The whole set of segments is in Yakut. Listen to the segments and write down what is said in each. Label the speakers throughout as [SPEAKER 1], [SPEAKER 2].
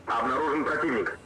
[SPEAKER 1] Обнаружен противник.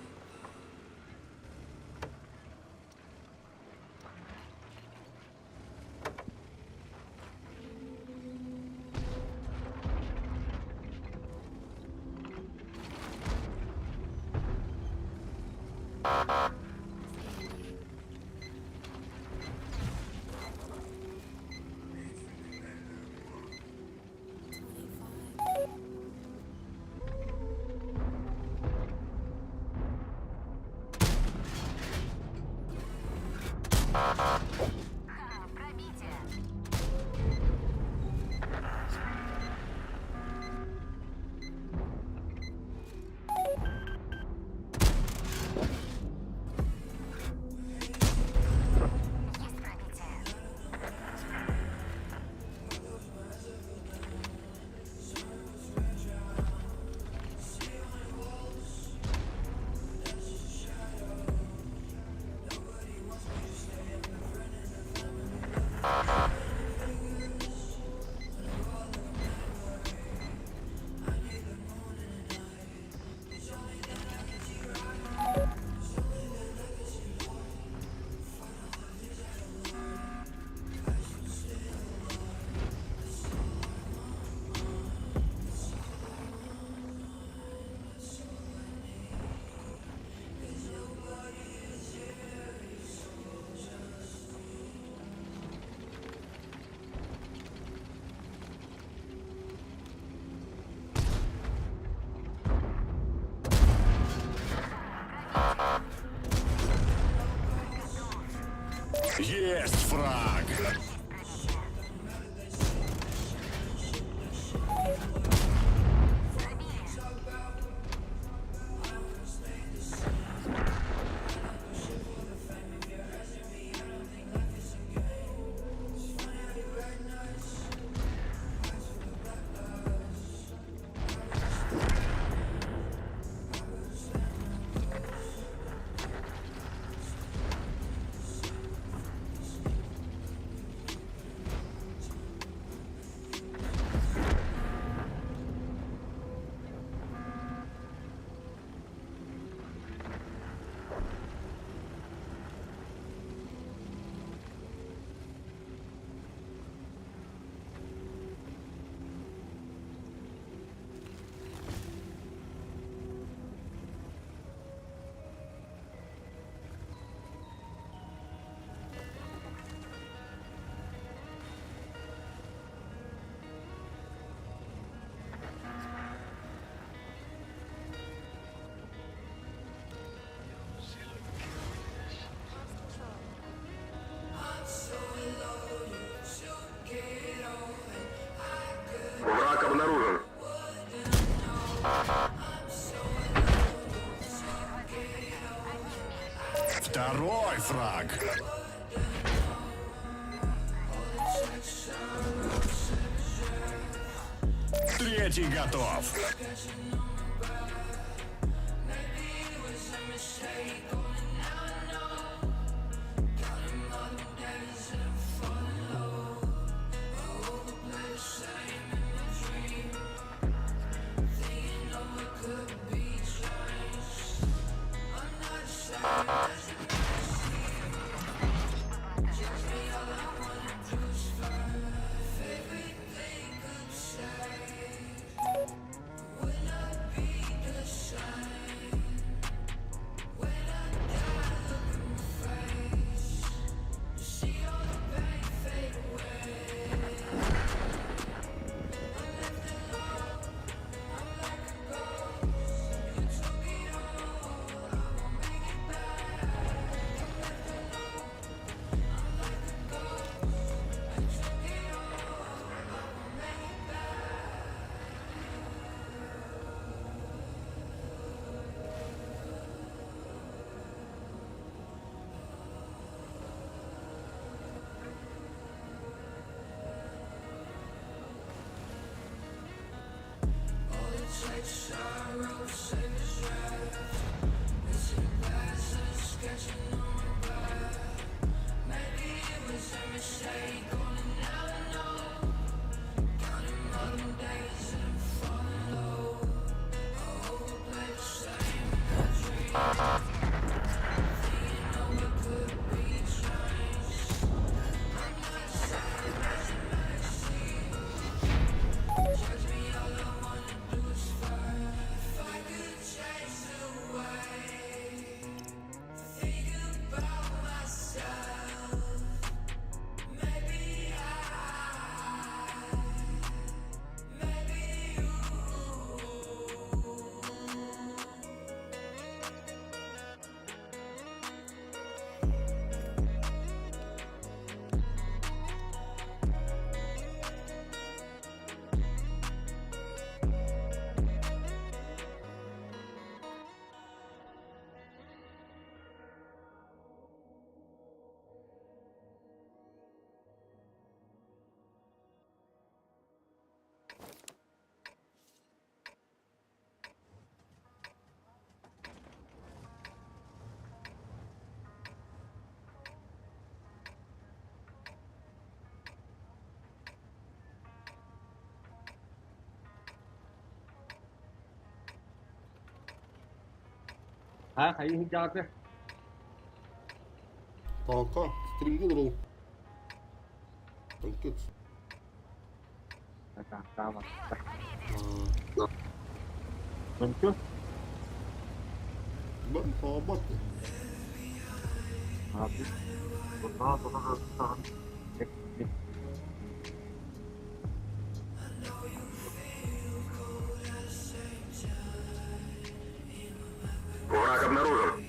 [SPEAKER 2] Есть фраг!
[SPEAKER 1] Враг обнаружен.
[SPEAKER 2] Второй фраг! Третий готов!
[SPEAKER 3] Ха, хайыы сылдьаҕытый?
[SPEAKER 4] Тааҥка, стримҥэ олоробун. Таҥкец.
[SPEAKER 3] Таҥкаабатта.
[SPEAKER 4] Аа,
[SPEAKER 3] Мөҥкү?
[SPEAKER 4] Бан хаабат.
[SPEAKER 1] Враг обнаружен.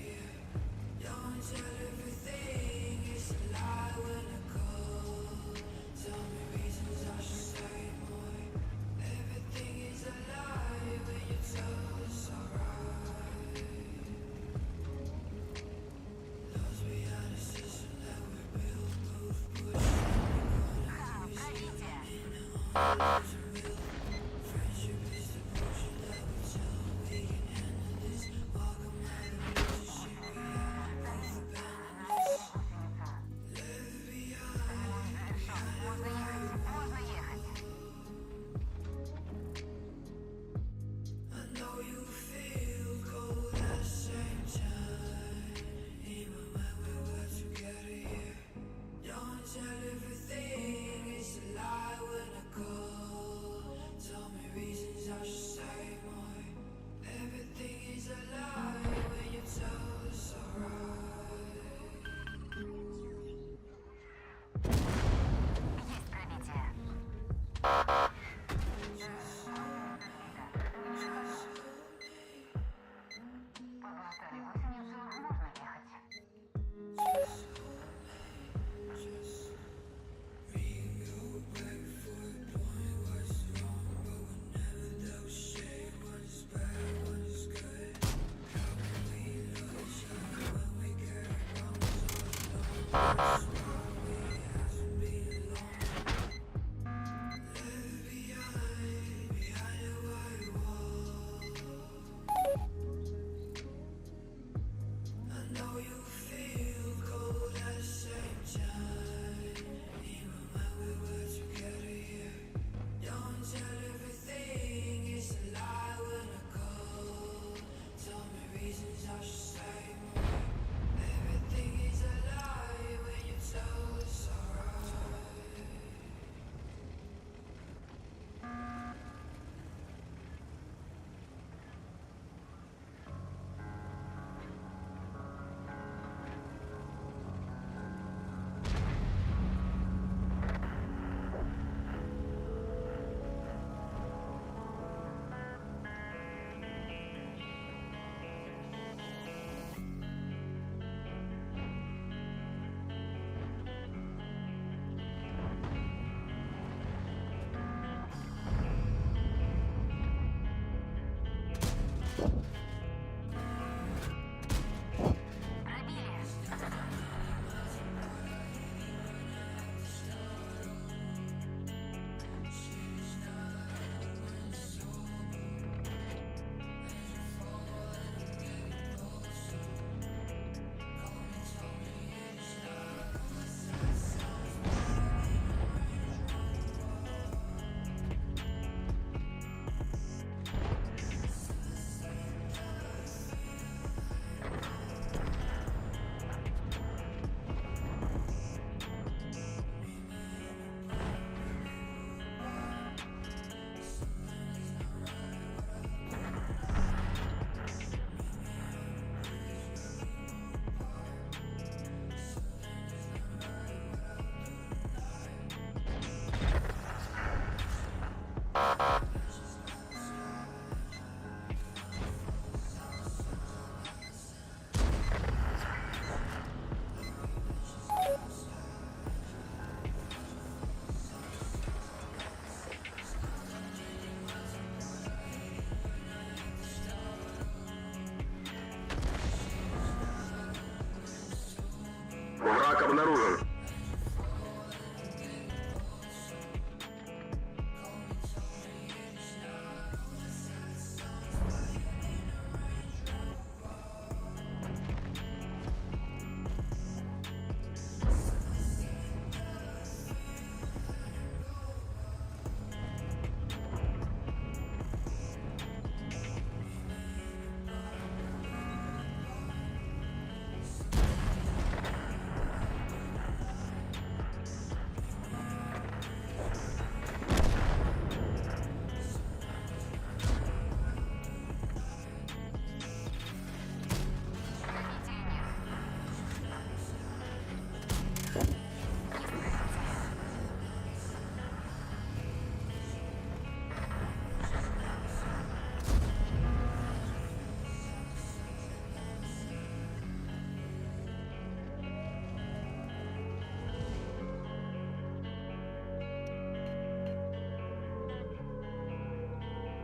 [SPEAKER 1] Враг обнаружен.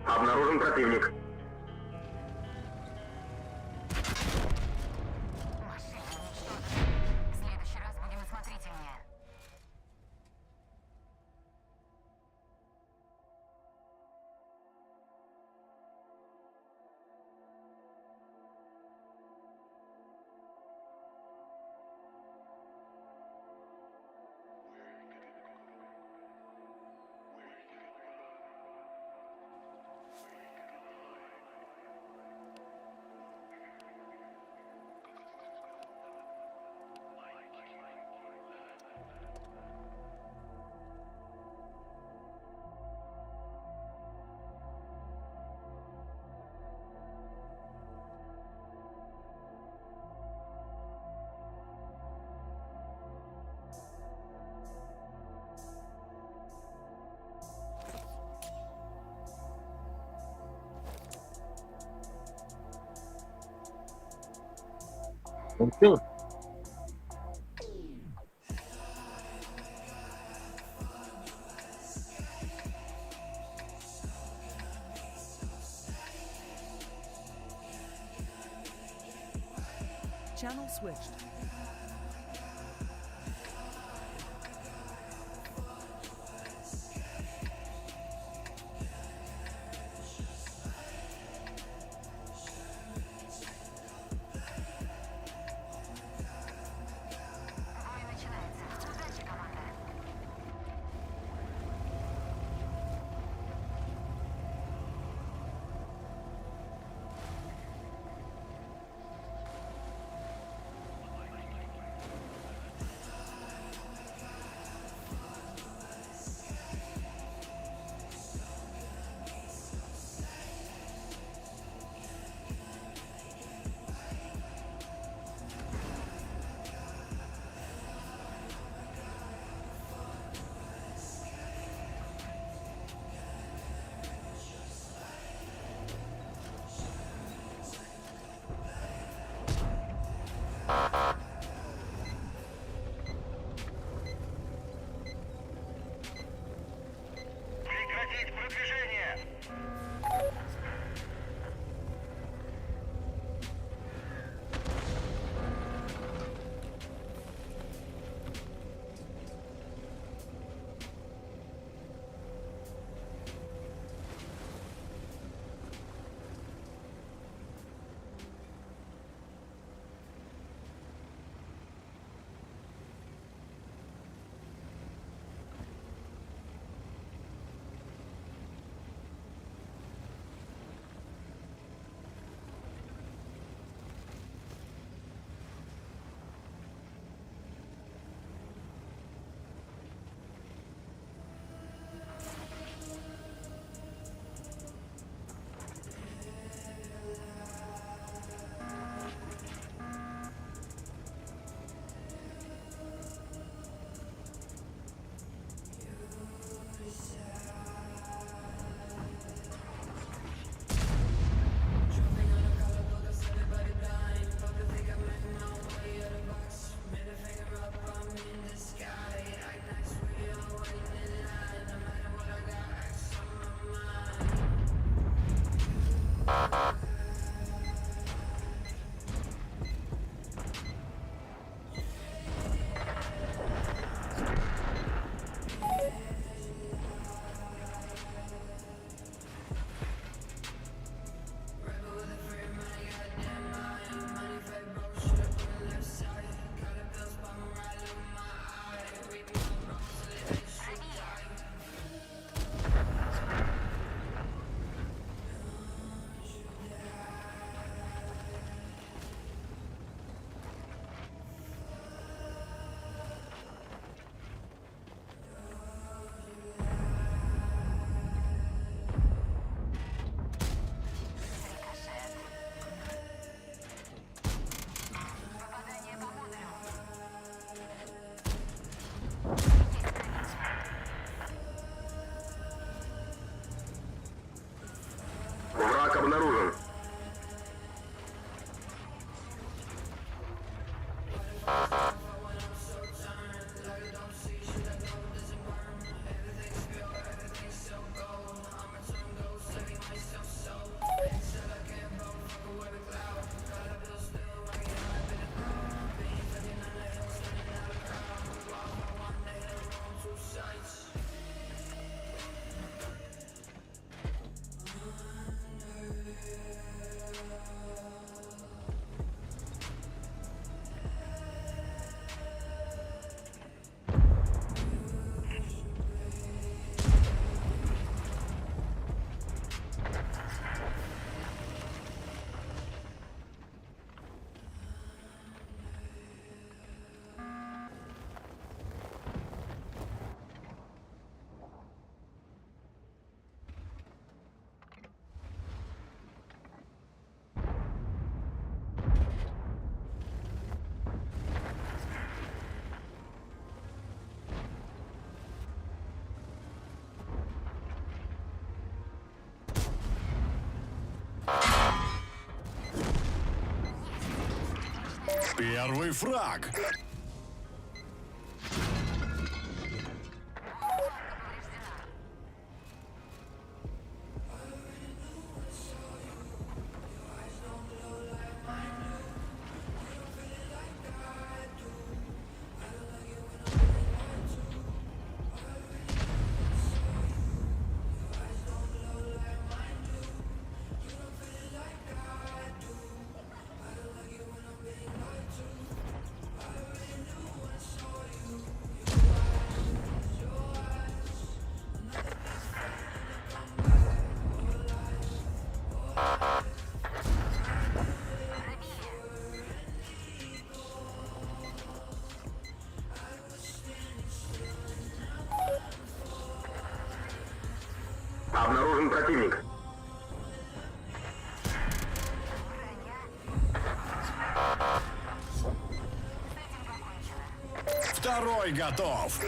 [SPEAKER 1] Обнаружен противник.
[SPEAKER 5] Машину уничтожили. В следующий раз будем осмотрительнее.
[SPEAKER 3] Ончу.
[SPEAKER 6] Channel switched.
[SPEAKER 5] Бой начинается. Удачи, команда.
[SPEAKER 1] Прекратить продвижение!
[SPEAKER 5] Рикошет. Попадание по модулю. Есть пробитие.
[SPEAKER 1] Враг обнаружен.
[SPEAKER 2] Первый фраг.
[SPEAKER 5] Повреждена.
[SPEAKER 1] Обнаружен противник.
[SPEAKER 5] Броня. С этим покончено.
[SPEAKER 2] Второй готов.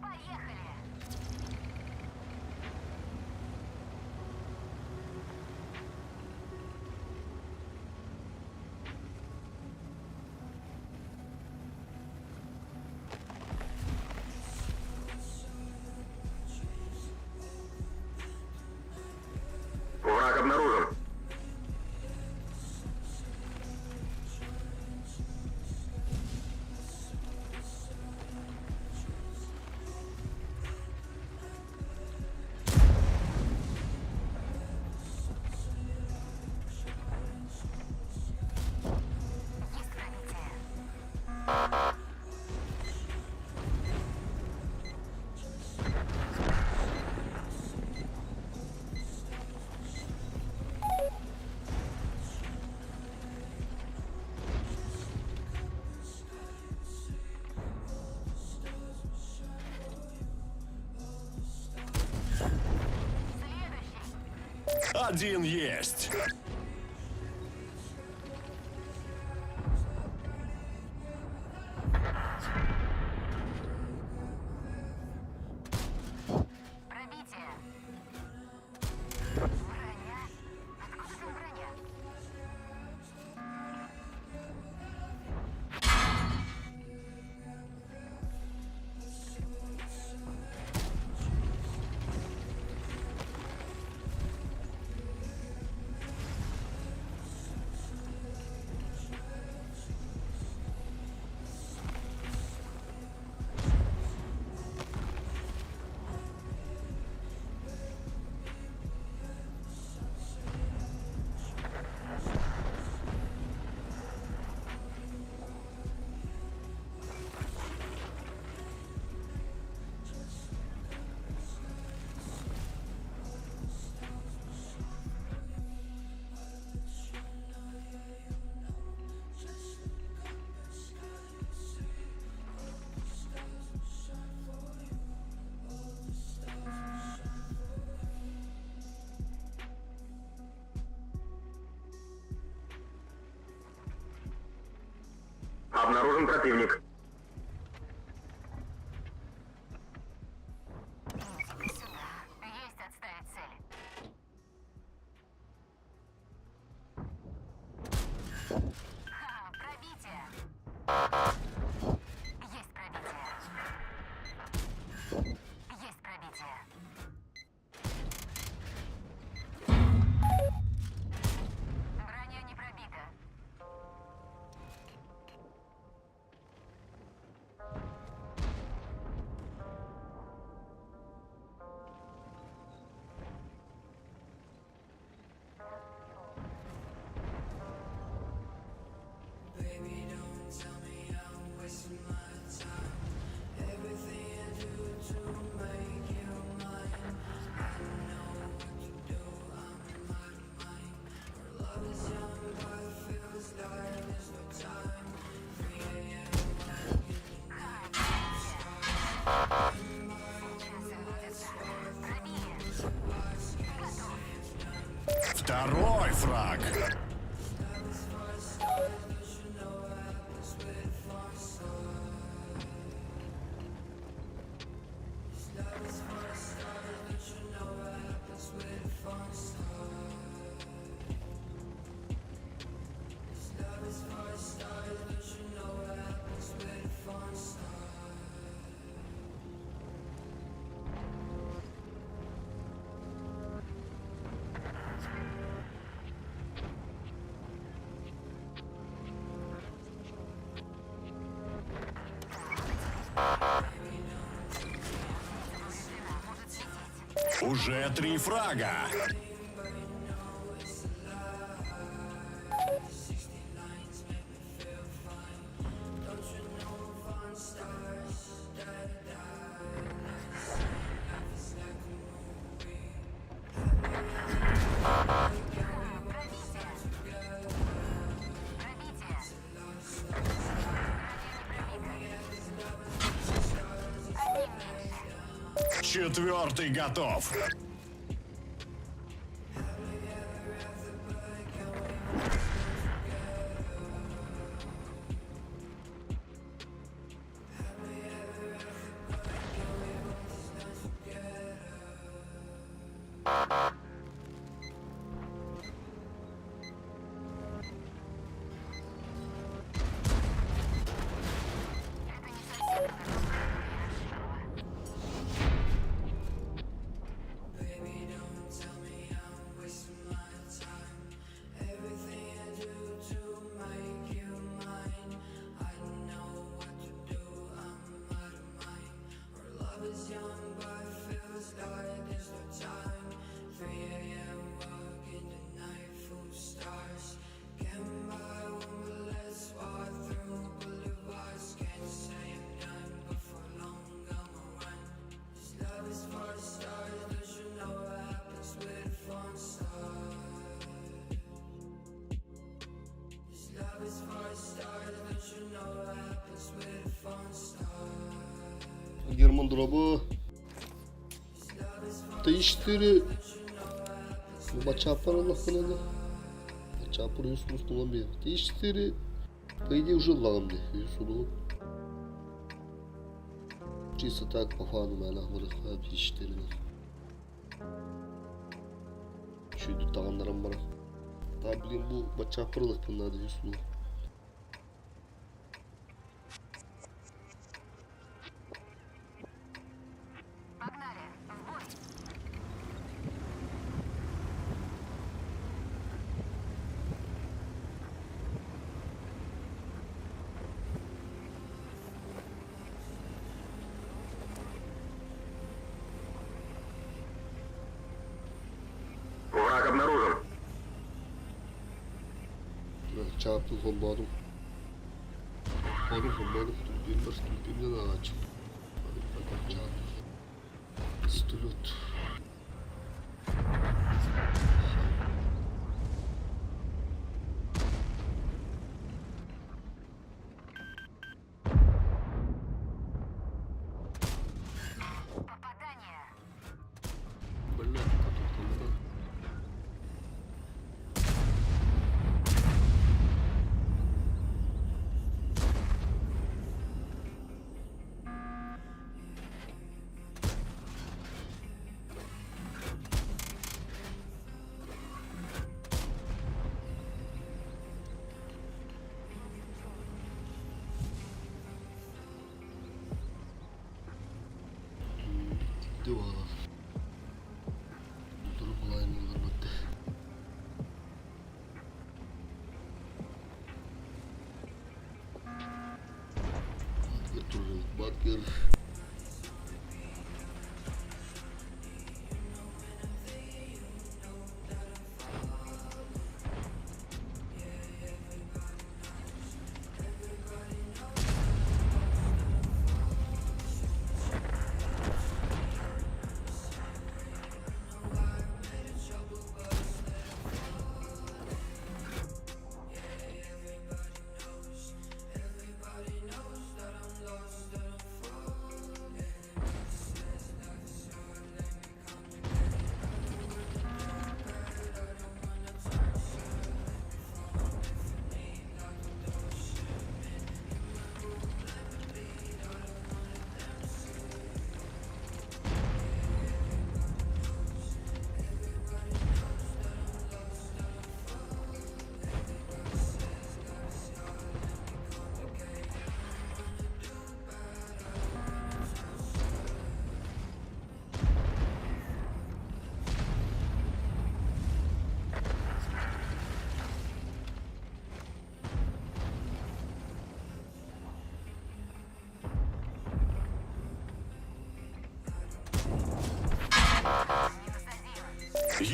[SPEAKER 5] Поехали!
[SPEAKER 1] Враг обнаружен.
[SPEAKER 5] Есть пробитие. Следующий.
[SPEAKER 2] Один есть.
[SPEAKER 5] Пробитие. Броня? Откуда там броня?
[SPEAKER 1] Обнаружен противник.
[SPEAKER 2] Уже три фрага. Четвертый готов.
[SPEAKER 5] Это не совсем то, на что я рассчитывала.
[SPEAKER 4] Герман дроба. 3-4. Бачапар Аллах Бачапар үс мус бер. 3-4. По идее уже лагом де. Чисто так по фану мен ахмырых 3-4. Чүйдү тағандарым бар. Та блин бу бачапарлык надо үс
[SPEAKER 5] Погнали! В бой!
[SPEAKER 1] Враг обнаружен.
[SPEAKER 4] Çarptım холбоодум. Холбоодум холбоодум түрпейм бар түрпеймден ағач. Пистолет.
[SPEAKER 5] Попадание!
[SPEAKER 4] Бля, тоқтамадан. Дивала. Дуру булайын бітті. Батгер туру, Батгер.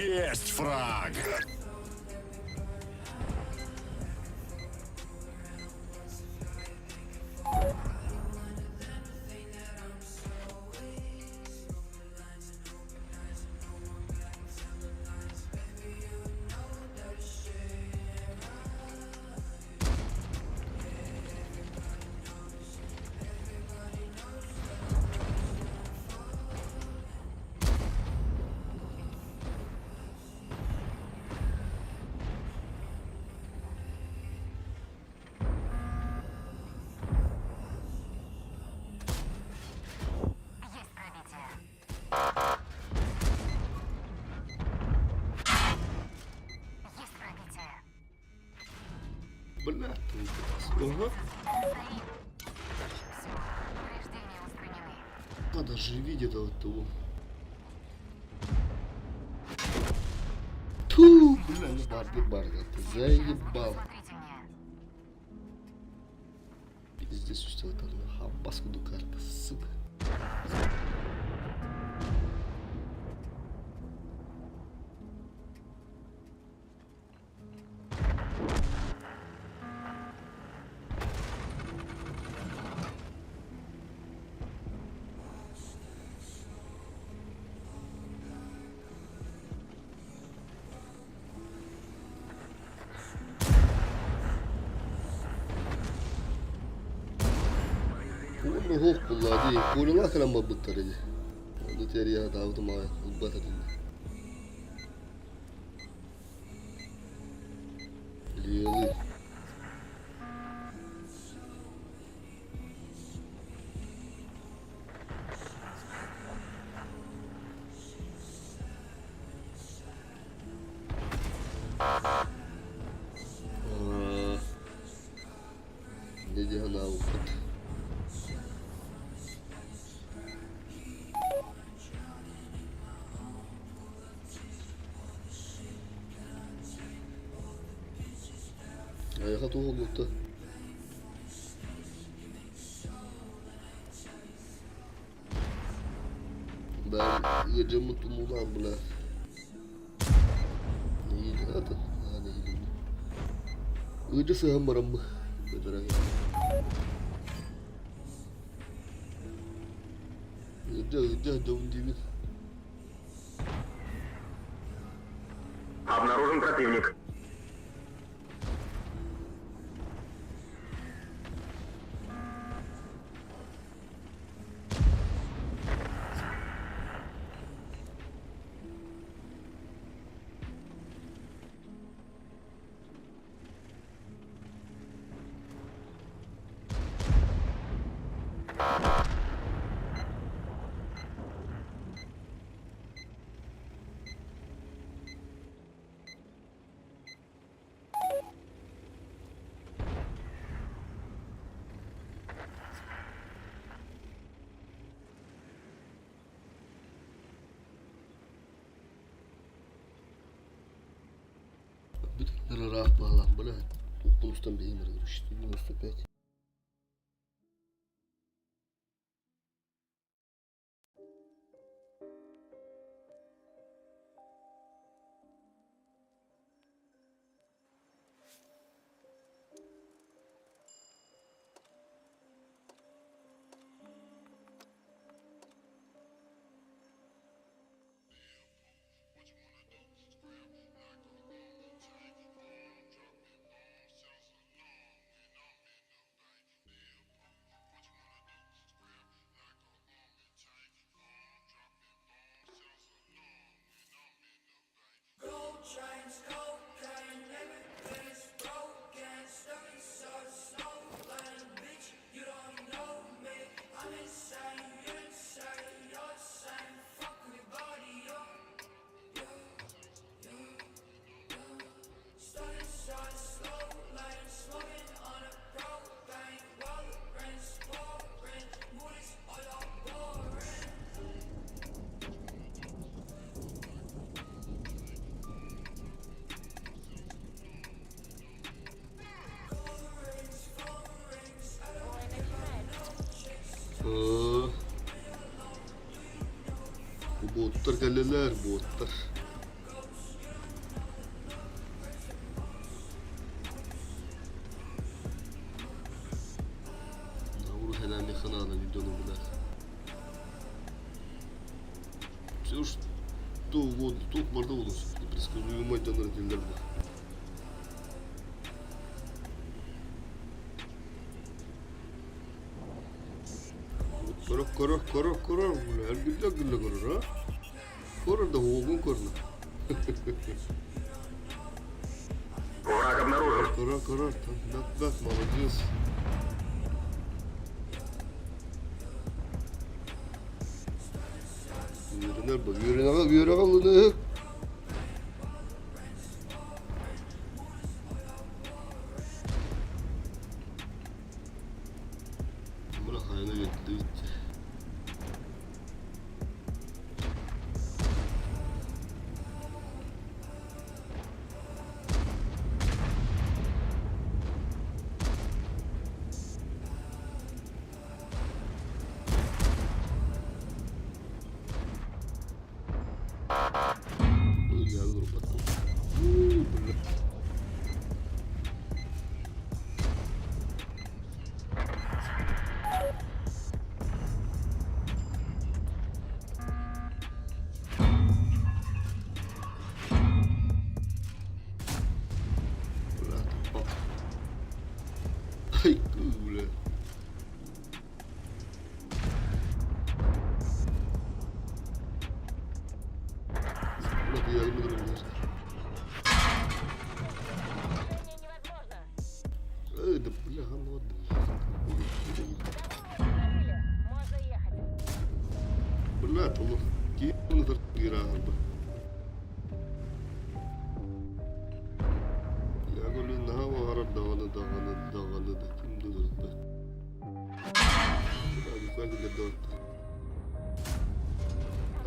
[SPEAKER 2] Есть фраг.
[SPEAKER 5] Есть пробитие. Есть пробитие.
[SPEAKER 4] Бля, Ага.
[SPEAKER 5] Стоим. Все, повреждения устранены.
[SPEAKER 4] Надо же видеть от того. Ту, бля, ну барды, барды, ты заебал.
[SPEAKER 5] Осмотрительнее.
[SPEAKER 4] Пиздец, устал там на хабаску ду карта, сука. Уонна уһуох буоллаҕа дии, Колялаах кэлэн барбыттар ини. Ону тэрийэ сатаабытым аҕай, ылбат этилэр. Лелый. Аа, Инньэ дии санаабыппыт. Айаха туох буолбута? Бэйэм ыалдьаммын тумуулаан бля. Нэһиилэ атын, аа нэһиилэ. Ыалдьа сыһан бараммы бэдэрэ. Ыалдьа ыалдьа сылдьабын диибин.
[SPEAKER 1] Обнаружен противник.
[SPEAKER 4] Бүтүн ыраах баалаах бля. Туохпун устан биһим эрэ 95. Бу боттар кэллилэр, боттар. Наада дьону блядь. Все что угодно, туох барда буолуон сөп. Непредсказуемай дьоннор этиллэр да. Көрө көрө көрө көрө бля, эргиллэ эргиллэ көрөр а? Көрөр да уолгун көрнө.
[SPEAKER 1] Враг обнаружен.
[SPEAKER 4] Көрөр көрөр, так так молодец. Үөрэнэр бу, үөрэнэҕэ үөрэҕэ ылыныһык. Бу хайаны үөттүбүт. Ай, бля. Эй, да бля, ну
[SPEAKER 5] Можно ехать.
[SPEAKER 4] Бля, толох киин тартыгыраахарба. Яголю наһаа баҕарар даҕаны даҕаны даҕаны да ким да көрбөт.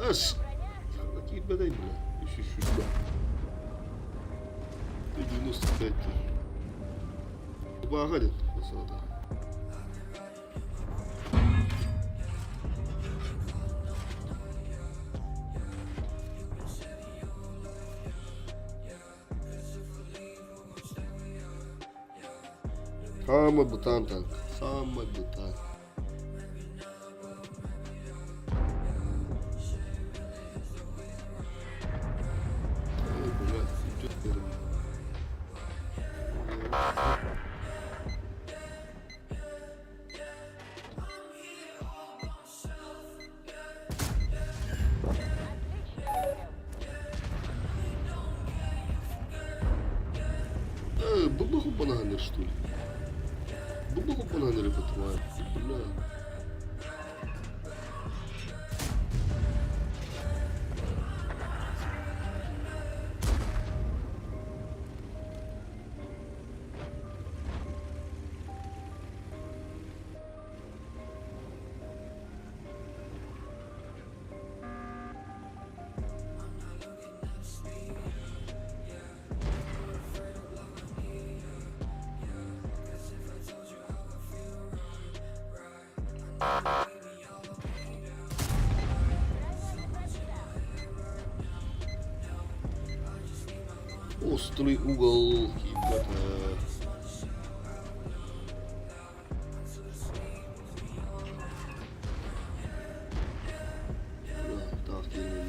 [SPEAKER 4] Ас! Киирбэтэй бля. Үс үс 95. Бааха дед. Басада. Самый бутан танк. Самый бутан. Ой, блядь, идет первый. Бубаху бананер, что ли? Бубаху бананер, тварь. Бля. Острый угол, ребята. Так, не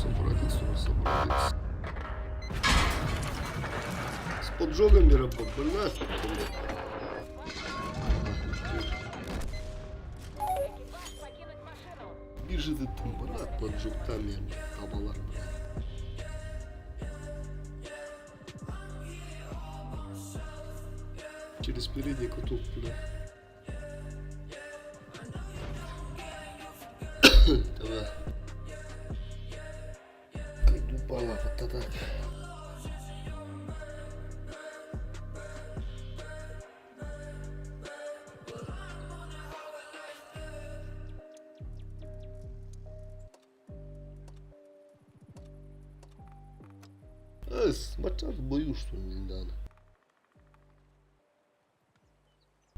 [SPEAKER 4] Собратец, собратец. С поджогами работать, блядь.
[SPEAKER 5] Экипаж покинуть машину.
[SPEAKER 4] Бежит там, брат, поджогтами, табалар, блядь. Через передний каток, бля. Давай. Упала вот это. Эс, бачча бою что ли даҕаны.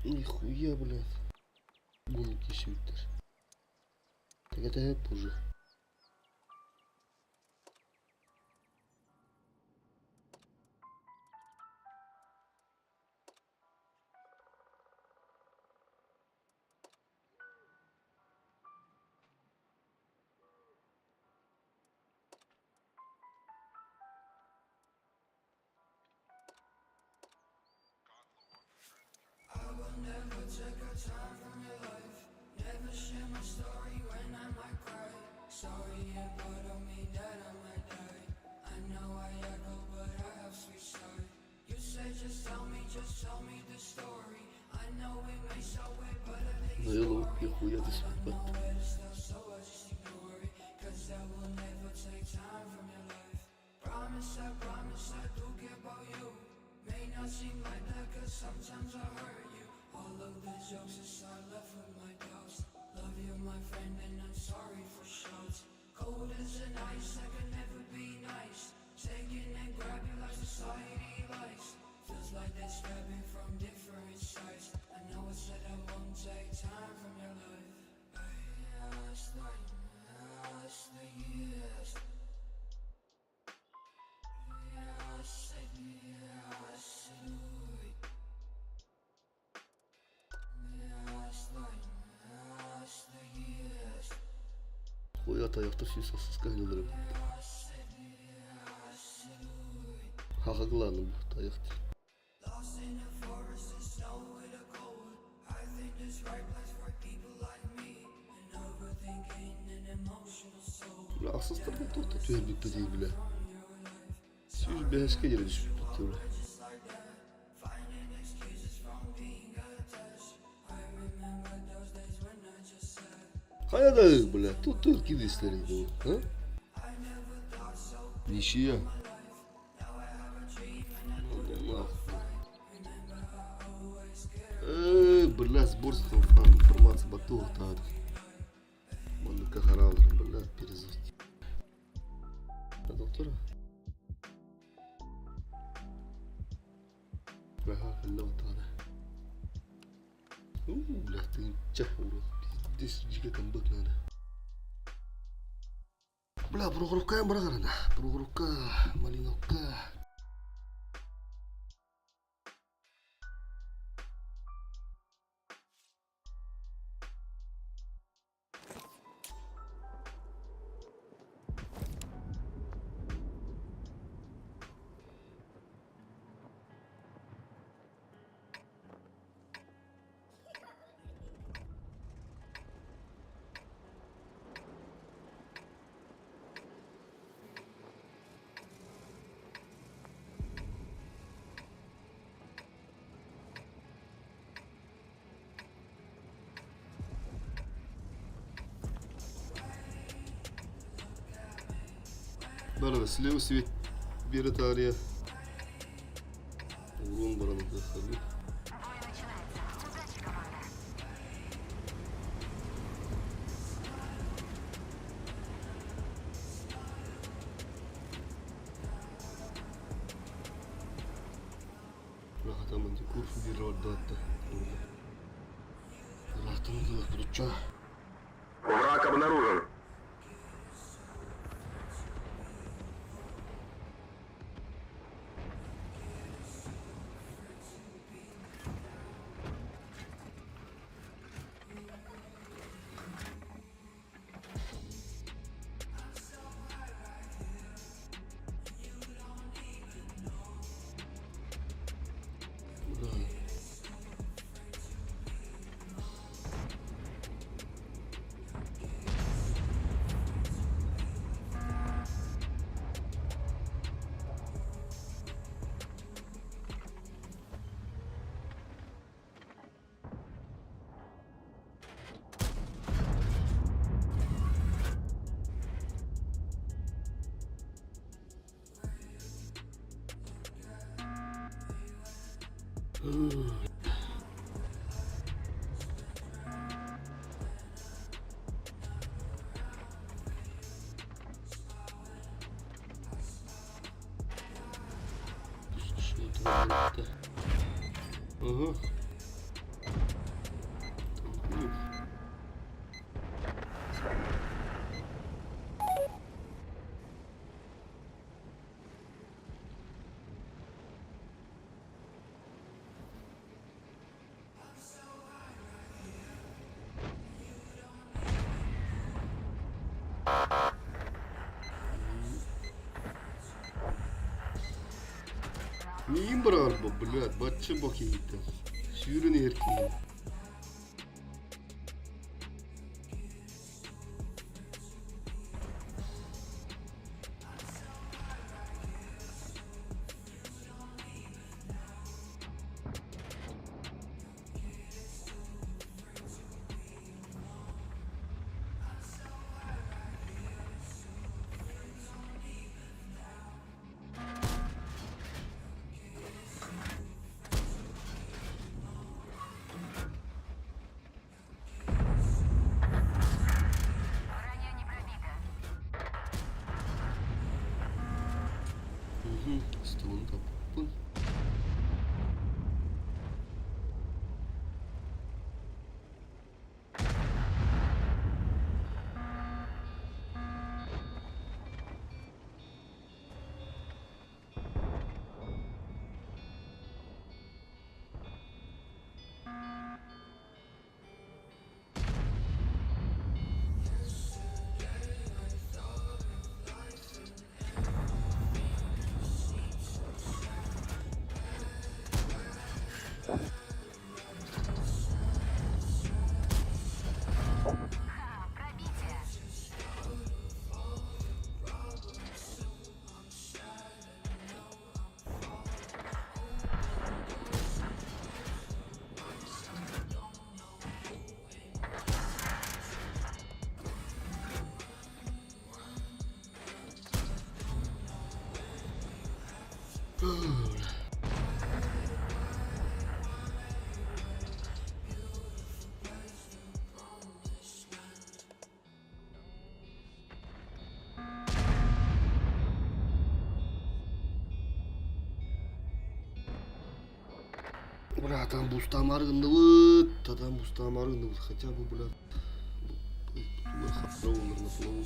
[SPEAKER 4] Нихуя, блядь. Буолан киирсибиттэр. Кэтэһэп уже. Найылыбыт нихуя түспэт. Хуя тайахта сүүс ахсыска ыһыллар эбит. Хахаглааны бу тайах дии. Бля, ахсыстарга туох да түһэрбиппитий бля. Сүүс бэһэскэ диэри түспүппүт бля. Хайа да бля, тут кидистэрий дуу, а? Ничья. Э, бля, сбор информации батуохтаар. Манныкка хараалар, бля, перезвони. А доктора? Аха, кэллэ баттаҕына. Уу, бля, тыынча урут пиздец дьигэ камбык надо. Бля, Прохоровка быраҕарана. Прохоровка, Малиновка. Бары слева свет биэрэ таарыйа уруун баран ытыахтарбыт.
[SPEAKER 5] Бой начинается. Удачи, команда.
[SPEAKER 4] Рахатаман курс биэрэ бардаатта. Ыраахтан ытыахпытычча.
[SPEAKER 1] Враг обнаружен.
[SPEAKER 4] Да. Өлбүттэ. Уһу. Миигин быраҕар блядь, бачча бок иһиттэн. Сүүрэн иһэр киһи.
[SPEAKER 5] Броня не пробита.
[SPEAKER 4] Угу, стволун таппын.
[SPEAKER 5] Ха, пробитие.
[SPEAKER 4] Бля, там бустаамаары гынныбыт, там бустаамаары гынныбыт, хотя бы, бля, на плаву.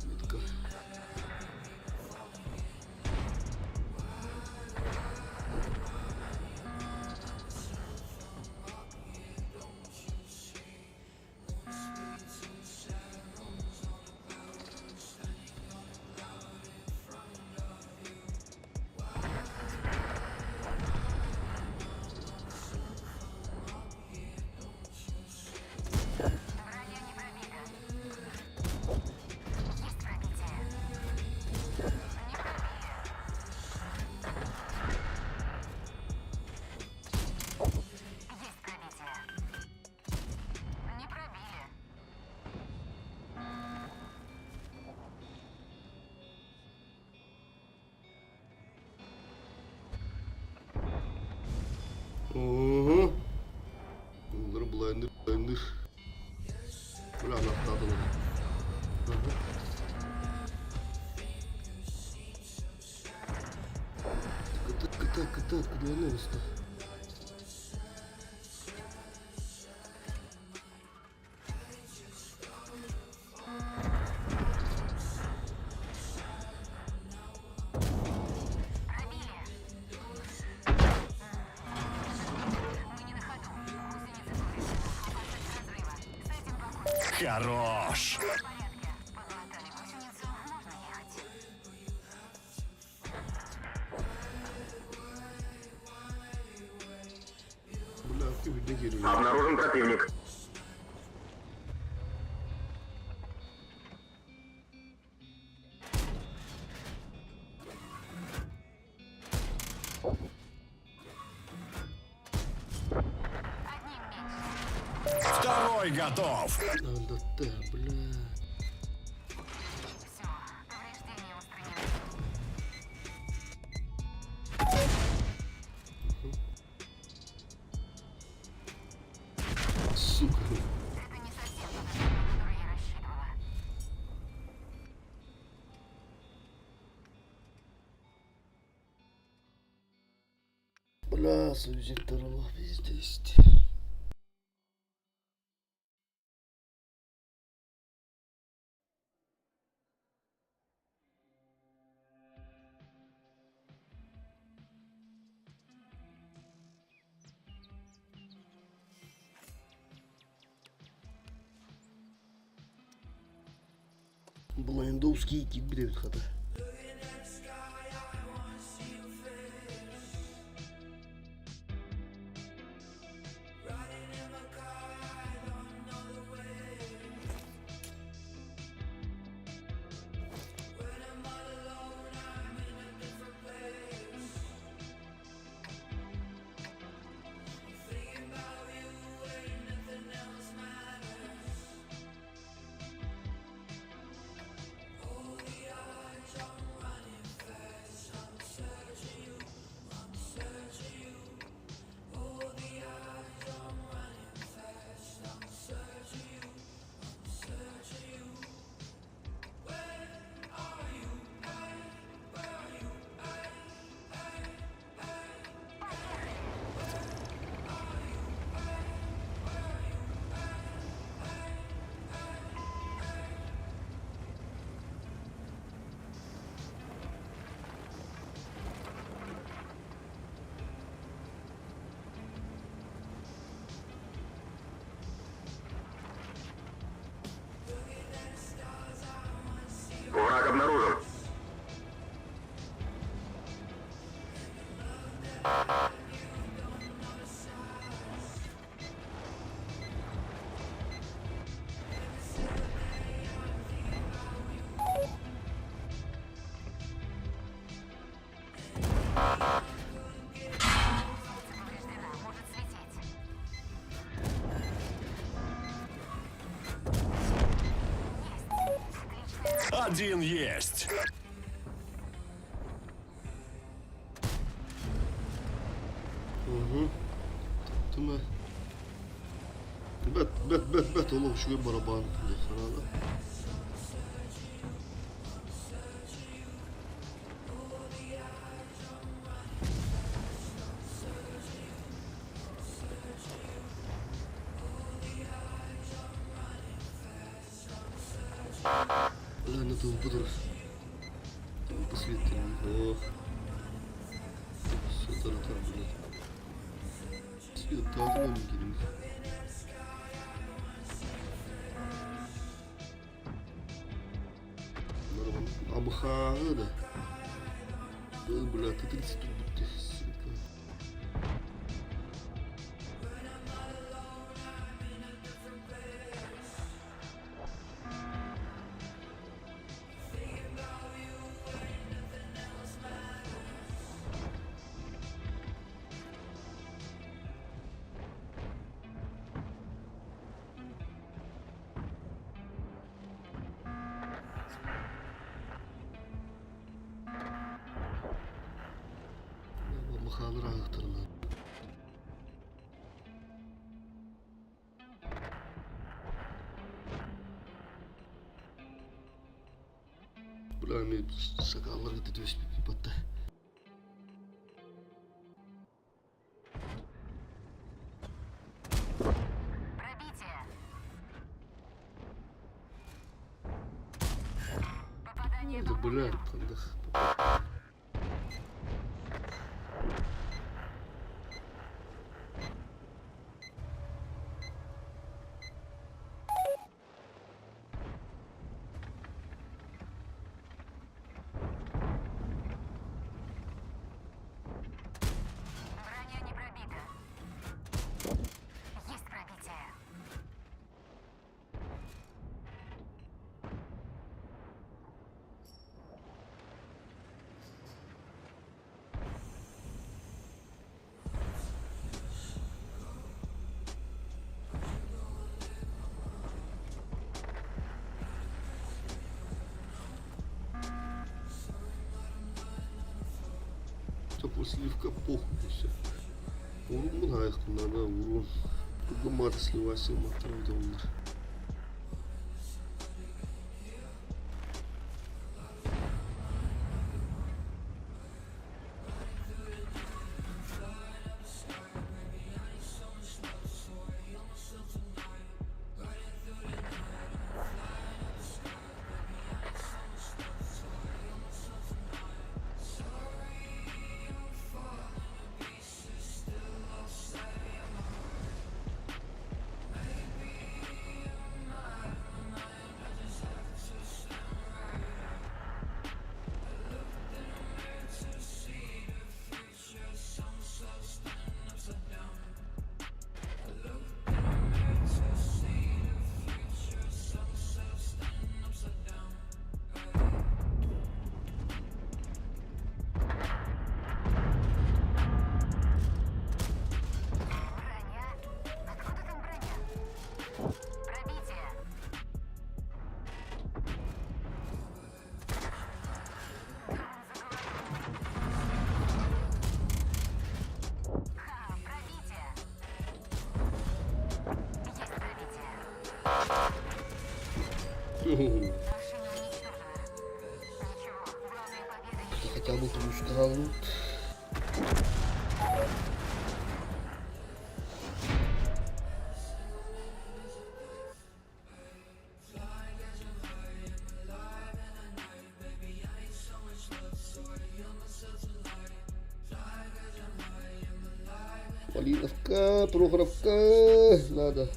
[SPEAKER 4] Метка.
[SPEAKER 5] Броня не пробита. Есть пробитие. Не пробили. Есть пробитие. Не пробили.
[SPEAKER 4] Угу. Буллар блайндер, блайндер. Бля, нахтадылар. Ага. Так, так, так, так, 90.
[SPEAKER 5] Пробили. Мы не на ходу. Гусеница повреждена. Опасность разрыва. С этим покончено.
[SPEAKER 2] Хорош.
[SPEAKER 5] В порядке. Подлатали гусеницу. Можно ехать.
[SPEAKER 4] Бля, ты видно киирдэ.
[SPEAKER 1] Обнаружен противник.
[SPEAKER 5] Одним меньше.
[SPEAKER 2] Второй готов.
[SPEAKER 4] Надо ты, бля.
[SPEAKER 5] Все. Повреждения устранены.
[SPEAKER 4] Сука.
[SPEAKER 5] Это не совсем тот эффект, на который я рассчитывала.
[SPEAKER 4] Бля, союзниктар олох пиздец. Блайндовский киирбит эбит хата.
[SPEAKER 1] Враг обнаружен.
[SPEAKER 5] Гусеница повреждена, может слететь. Есть! Отличная
[SPEAKER 2] Один есть.
[SPEAKER 4] Угу. Тума. Бэт, бэт, бэт, бэт, олох үчүгэй барабан диэххэ наада. Ладно, тугу Тумпу свет. Ох. Сотору блядь. Свет таатынан кирин. Амхаа да. Бля, ты 30 тут будто, сука. Амхаалар ааҕыктарынан. Бля, мен шакаллар кытта түбэспиппит батта.
[SPEAKER 5] Пробитие! Попадание
[SPEAKER 4] Это
[SPEAKER 5] по
[SPEAKER 4] бля,
[SPEAKER 5] модулю.
[SPEAKER 4] хандах.
[SPEAKER 5] Броня не пробита. Есть пробитие.
[SPEAKER 4] Все, сливка похуй все. Урун надо урун. Тугумар сливася матрау. Хотя бы плюс лут. Малиновка, Прохоровка, надо.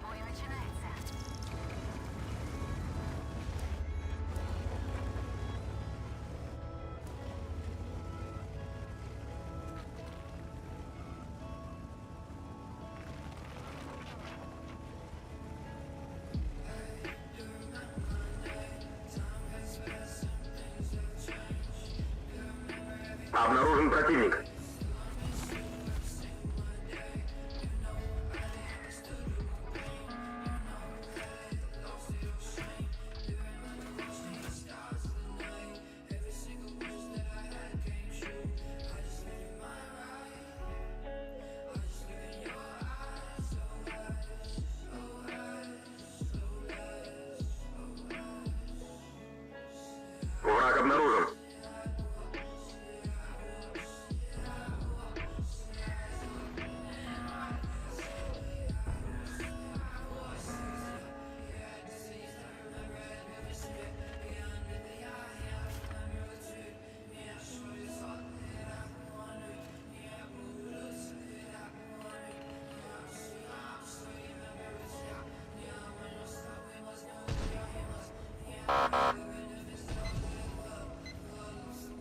[SPEAKER 5] Бой начинается.
[SPEAKER 1] Обнаружен противник. Враг обнаружен.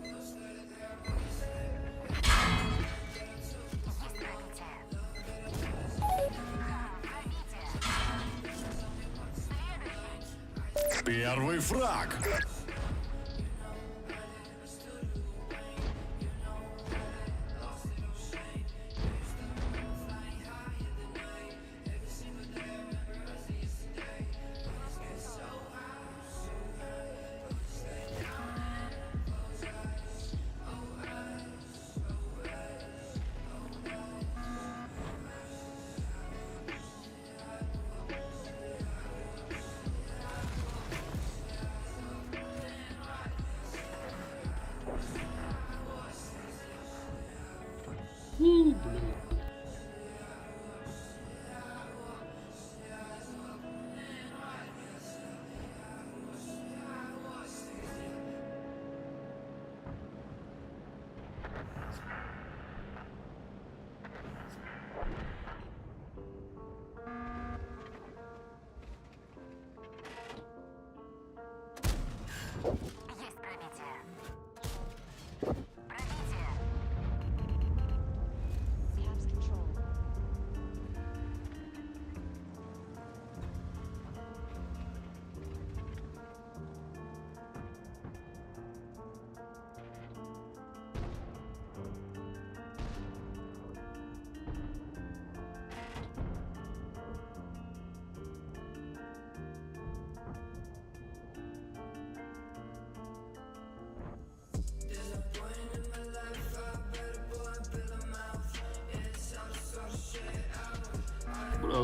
[SPEAKER 5] Есть пробитие. Ха, пробитие. Следующий.
[SPEAKER 2] Первый фраг.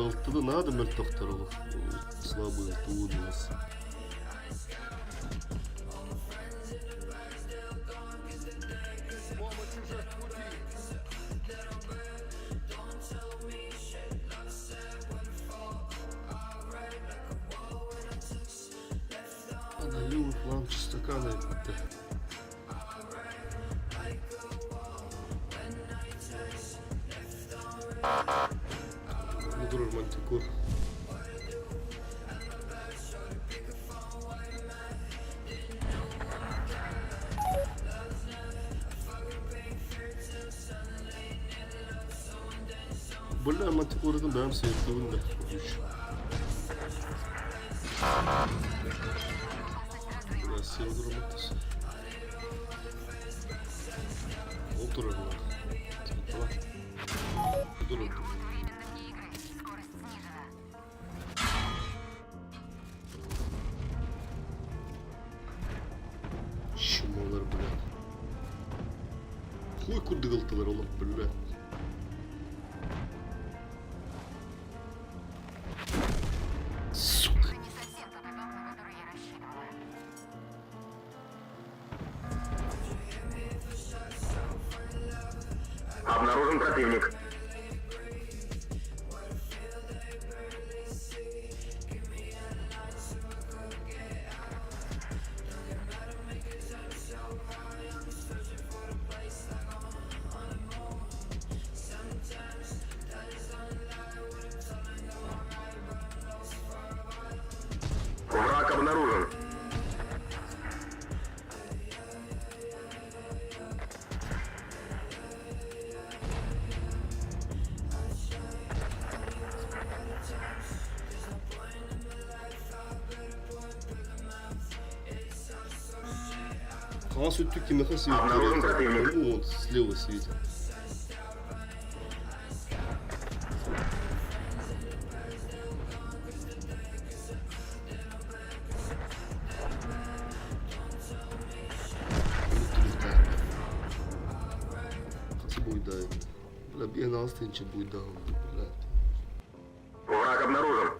[SPEAKER 4] Алтыда наада мөлтөхтөр олох слабые тууннас.
[SPEAKER 2] Помощь уже в пути.
[SPEAKER 4] На левый фланг стакана это. Мудрур Мантикор. Бля, Мантикордун бэйэм сиэттибин да. Үч. Бля, сиэлдэр Ол турар Турар.
[SPEAKER 5] Переход временно вне игры. Скорость снижена.
[SPEAKER 4] Чмолар, блядь. Хуй курдук ылтылар олох, бля. Сука.
[SPEAKER 5] Это не совсем тот итог, на который я рассчитывала.
[SPEAKER 1] Обнаружен противник. Враг обнаружен.
[SPEAKER 4] Хаҥас өттүк кимиэхэ светит?
[SPEAKER 1] Обнаружен противник.
[SPEAKER 4] Ну, вот слева светит. Хасы буйдай. Бля, биэн астынча буйдаун, бля.
[SPEAKER 1] Враг обнаружен.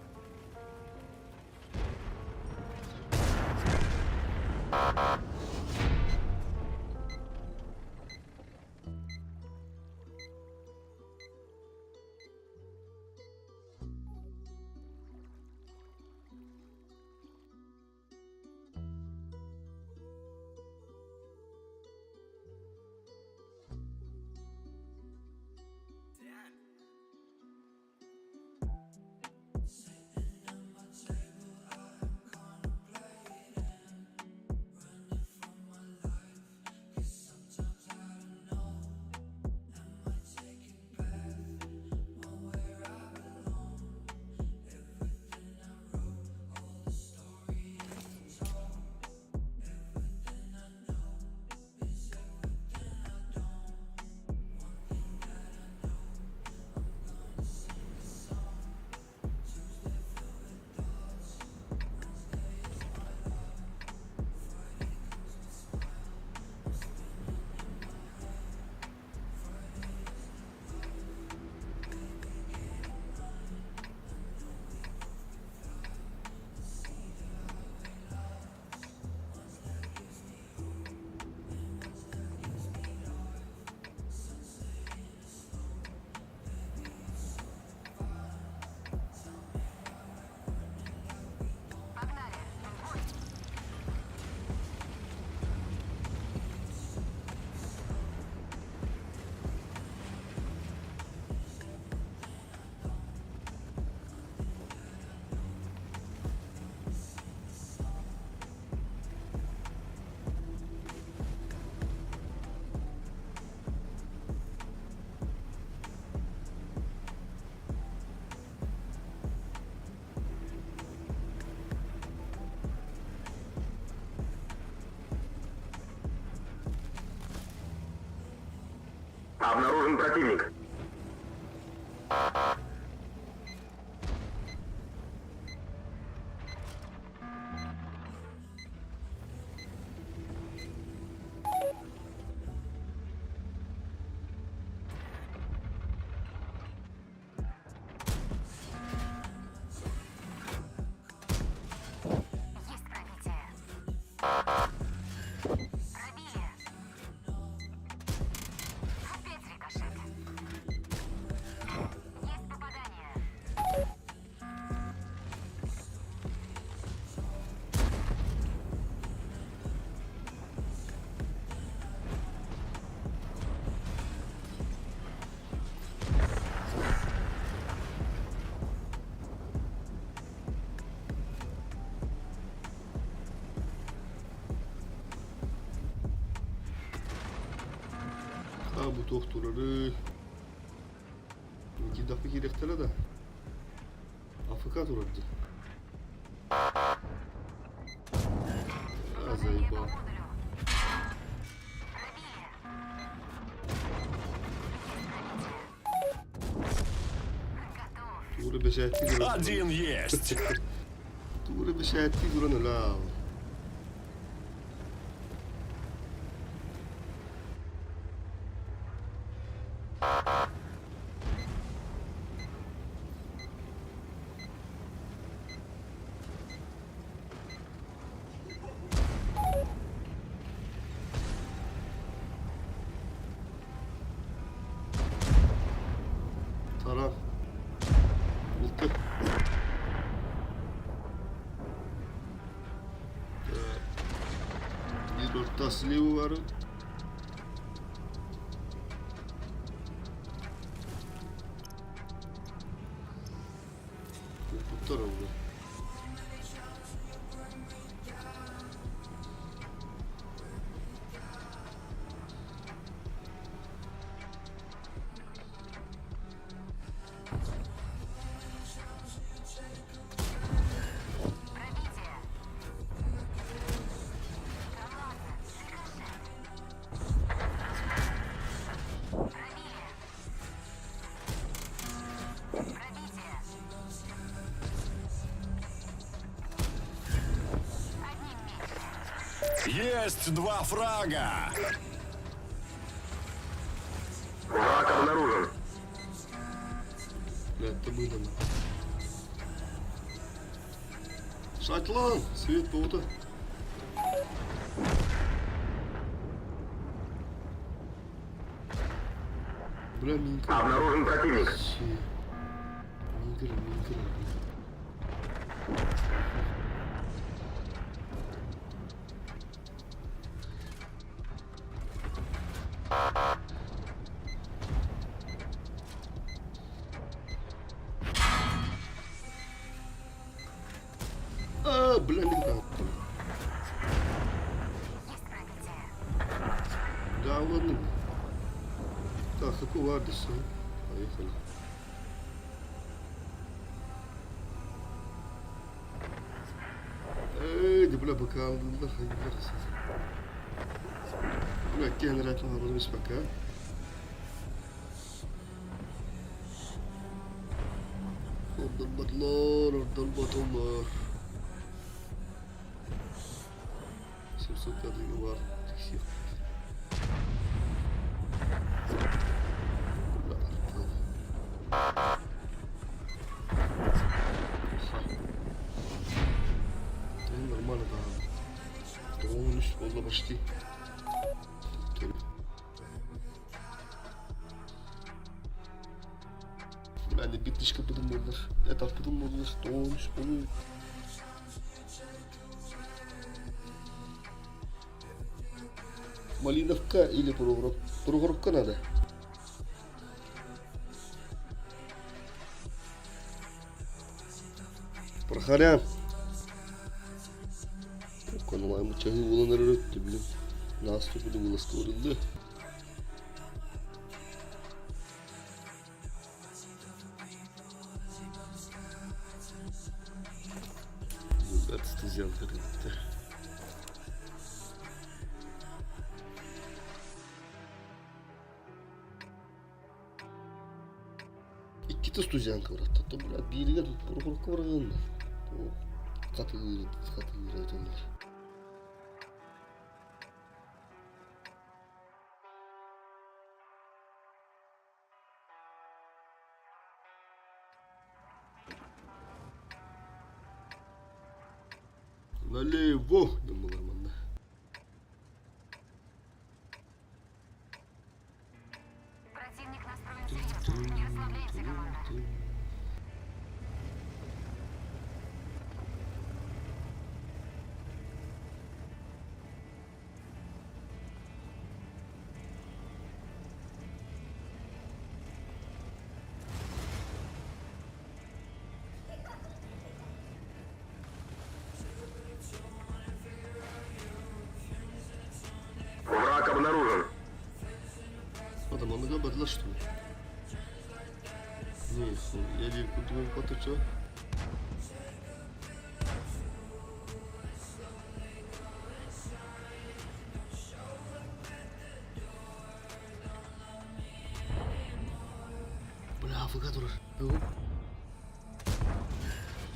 [SPEAKER 5] Погнали. В бой.
[SPEAKER 1] Обнаружен противник.
[SPEAKER 4] бу туох турарый? Киирдэхпэ киириэхтэрэ да. АФК турар дии. А, заебал. Тугу бэчээттии туран
[SPEAKER 2] Один есть.
[SPEAKER 4] Тугу бэчээттии туран ылаа. Таран. Мылтык. Биир орто сливы бар. Куппуттар ол.
[SPEAKER 2] Есть два фрага.
[SPEAKER 1] Враг обнаружен.
[SPEAKER 4] Блядь, табыдан. Шатлан! Свет повода. Бля, минка.
[SPEAKER 1] Обнаружен противник.
[SPEAKER 4] Минкер, минкер. А, бля, не так.
[SPEAKER 5] Есть пробитие.
[SPEAKER 4] Да, ладно. Так, какого адреса? Поехали. Эй, да бля, пока Бля, кенрат пока. Ордон ордон батлар. 705 бар. Такси. Бля, артан. Да, нормально, да. Тоғыз болды почти. Ben de bir dış kapıdım olur. Etapıdım olur. Doğmuş olur. Малиновка или Прохоров... Прохоровка надо. Прохорян. Конолайым чагы булан өрөттү билим. Наступили выласкалырылды. Бәрі студент кірді. Иккитэ студентка баратта. Бля, бииригэр Прохоровка барган. Хатыгыр, хатыгыр айтылар. Налево, думал Арманда.
[SPEAKER 5] Противник настроен серьезно. Не расслабляемся, команда.
[SPEAKER 4] Бардылар что ли? Не, я не курдук котучу. Бля, АФК турар.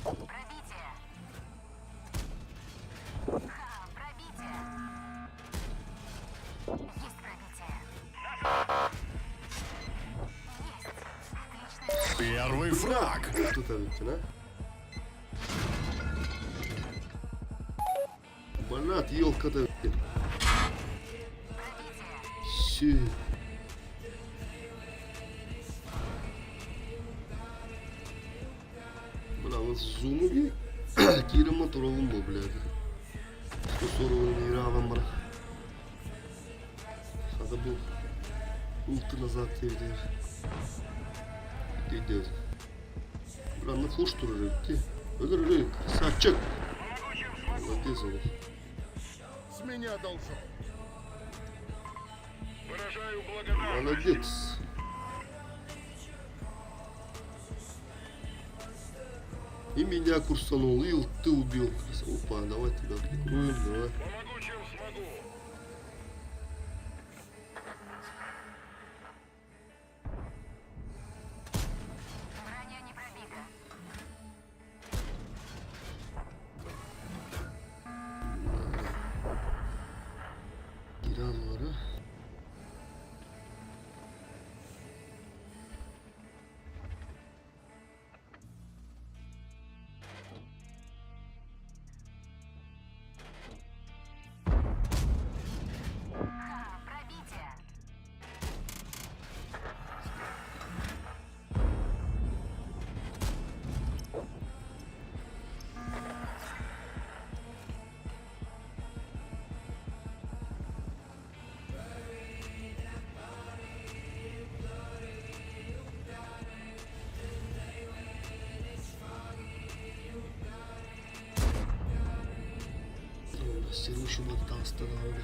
[SPEAKER 5] Пробитие. Ха, пробитие. Есть пробитие. Есть. Отличная
[SPEAKER 2] Первый фраг.
[SPEAKER 4] Тут эбиккин, а? Блядь, елка-то,
[SPEAKER 5] пробитие.
[SPEAKER 4] Си. Бля, вот зуму киирэн туругум бу, блядь. 140 лира бар. Надо был улты назад диэбитигэр. Идет. Бля, на флуш турар эбит Өлөр, өлөр, красавчик. Молодец, он.
[SPEAKER 1] С меня должок. Выражаю благодарность.
[SPEAKER 4] Молодец. И меня курсанул, и ты убил. Опа, давай тебя прикроем, давай.
[SPEAKER 1] Помогу, чем смогу.
[SPEAKER 5] Броня не пробита.
[SPEAKER 4] Киран var ha.
[SPEAKER 5] Ха, пробитие.
[SPEAKER 4] Серушу остановили.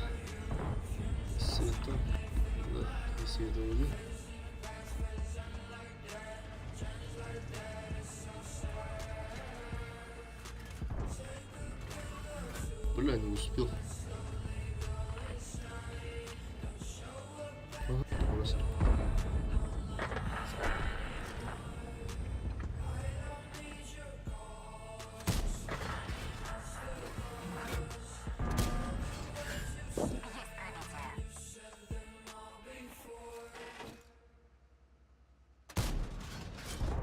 [SPEAKER 4] Света. Да, света вроде. Бля, не успел. Ага, бросил.
[SPEAKER 5] Есть пробитие.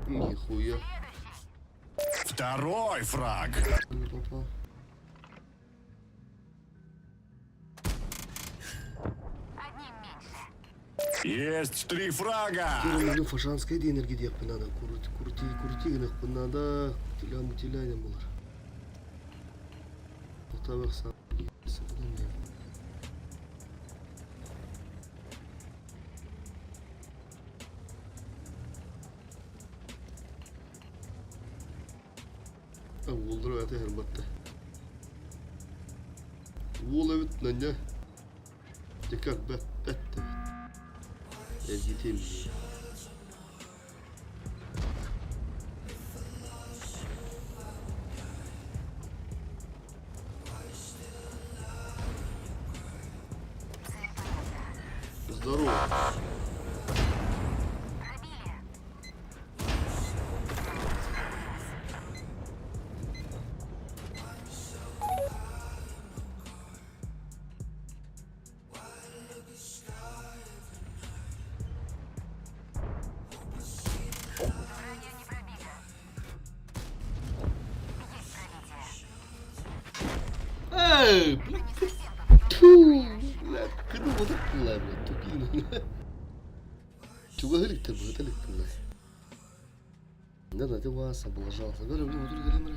[SPEAKER 4] Нихуя.
[SPEAKER 2] Второй фраг.
[SPEAKER 4] Не попал.
[SPEAKER 5] Одним меньше.
[SPEAKER 2] Есть три фрага.
[SPEAKER 4] Кирилл фашанская энергия диэхпин наада. Крути, крути гыныахпын наада. Кутиля мутиля диэн буолар. Тохтообох Уоллара это хербатта. Уол эбит нанья. Декак бэт бэт Эргитим.
[SPEAKER 5] Цель понятна.
[SPEAKER 4] Здорово.
[SPEAKER 5] Пробили. Броня не пробита. Есть пробитие.
[SPEAKER 4] Эй, блядь.
[SPEAKER 5] Это не совсем тот
[SPEAKER 4] Тьфу, блядь, кыды вот блядь, тупина. Чуга иликтер, быта иликтер, Да, да, ты вас облажался. Говорю, ну, вот, говорю,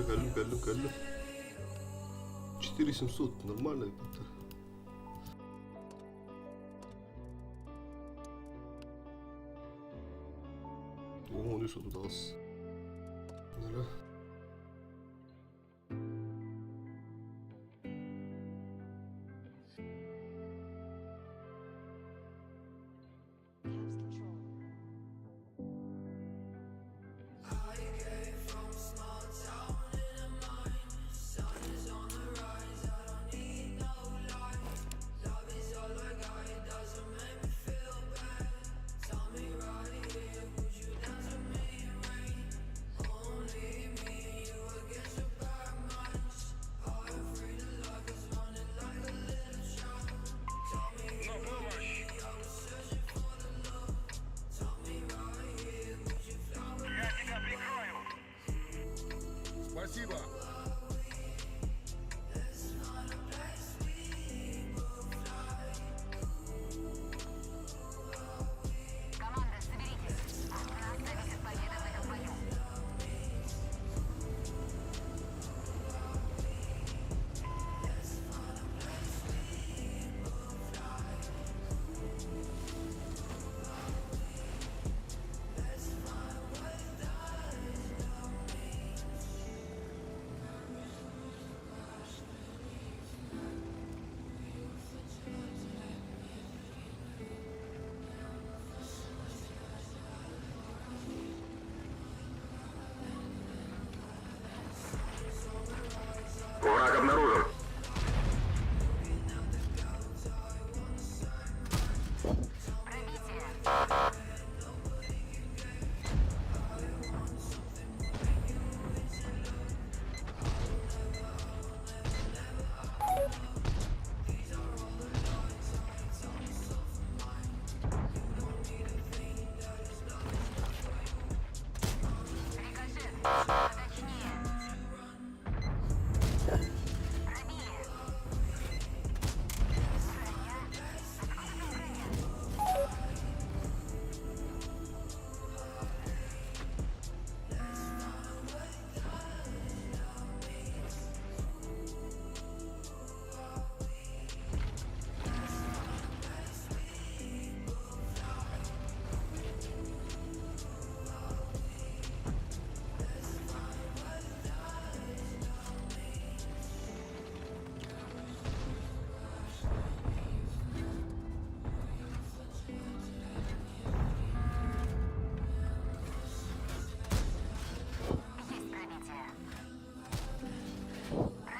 [SPEAKER 4] Кэллим, кэллим, кэллим. 4700, нормально, ребята. 13 38. Нара.
[SPEAKER 1] На помощь! Я тебя прикрою! Спасибо!
[SPEAKER 5] Команда, соберитесь. От нас зависит победа в этом бою.
[SPEAKER 6] Враг обнаружен.
[SPEAKER 5] Пробитие. Рикошет. Точнее. Пробили.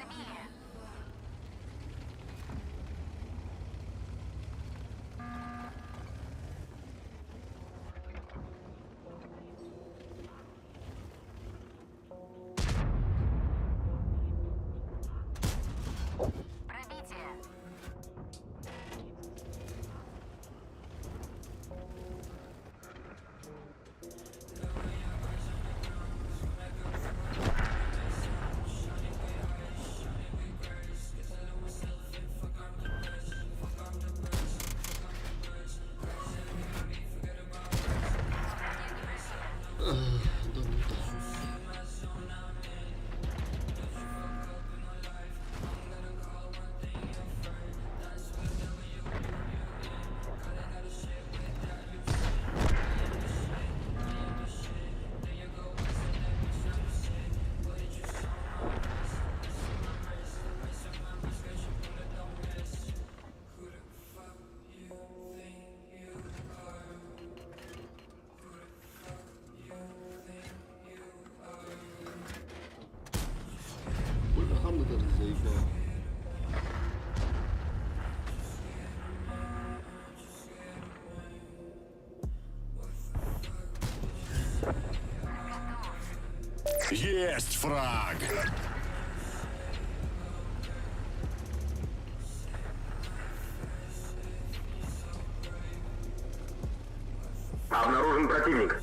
[SPEAKER 5] Броня? Откуда там броня? Есть пробитие. Пробили. Пробитие.
[SPEAKER 4] Да, ну да. Бля, Хамна даже заебал.
[SPEAKER 2] Есть фраг!
[SPEAKER 6] Обнаружен противник.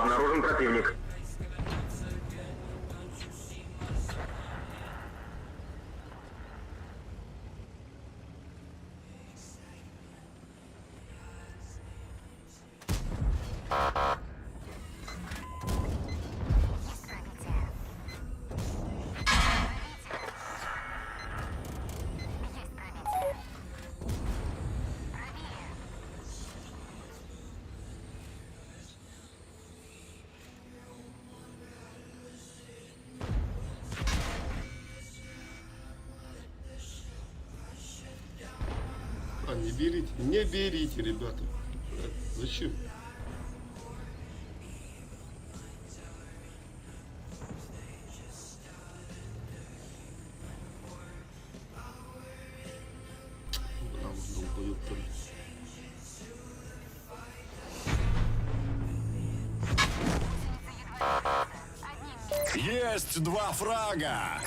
[SPEAKER 1] Обнаружен противник.
[SPEAKER 5] Есть пробитие. Пробитие. Есть пробитие. Пробили.
[SPEAKER 4] А, не берите, не берите, ребята. Зачем? Браво, долбоёб там.
[SPEAKER 5] Гусеницы едва двигаются. Одним
[SPEAKER 2] Есть два фрага!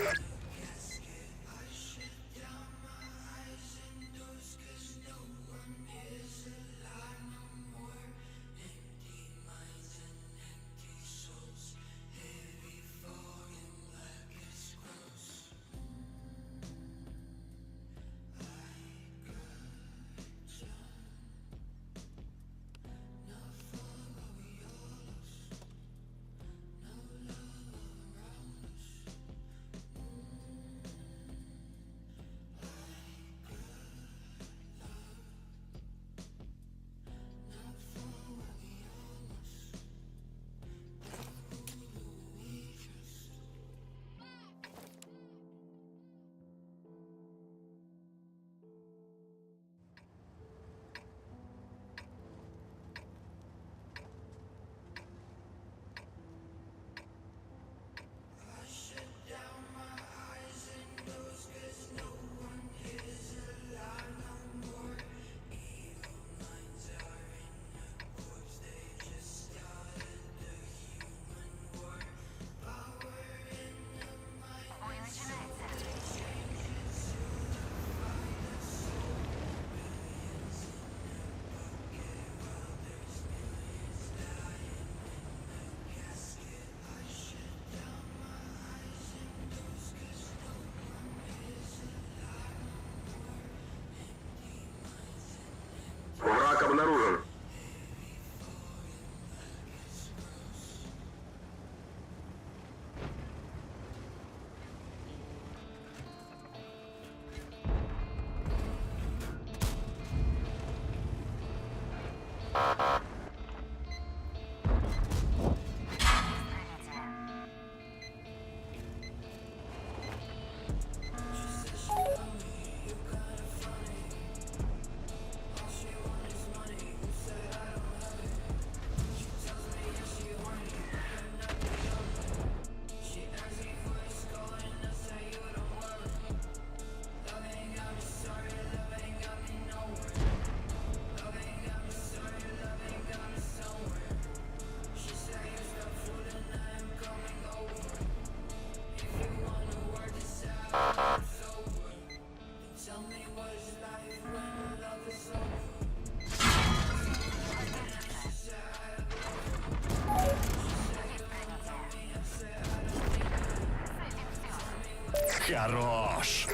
[SPEAKER 5] Бой начинается.
[SPEAKER 1] Враг обнаружен.
[SPEAKER 5] Есть пробитие. Есть пробитие. С этим все.
[SPEAKER 2] Хорош!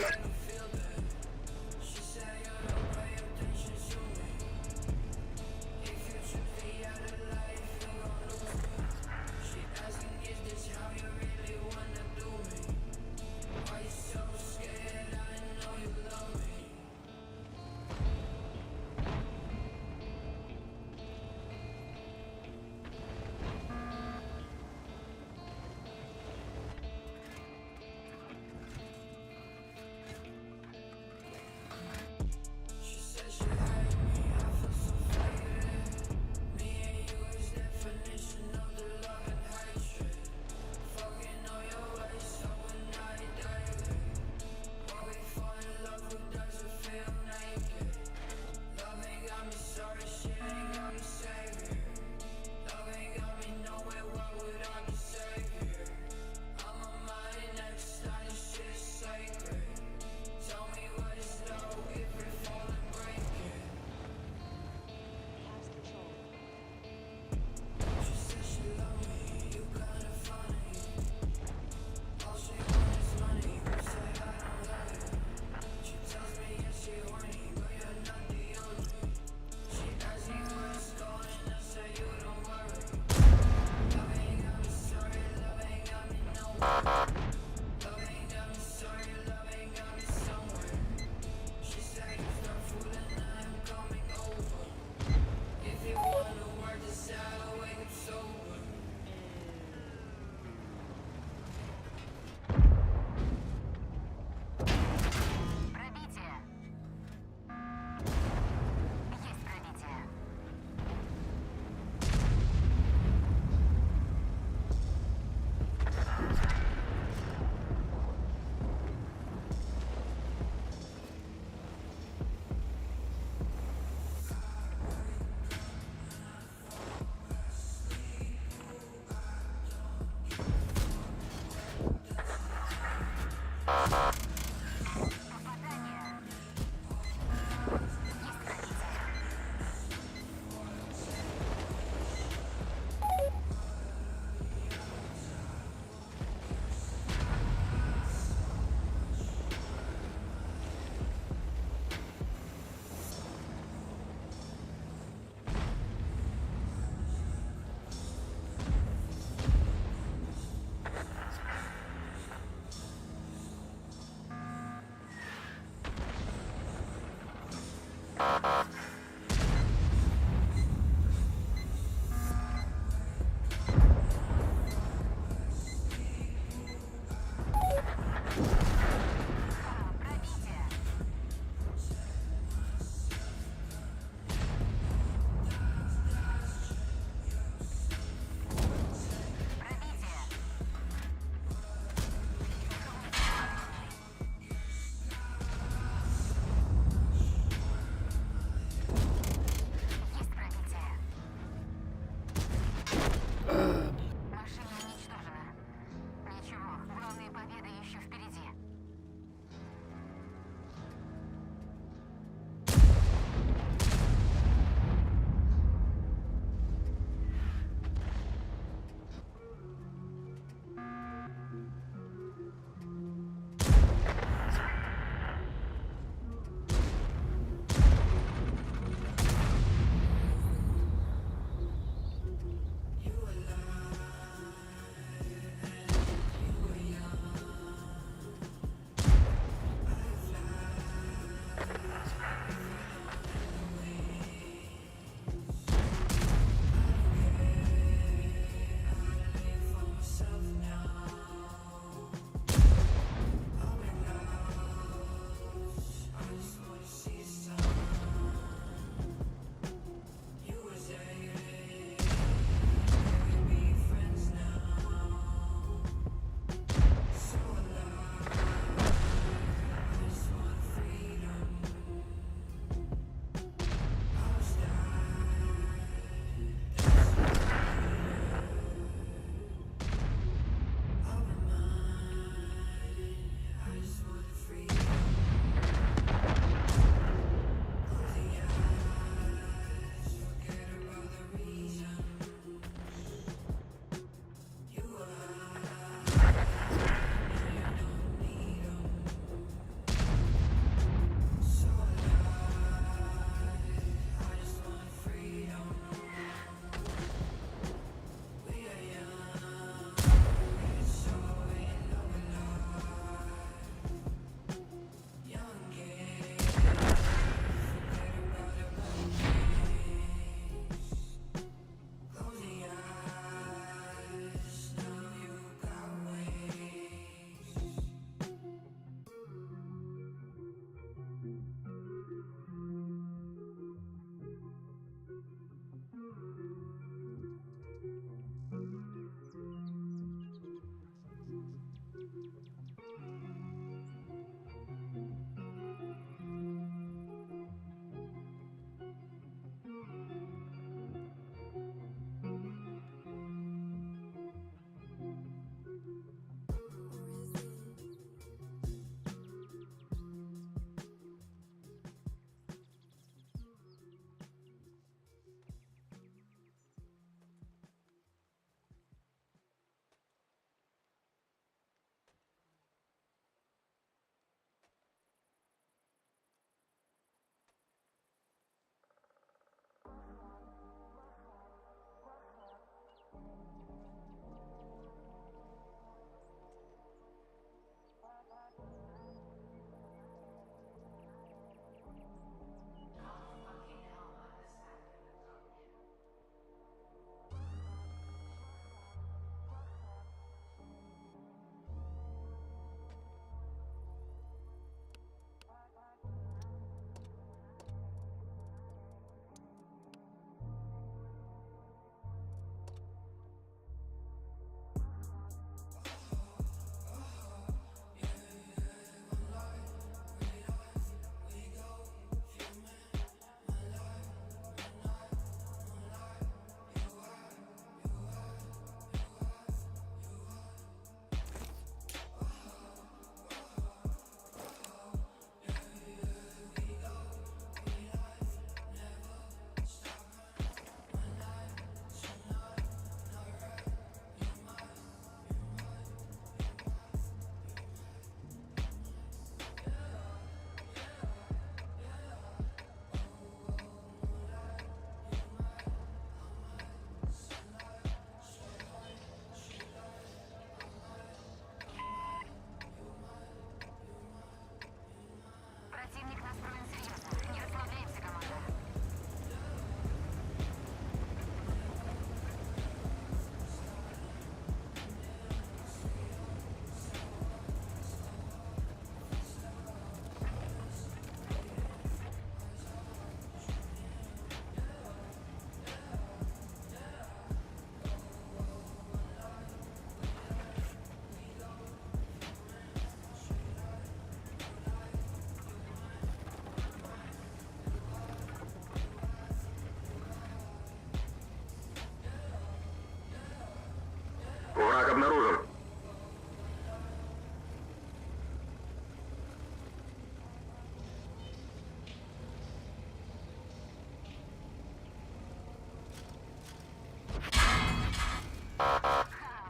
[SPEAKER 1] обнаружен.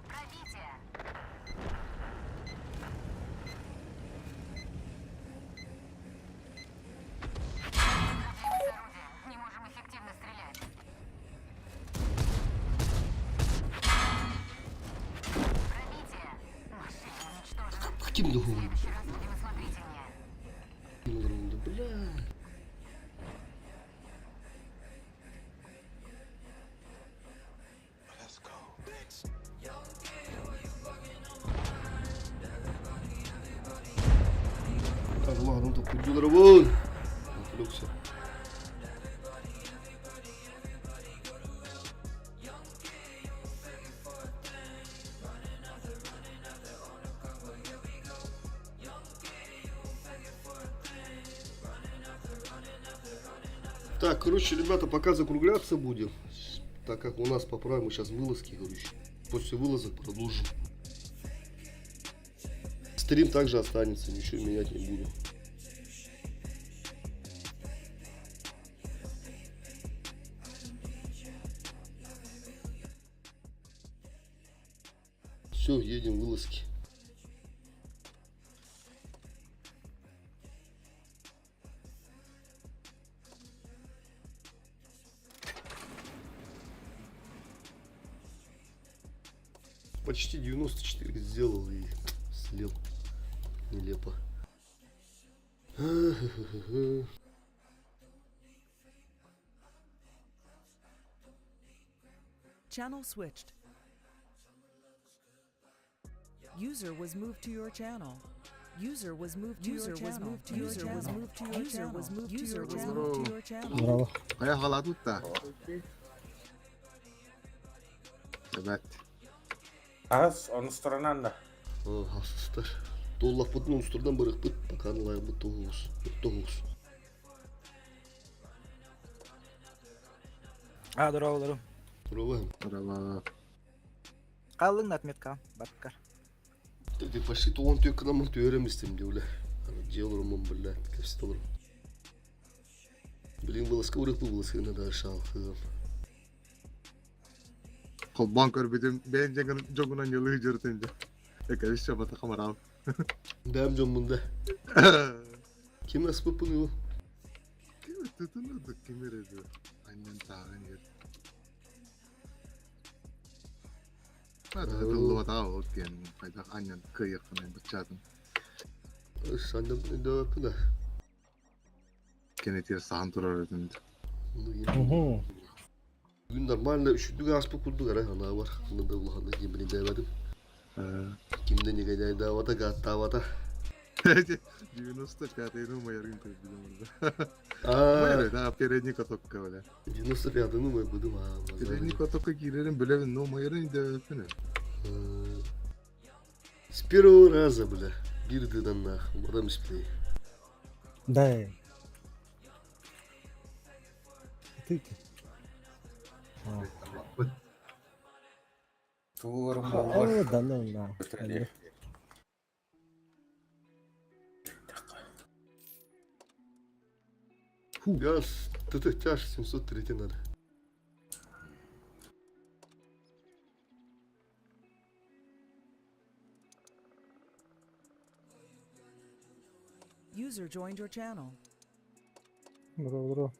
[SPEAKER 5] Пробитие. Проблемы с орудием. Не можем эффективно стрелять. Пробитие. Машина уничтожена.
[SPEAKER 4] Ким
[SPEAKER 5] В
[SPEAKER 4] да
[SPEAKER 5] следующий раз будем осмотрительнее.
[SPEAKER 4] Бля. Так, ладно, то на работу. Отвлекся. Так, короче, ребята, пока закругляться будем, так как у нас по правилам сейчас вылазки, короче. После вылазок продолжим. Стрим также останется, ничего менять не буду. Все, едем в вылазки. Почти 94 сделал и слил. Нелепо.
[SPEAKER 6] Channel switched. User was moved to your channel. User was moved to your channel. Moved to user was moved to your user was moved to your was moved to your channel.
[SPEAKER 7] Bravo.
[SPEAKER 8] Ayak tut da. Evet.
[SPEAKER 9] Аз, онустуранан да.
[SPEAKER 4] Хасыстар. Доллахпытын онустурдан барыхпыт, пока лайбыт тоғыз. Тоғыз.
[SPEAKER 10] А, дороголорум.
[SPEAKER 4] Здорово.
[SPEAKER 8] Bravo.
[SPEAKER 10] Қалың отметка, баккар.
[SPEAKER 4] Ты пошли туон түйе кынамын түйерем истем деуле. Деларым бля, кепситоларым. Блин, вылазка урых вылазка надо шал.
[SPEAKER 8] Холбан көрбүтүм бэйэн дьоҥҥунан ньылыы дьөрүтүн дьэ. Эка үс чабата хамарал.
[SPEAKER 4] Бәм жон мында. Ким аспыпын его?
[SPEAKER 8] Ким тутунудuk ким эрedi? Аннен тааҕын ер. Тыллыбата ол кен хайдах аннен кыйыккын быччатын.
[SPEAKER 4] Сандым да.
[SPEAKER 8] Кенетир сахан турар этин.
[SPEAKER 4] Бүгүн нормально үшүндүк аспы курдук ара ана бар. Анда улаханда ким билин дайбадым. Кимден неге давата гаттавата.
[SPEAKER 8] 95-й ну майаргын көрбүдүм orada.
[SPEAKER 4] А,
[SPEAKER 8] Да, передний катокка бля.
[SPEAKER 4] 95-й ну май будум а.
[SPEAKER 8] Передний катокка кирерин билебин, но майарын дөпүнү.
[SPEAKER 4] С первого раза, бля. Бирдыдан нах, адам исплей.
[SPEAKER 7] Да. Ты ты.
[SPEAKER 9] Туурум
[SPEAKER 7] О, да ну на.
[SPEAKER 4] Фу, газ, ТТ тяж 703 надо.
[SPEAKER 6] User joined your channel.
[SPEAKER 7] Браво,
[SPEAKER 4] Браво.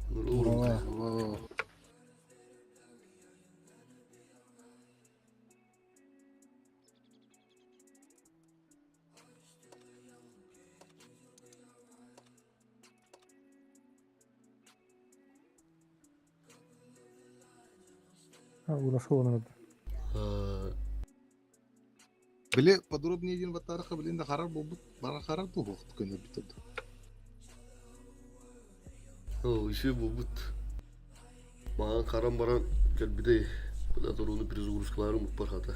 [SPEAKER 8] Bravo.
[SPEAKER 7] Браво.
[SPEAKER 8] Биле подробнее един ватараха билин да харар болбут, бара харар бу бохт көнө битет.
[SPEAKER 4] О, еще бут. Маған қарам баран кәлбидей. Бля, торуну перезагрузкаларым бар хата.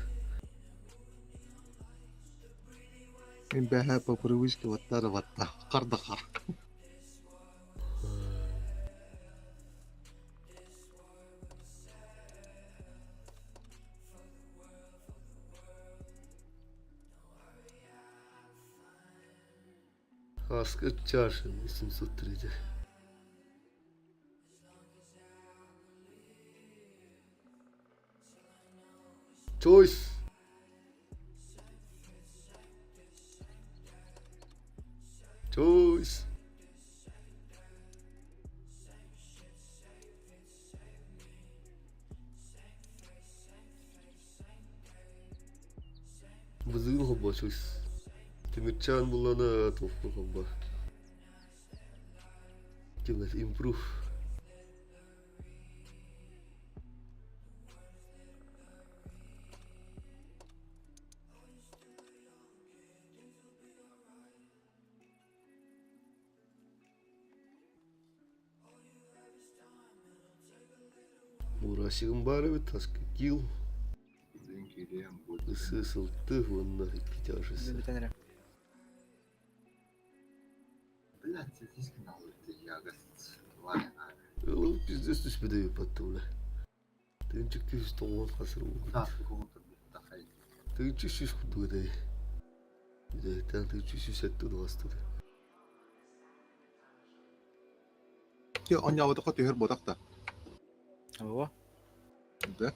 [SPEAKER 8] Мен бәһә по привычке ваттара ватта, кар да кар.
[SPEAKER 4] Хаска чаша 803. Choice. Choice. Бызыгын холбоо Choice. Тимирчаан буллана туохпун холбоо. Ким improve. Мурасигым баар эбит таска килл. Ысыы-сылты уонна икки
[SPEAKER 10] Бүтэн эрэ.
[SPEAKER 4] Ылы пиздец түспүтэ патты бля. Тыынчык күүс тоҕуон хасыр буолбут. Тыынчык сүүс курдук этэ. Бүтэһиктээн тыынчык сүүс сэттэ удаластыды.
[SPEAKER 8] Ти онньообутукка түһэр буотах да.
[SPEAKER 10] Ого.
[SPEAKER 8] Да.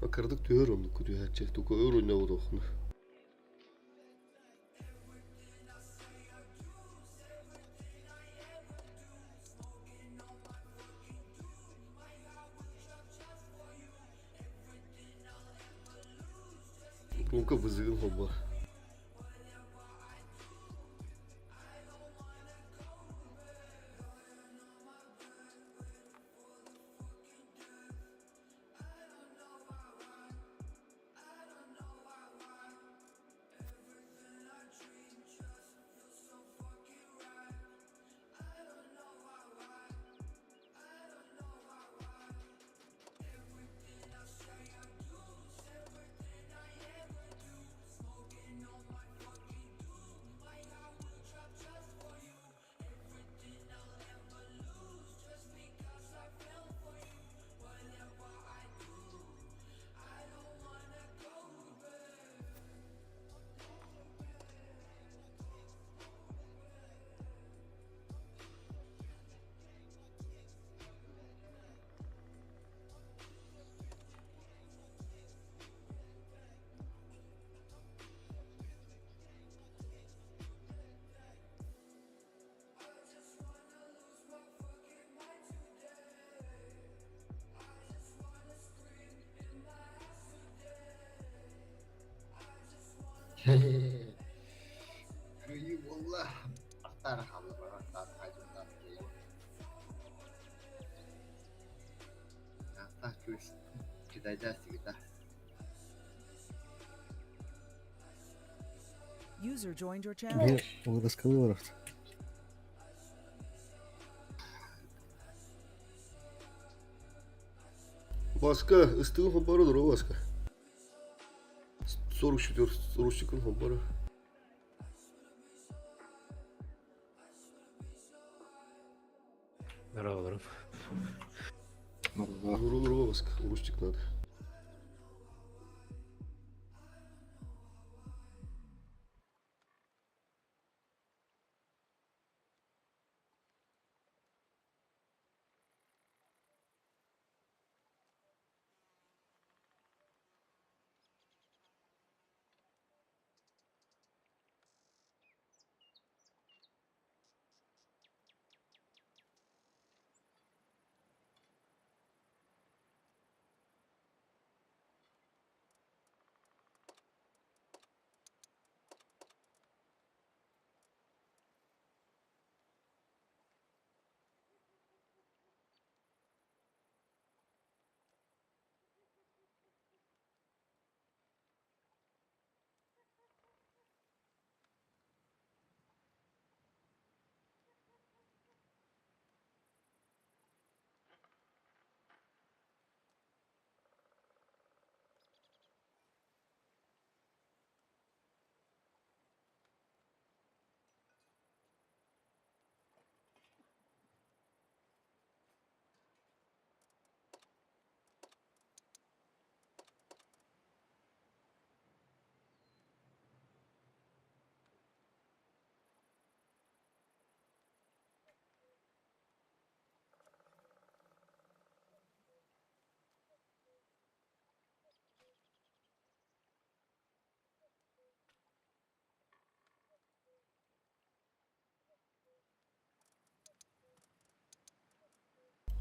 [SPEAKER 4] Акырдык түһэр оннук түһээччи. Тука өр ойнообут охну. Громко бызыгын холбоо.
[SPEAKER 6] User joined your channel.
[SPEAKER 7] Ол раскалылар.
[SPEAKER 4] Баска, ыстыгын холборо дуру Баска. 44 русикын холборо.
[SPEAKER 11] Здорово,
[SPEAKER 8] Норма.
[SPEAKER 4] Дуру дуру Баска, русик надо.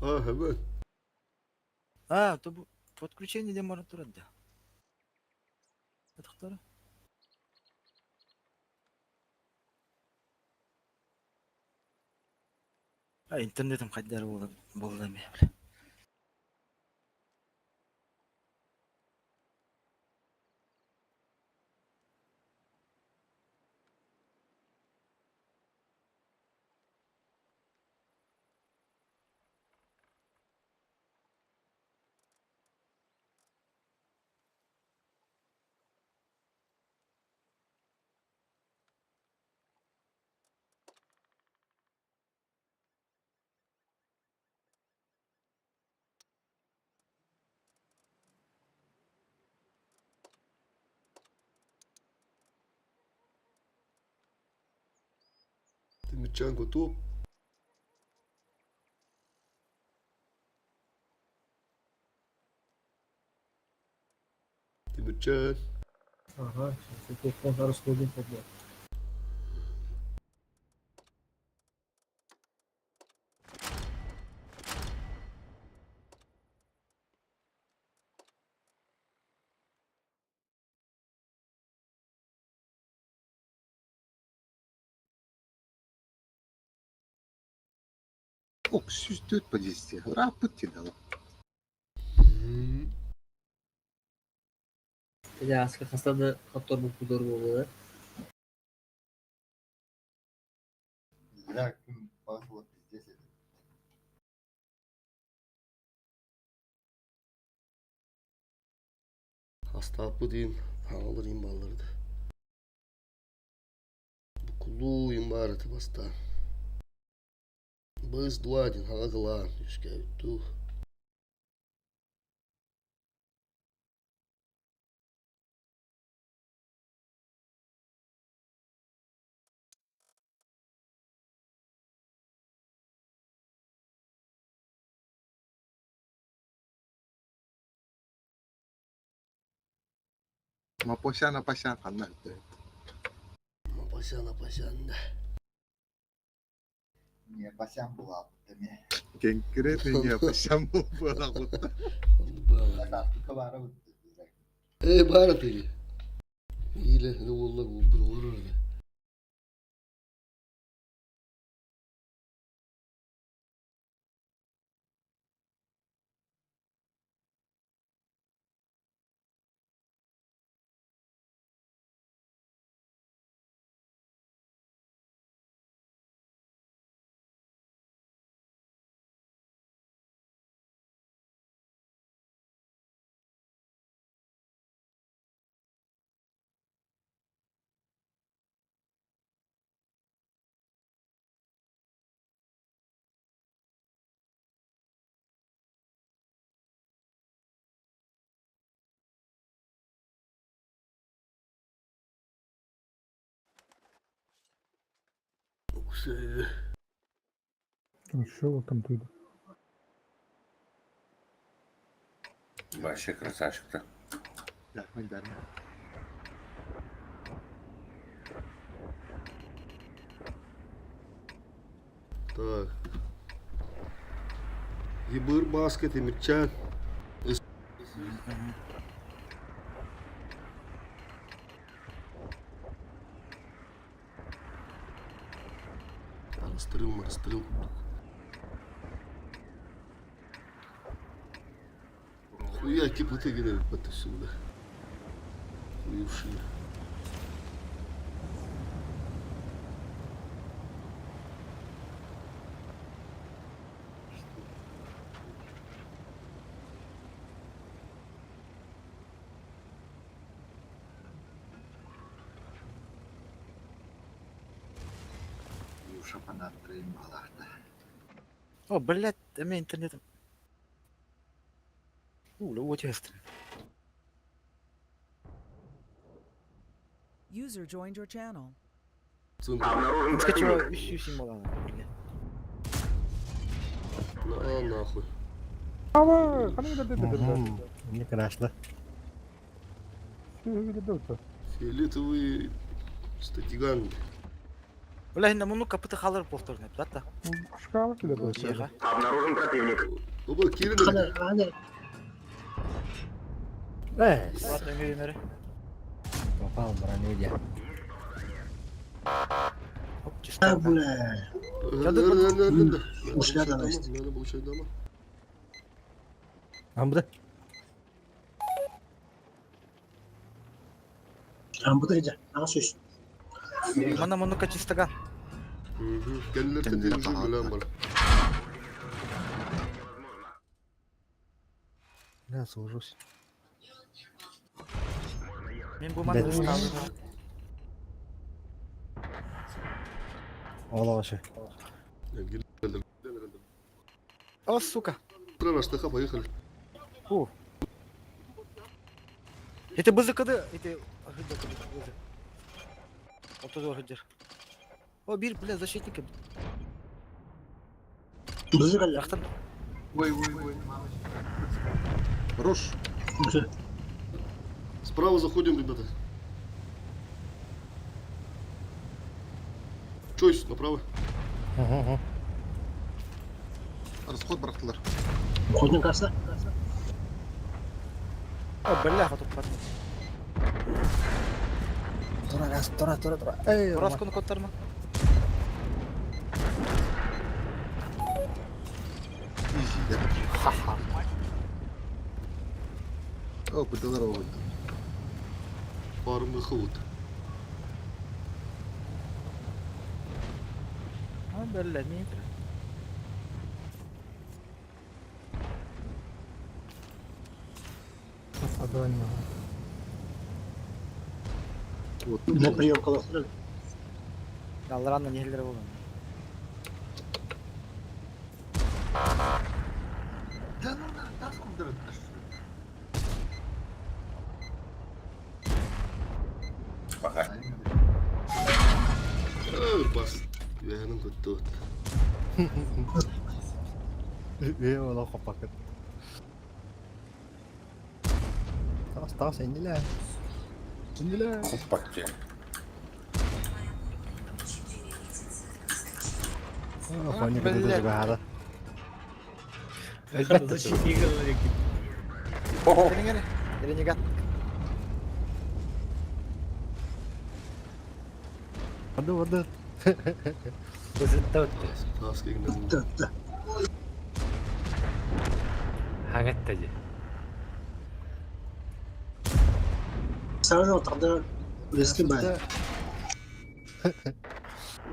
[SPEAKER 4] А, hemen.
[SPEAKER 10] А, то бу подключение диэн баран турар да. Атахтара. А, интернетим хайдары буолла буолла эмиэ.
[SPEAKER 4] Тимирчан готов. Тимирчан.
[SPEAKER 7] Ага, сейчас я расходим подбор.
[SPEAKER 8] Ок, 104 по 10. Рапыт дала.
[SPEAKER 3] Аска хаста да хотор бу кудор буолла.
[SPEAKER 8] Бля, пахло пиздец.
[SPEAKER 4] Hasta bu diyeyim. Havalar imballardı. Букулу имбараты баста. Быз дуадин халагалан. Юшкай ту.
[SPEAKER 8] Мапосян, апасян, ханна.
[SPEAKER 4] Апасян, апасян да.
[SPEAKER 11] Не, Пасян была, ми.
[SPEAKER 8] Конкретно не апасян был
[SPEAKER 4] Эй, бара ты. Или, ну, wallah, bu bir olur öyle.
[SPEAKER 7] Что там ты?
[SPEAKER 9] Вообще красавчик-то.
[SPEAKER 8] Да, да.
[SPEAKER 4] Так. Ебыр баска Тимирчан. Расстрел, расстрел. Хуя теплоты генерит сюда. Хуевшие.
[SPEAKER 10] О, блядь, эми интернетим. У, вот ясно.
[SPEAKER 6] User joined your channel.
[SPEAKER 4] Центр.
[SPEAKER 1] Обнаружен
[SPEAKER 10] Скачала
[SPEAKER 1] противник.
[SPEAKER 10] еще символа, блядь.
[SPEAKER 4] На нахуй.
[SPEAKER 7] Не страшно.
[SPEAKER 4] Фиолетовый статиган.
[SPEAKER 10] Бля, инна муну капыты халыр повторно, да? Тихо.
[SPEAKER 1] Обнаружен противник.
[SPEAKER 4] Оба киирин эрэ.
[SPEAKER 7] Э,
[SPEAKER 10] Ладно, өҥөр.
[SPEAKER 7] попал броню я.
[SPEAKER 10] Оп, чисто.
[SPEAKER 11] Бля.
[SPEAKER 4] Ушли.
[SPEAKER 11] Ушли, да,
[SPEAKER 4] Надо получать дома.
[SPEAKER 7] Амбы.
[SPEAKER 11] Амбыта иде. Ага сөз.
[SPEAKER 10] Мана мунука чистаган.
[SPEAKER 4] Kendileri
[SPEAKER 8] Kendileri
[SPEAKER 4] tedbir
[SPEAKER 8] daha
[SPEAKER 4] bilen var.
[SPEAKER 7] Да, служусь.
[SPEAKER 10] Мен бу маны
[SPEAKER 7] Да.
[SPEAKER 10] ставлю.
[SPEAKER 7] Ола вообще.
[SPEAKER 10] О, сука.
[SPEAKER 4] Прораштаха, поехали.
[SPEAKER 10] Фу. Это бызыкыды, это бызы. Ортодор хыджыр. О, бир, бля, защитники.
[SPEAKER 11] Бызы калла.
[SPEAKER 10] Рахтан.
[SPEAKER 8] Ой, ой, ой. Хорош.
[SPEAKER 4] Справа заходим, ребята. Чойс, направо.
[SPEAKER 7] Угу.
[SPEAKER 8] Расход бырахтылар.
[SPEAKER 11] Ходын каса.
[SPEAKER 10] О, бля, хотуп бар.
[SPEAKER 7] Тура, газ, тура, тура, тура. Эй,
[SPEAKER 10] Раз кону коттарма.
[SPEAKER 8] Изи.
[SPEAKER 10] Ха-ха.
[SPEAKER 8] О, кудалар оҕо.
[SPEAKER 4] Парым выход.
[SPEAKER 10] А, бля, не.
[SPEAKER 8] Вот.
[SPEAKER 11] На прием колохтыр.
[SPEAKER 10] Алларанна нехилер болон.
[SPEAKER 8] Да ну на, тас кудара.
[SPEAKER 9] Пока.
[SPEAKER 4] Эй, бас. Бэхэнэн көттө.
[SPEAKER 7] Э, ола хопакыт. Тас, тас, иниле. Иниле.
[SPEAKER 9] Хупаки.
[SPEAKER 7] Хони кыды жугада.
[SPEAKER 3] Защитник
[SPEAKER 10] Ренегат. Ренегат.
[SPEAKER 7] Воду, воду.
[SPEAKER 3] Бызыттау.
[SPEAKER 4] Тас кегинен.
[SPEAKER 11] Да.
[SPEAKER 12] Хангатта же.
[SPEAKER 11] Сразу тогда riski бар.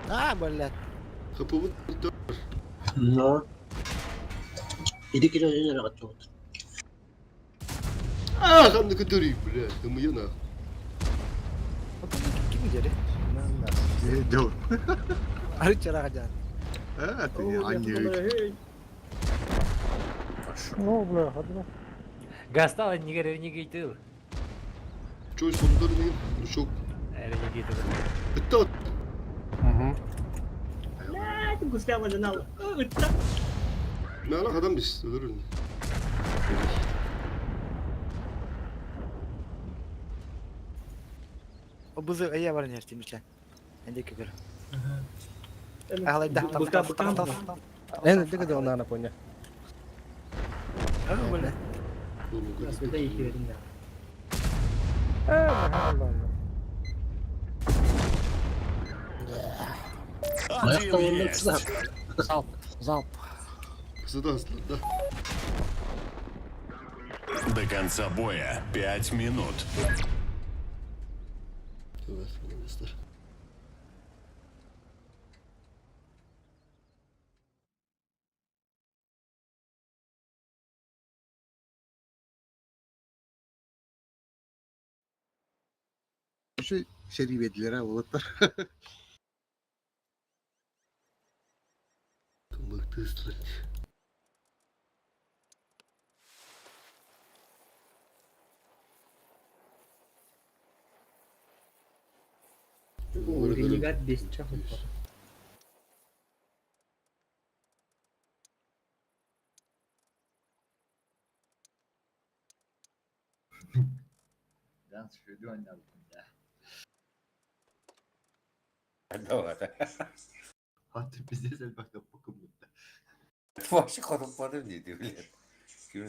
[SPEAKER 10] А, бля.
[SPEAKER 4] Хапыбыт.
[SPEAKER 11] Но. Иди кире жер катты.
[SPEAKER 4] А, ханды көтөрүй, бля. Кымыя на.
[SPEAKER 10] Ким дери?
[SPEAKER 8] Э, дел.
[SPEAKER 10] Арычара гадан.
[SPEAKER 8] А, ты не аньы.
[SPEAKER 12] Гастал нигер ренегейтыл.
[SPEAKER 4] Чойс ондар деген. Лучок.
[SPEAKER 12] Ренегейтыл.
[SPEAKER 4] Бітті.
[SPEAKER 3] Гусля маданал.
[SPEAKER 4] Мәлі адам біз. Өлөрүн.
[SPEAKER 10] О, бызы ая бар нер тимичлен. Эндеки көр. Ахлай да.
[SPEAKER 3] Быка, быка.
[SPEAKER 7] Э, дыгы да она поня.
[SPEAKER 10] А, бля.
[SPEAKER 3] Сюда их верим, да.
[SPEAKER 11] Аяқта
[SPEAKER 2] Один
[SPEAKER 11] онда
[SPEAKER 2] есть.
[SPEAKER 11] тыза.
[SPEAKER 7] Залп, залп.
[SPEAKER 4] Сыда, да.
[SPEAKER 2] До конца боя 5 минут.
[SPEAKER 4] Evet, göster.
[SPEAKER 8] Şu şeri verdiler ha oğlutlar.
[SPEAKER 4] Бактыстыр.
[SPEAKER 3] Ренегат без чахов.
[SPEAKER 11] Dans şöyle oynardım ya.
[SPEAKER 9] Давай.
[SPEAKER 13] А ты пиздец элбэх таппыккын.
[SPEAKER 9] Вообще хотуппатым дии, блядь. Ким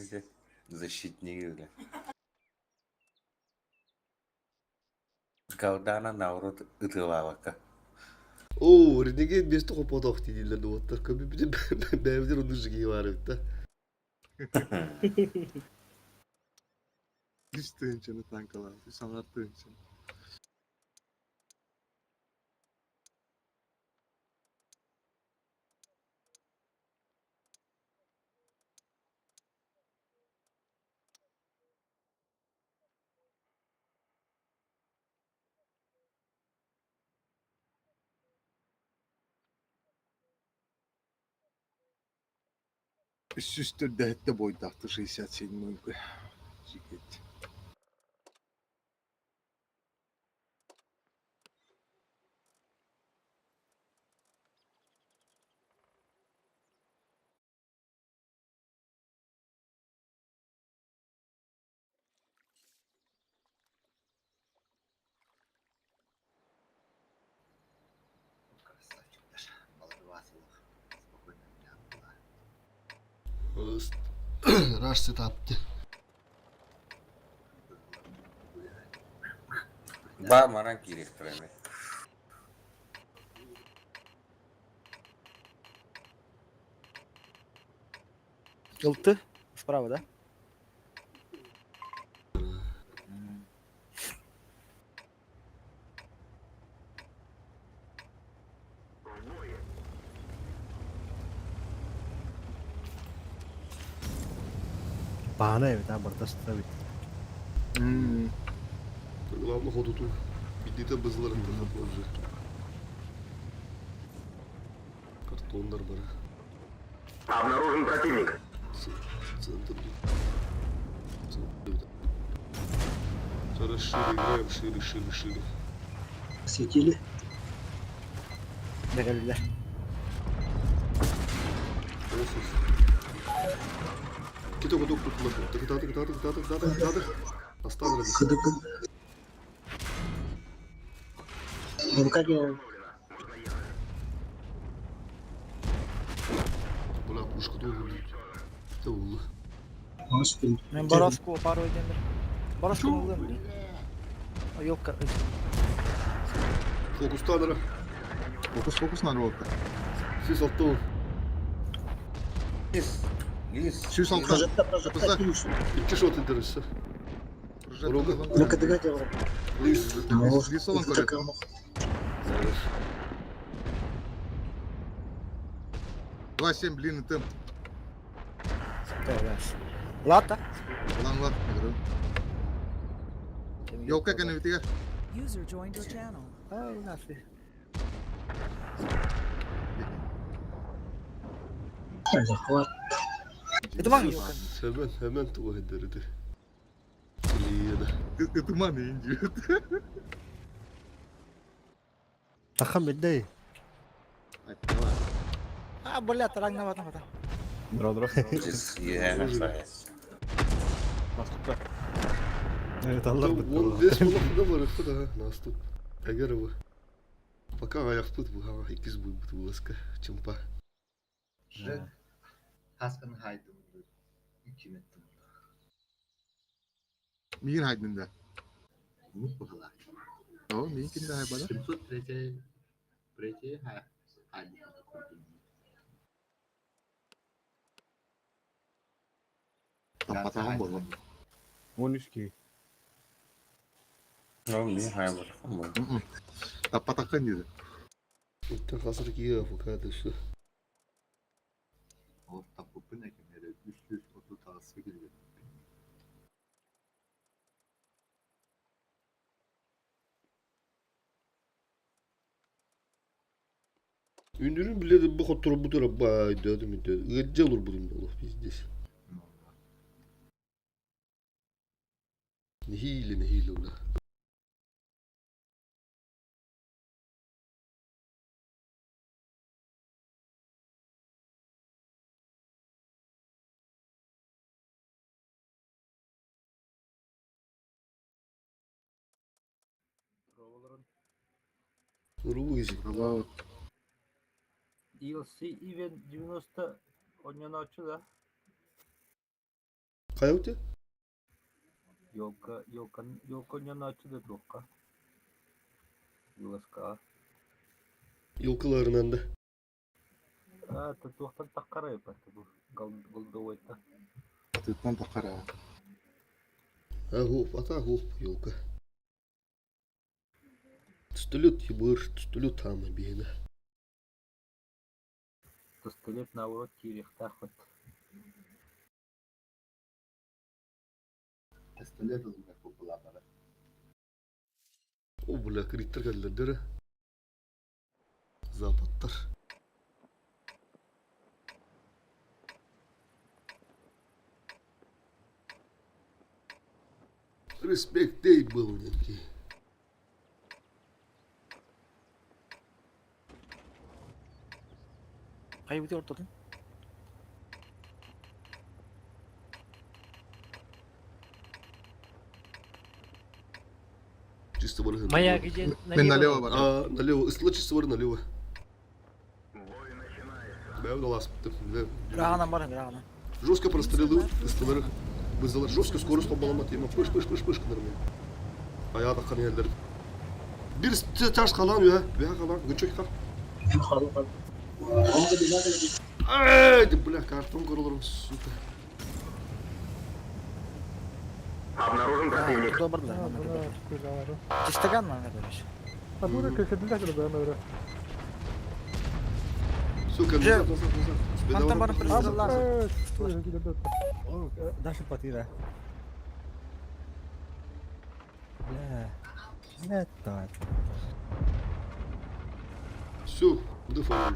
[SPEAKER 9] защитник, бля. Галдана наоборот ытылаабакка.
[SPEAKER 4] Оо, Renegade 5 хопотох дииллэр доҕоттор. Көмүппүтүн бэйэбитин оннук жиги баар эбит да.
[SPEAKER 8] Үс тыһыынчаны танкалаан, үс аҥар тыһыынчаны. Үс сүүс төрдөөһүттэ буойдаахты 67-й Жигит.
[SPEAKER 13] Красавчиктар. Баларбасылық. Спокойно
[SPEAKER 4] Rush setup'tı.
[SPEAKER 9] Ба манан киириэхтэрэ
[SPEAKER 10] Ылты. Справа, да?
[SPEAKER 7] Баана эбит а барда сытар эбит.
[SPEAKER 4] Главное ходуту. Биддите бызыларын тахат уже. Картондар бар.
[SPEAKER 1] Обнаружен противник.
[SPEAKER 4] Центр. Центр. Сейчас шире играем, шире, шире, шире.
[SPEAKER 11] Светили.
[SPEAKER 10] Бэрэллэр.
[SPEAKER 4] Офис. Кito кутук тут Так, так, так, так, так, так, так. Оставили.
[SPEAKER 11] Кыдыкын. Ну как я
[SPEAKER 4] Бля, пушка долго будет. Это было.
[SPEAKER 11] Господи.
[SPEAKER 10] Мен Боровску пару өйдемир. Боровску ылым. Ёлка.
[SPEAKER 4] Фокус танера.
[SPEAKER 8] Фокус, фокус на роллка.
[SPEAKER 4] Сис алтын.
[SPEAKER 9] Лис. Лис.
[SPEAKER 8] Сүүс алта.
[SPEAKER 11] Прожекта, прожекта, киюшн.
[SPEAKER 4] Икки шот интересно. Рога.
[SPEAKER 11] Ну кадыга делал.
[SPEAKER 4] Лис.
[SPEAKER 8] Лис olan көрөт. 2-7 длинный темп.
[SPEAKER 10] Лата.
[SPEAKER 8] Улан бар. Ёлка кэннибитигэр.
[SPEAKER 6] User joined your channel.
[SPEAKER 10] А, у нас и.
[SPEAKER 11] Захват.
[SPEAKER 10] Это ман ёлка.
[SPEAKER 4] Hemen hemen tuva ederdi. Лиеда.
[SPEAKER 8] Ытыман индиют.
[SPEAKER 7] Тахан билдей.
[SPEAKER 10] А, бля, тараңна бата бата.
[SPEAKER 7] Дро дро.
[SPEAKER 9] Лис.
[SPEAKER 7] Таллар бит.
[SPEAKER 4] Он весь было да бар да наступ. Эгер бу. Пока аяқпыт бу ха икиз бу бу ласка чымпа.
[SPEAKER 13] Жек. Хаскан хайдым. Икиметтим.
[SPEAKER 8] Миин хайдында.
[SPEAKER 13] Ну, похала.
[SPEAKER 8] О, миин кинде хайбада.
[SPEAKER 13] 703 третий хайдым.
[SPEAKER 8] Таппатахан болом.
[SPEAKER 7] 13 ки.
[SPEAKER 9] Ну, мин хайбар.
[SPEAKER 8] Таппатахан диди.
[SPEAKER 4] Оттан хасыр кие авокадо şu.
[SPEAKER 13] Ол таппыппын экенери 330 тағысы келген.
[SPEAKER 4] Үндүрүн биле бу хотур бу тура бай дөдүм дөдүм. Ыджа olur budum olur пиздец. Нехиле нехиле ула. Рубуйзи.
[SPEAKER 13] DLC Event 90 ойнонооччу да?
[SPEAKER 4] Хайа у тебя?
[SPEAKER 13] Елка, елка, елка ойнонооччу да туохха? Юласкаҕа.
[SPEAKER 4] Елкаларынан да.
[SPEAKER 13] А, туохтан таххарай бу голдовойта.
[SPEAKER 8] Тыттан таххара.
[SPEAKER 4] А гоп, ата гоп, елка. Түстүлүт ебыр, түстүлүт тама биэна.
[SPEAKER 13] Пистолет наоборот киириэхтээх эбит. Пистолет ылыммат буоллаҕына.
[SPEAKER 4] О, бля, криттер кэллэрдэрэ. Западтар. Респект дей был некий.
[SPEAKER 10] Хайбыты ортотун.
[SPEAKER 4] Чисто бар.
[SPEAKER 12] Моя где
[SPEAKER 8] Мен налево бар.
[SPEAKER 4] А, налево. Ысла чисто бар налево. Бля, удалась.
[SPEAKER 10] Рағынан барың, рағынан.
[SPEAKER 4] Жестко прострелы, ыстылары. Бызылар жестко скорость баламат ема. Пыш, пыш, пыш, пыш кынырмын. Аяғы таққан елдер. Bir таш қалам я, бя қалам, гүнчек қал.
[SPEAKER 11] Хал хал. Онга билер.
[SPEAKER 4] Эй, бля, картон көрілірім, сука.
[SPEAKER 1] Обнаружен противник.
[SPEAKER 10] Туда бардылар, манна көрөр. Чистаган манна көрөр.
[SPEAKER 4] Сука,
[SPEAKER 10] Же-
[SPEAKER 4] назад, назад, назад.
[SPEAKER 10] Мантан барып пристреллар.
[SPEAKER 7] Дальше потира. Бля. Не так.
[SPEAKER 4] Все, дыфа.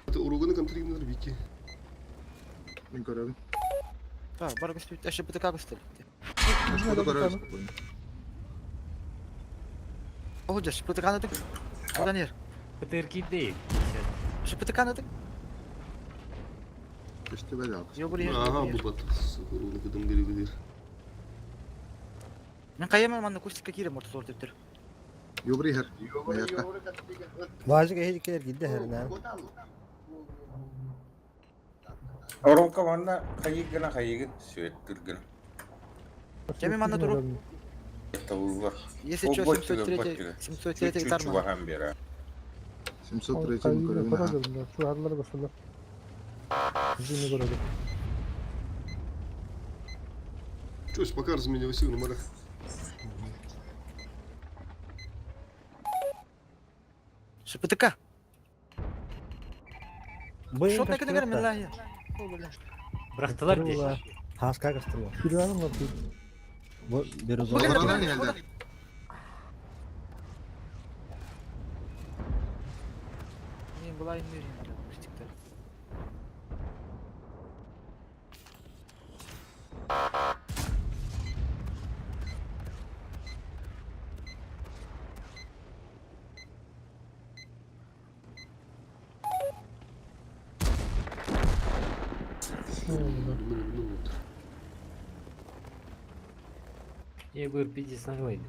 [SPEAKER 4] Это уруганы контригнер Вики.
[SPEAKER 8] Мен көрөбүн.
[SPEAKER 10] Бар, бар көстү, әші ПТК көстү.
[SPEAKER 8] Шкода көрөбүз.
[SPEAKER 10] О, жаш, ПТК-ны тык. Одан ер.
[SPEAKER 12] ПТР кидей.
[SPEAKER 10] Шы ПТК-ны тык.
[SPEAKER 8] Көстү бәле.
[SPEAKER 10] Йобур ер.
[SPEAKER 4] Ага, bu bat. Уруганы кыдым гири
[SPEAKER 10] Мен кайымын манна кустикка кирем орто зор деп тұр.
[SPEAKER 8] Юбри хер. Маякка.
[SPEAKER 7] Важик эһи кэлэр гидде хэрнэ.
[SPEAKER 9] Оронка манна хайык гына хайыгын, сүөттүр гына.
[SPEAKER 10] Жами манна туру.
[SPEAKER 9] Табыллар.
[SPEAKER 10] Если что, 703, 703 гитар ма.
[SPEAKER 9] Чувахан бера.
[SPEAKER 8] 703 көрөбүн.
[SPEAKER 4] Чё, пока разменивай силу, марах.
[SPEAKER 10] Шы ПТК.
[SPEAKER 7] Быйын
[SPEAKER 10] Шот накыны көрем, мен
[SPEAKER 12] Бырахтылар дей.
[SPEAKER 7] Хаска кастырла. Бу беруза.
[SPEAKER 8] Олардан келди.
[SPEAKER 10] Мен булай мөрим, кустиктер.
[SPEAKER 12] Я говорю, пиздец наглый.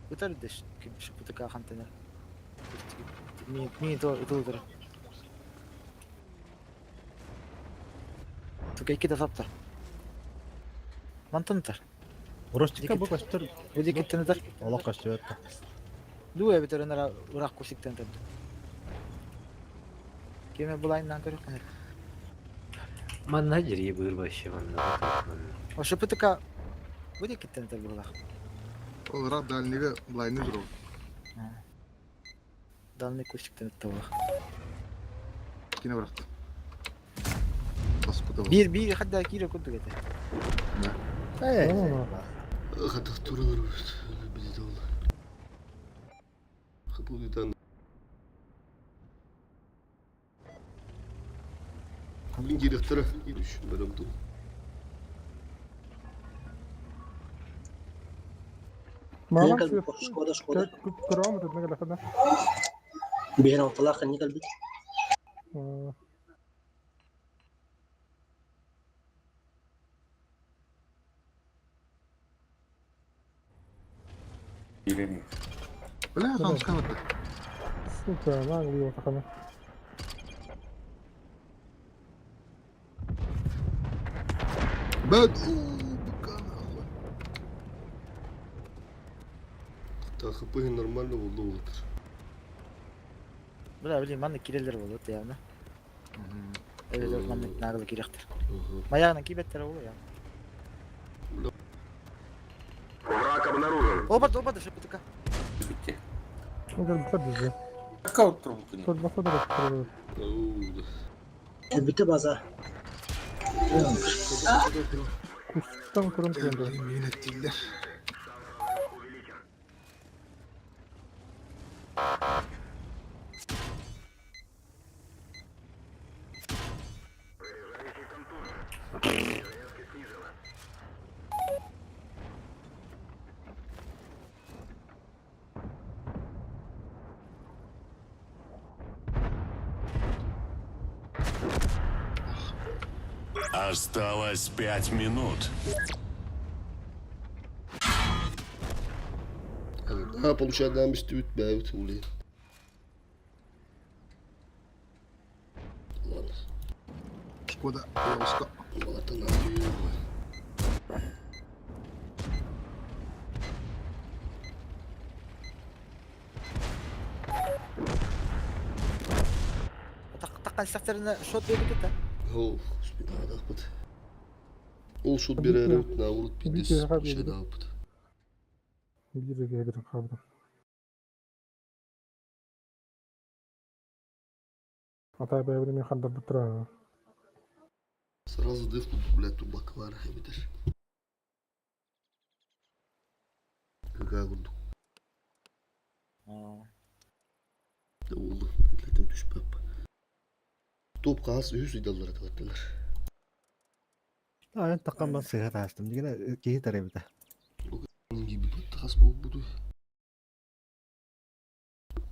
[SPEAKER 10] Бутар деш, ким шы ПТК хантына. Ми ми то то то. Тука ики да сапта. Мантантар.
[SPEAKER 7] Ростика бу кастыр.
[SPEAKER 10] Өде кеттенер.
[SPEAKER 7] Олох кастыр.
[SPEAKER 10] Дуэ бетеренер урак кусиктен тәбді. Кеме булайынан көрөк кенер.
[SPEAKER 12] Манна жер ебыр вообще манна.
[SPEAKER 10] Ошо ПТК өде кеттенер булах.
[SPEAKER 8] Ол рак дальныйга блайны жүрөп.
[SPEAKER 10] Данный кусиктен булах.
[SPEAKER 8] Кине быракты. Басып кетіп.
[SPEAKER 10] Бир бир хадда кире көтү кете.
[SPEAKER 7] Э.
[SPEAKER 4] Хата туралар бизде ол. Хапулитан. Блин, директора идущ, барам тут.
[SPEAKER 11] Шкода, шкода. Бихен алтылах не калбит.
[SPEAKER 9] Киирэн
[SPEAKER 8] Бля, там сканер.
[SPEAKER 14] Сука, наглый его такая.
[SPEAKER 8] Бэт! Уу, быка нахуй.
[SPEAKER 4] Так, ХП нормально болды олар.
[SPEAKER 10] Бля, блин, манна кирелер болот явно. Эбетер манна наглы кирехтер. Маягынан кибеттер болу я.
[SPEAKER 1] Враг обнаружен.
[SPEAKER 10] Оба, оба, да ШПТК.
[SPEAKER 9] битте.
[SPEAKER 14] Ну, как бы подожди.
[SPEAKER 9] Кака трубку
[SPEAKER 14] Тут два хода раскрывают.
[SPEAKER 11] Bitti baza.
[SPEAKER 14] Кустан курун курун.
[SPEAKER 8] Yemin ettiler.
[SPEAKER 2] Осталось пять минут.
[SPEAKER 4] Ha, получать biz түт бәйбит ули. Ладно.
[SPEAKER 8] Шкода, Лауска.
[SPEAKER 4] Ладно, нахуй.
[SPEAKER 10] Таккан сактерine шот берди кете.
[SPEAKER 4] Оу, спина дахпыт. Ол шут берер на урут пиздец. Получай дахпыт.
[SPEAKER 14] Биир гэгрин хабдым. Атай бэйбин мен хандар бутра.
[SPEAKER 4] Сразу дыхнут, блядь, тубак var битер. Какая курдук. Да oldu. Zaten düşmem. Топ қағаз 100 доллар аталаттылар.
[SPEAKER 7] Aynen takkan ben sıhhat açtım. Yine киһи тарабыта.
[SPEAKER 4] Gibi тахас болып буду.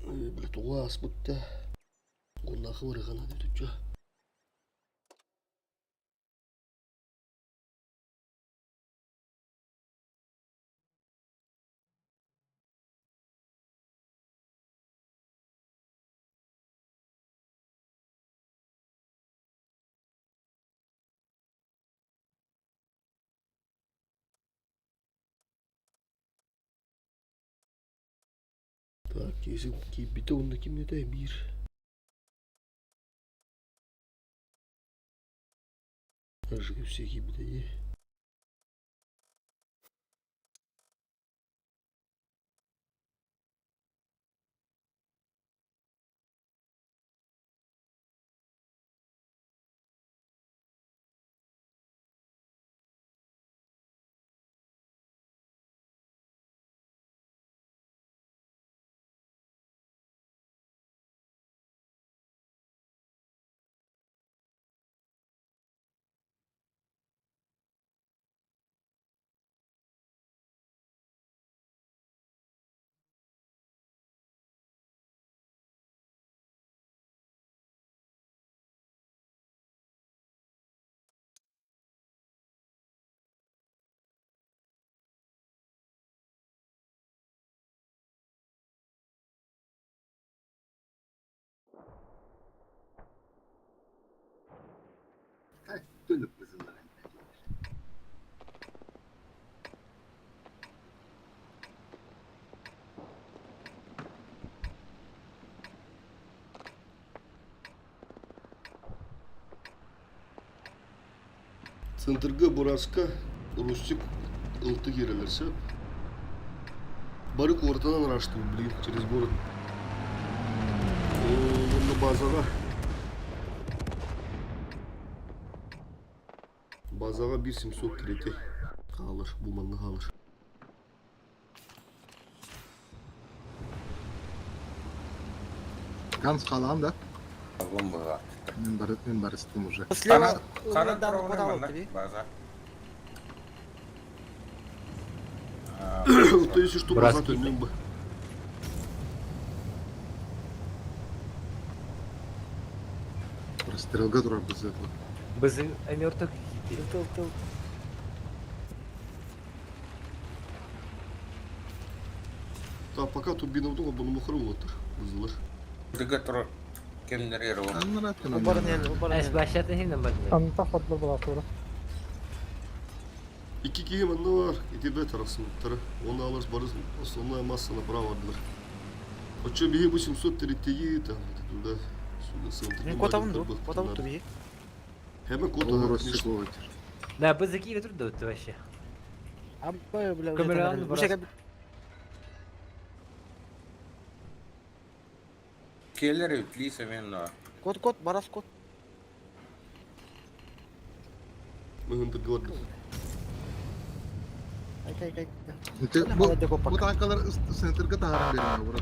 [SPEAKER 4] Блядь, уас бутта. Оннахы бар гана деп түчө. Так, если кийбите онда кимне да бир. Ажы все кийбите е.
[SPEAKER 13] Dönüp kızıllar.
[SPEAKER 4] Центрга Бураска Рустик ылты кирелерсе. Бары квартадан рашты, блин, через город. О, на базага. Базага 1703 қалыр, бұл манны қалыр.
[SPEAKER 8] Ганс қалам да?
[SPEAKER 9] Алым бұға.
[SPEAKER 8] Мен бар, мен барыстым уже.
[SPEAKER 10] Слева
[SPEAKER 9] Қана
[SPEAKER 10] удан
[SPEAKER 9] тұрғыны
[SPEAKER 10] подал
[SPEAKER 9] манна
[SPEAKER 10] тебе.
[SPEAKER 9] база.
[SPEAKER 4] То есть, что база төмен бы.
[SPEAKER 8] Прострелга тура без этого.
[SPEAKER 12] Біз әмертік
[SPEAKER 10] Тыл тыл.
[SPEAKER 4] Так, пока турбина bunu улаттыр. Бузулар.
[SPEAKER 9] Дыга тур кемнер ол.
[SPEAKER 12] Эс башатын хинен бардын.
[SPEAKER 14] Антах батлар балатыра.
[SPEAKER 4] İki kişi bende var. İti tarafsınlıkları. Onu alırız barız. Основная масса направо vardır. Очо биһи 833 там туда сюда
[SPEAKER 10] Мен котабын ду. Котабын ту би.
[SPEAKER 4] Hemen kota.
[SPEAKER 12] Да, бызыки тур да вообще.
[SPEAKER 10] Абай бля.
[SPEAKER 12] Камераны
[SPEAKER 10] Bu şaka
[SPEAKER 9] Келер ütliyse мен на.
[SPEAKER 10] Кот кот барас кот.
[SPEAKER 4] Мыгынды гордо.
[SPEAKER 10] Ай кай кай.
[SPEAKER 8] Bu, bu tankalar sentirge taharın benim ya. Bırak.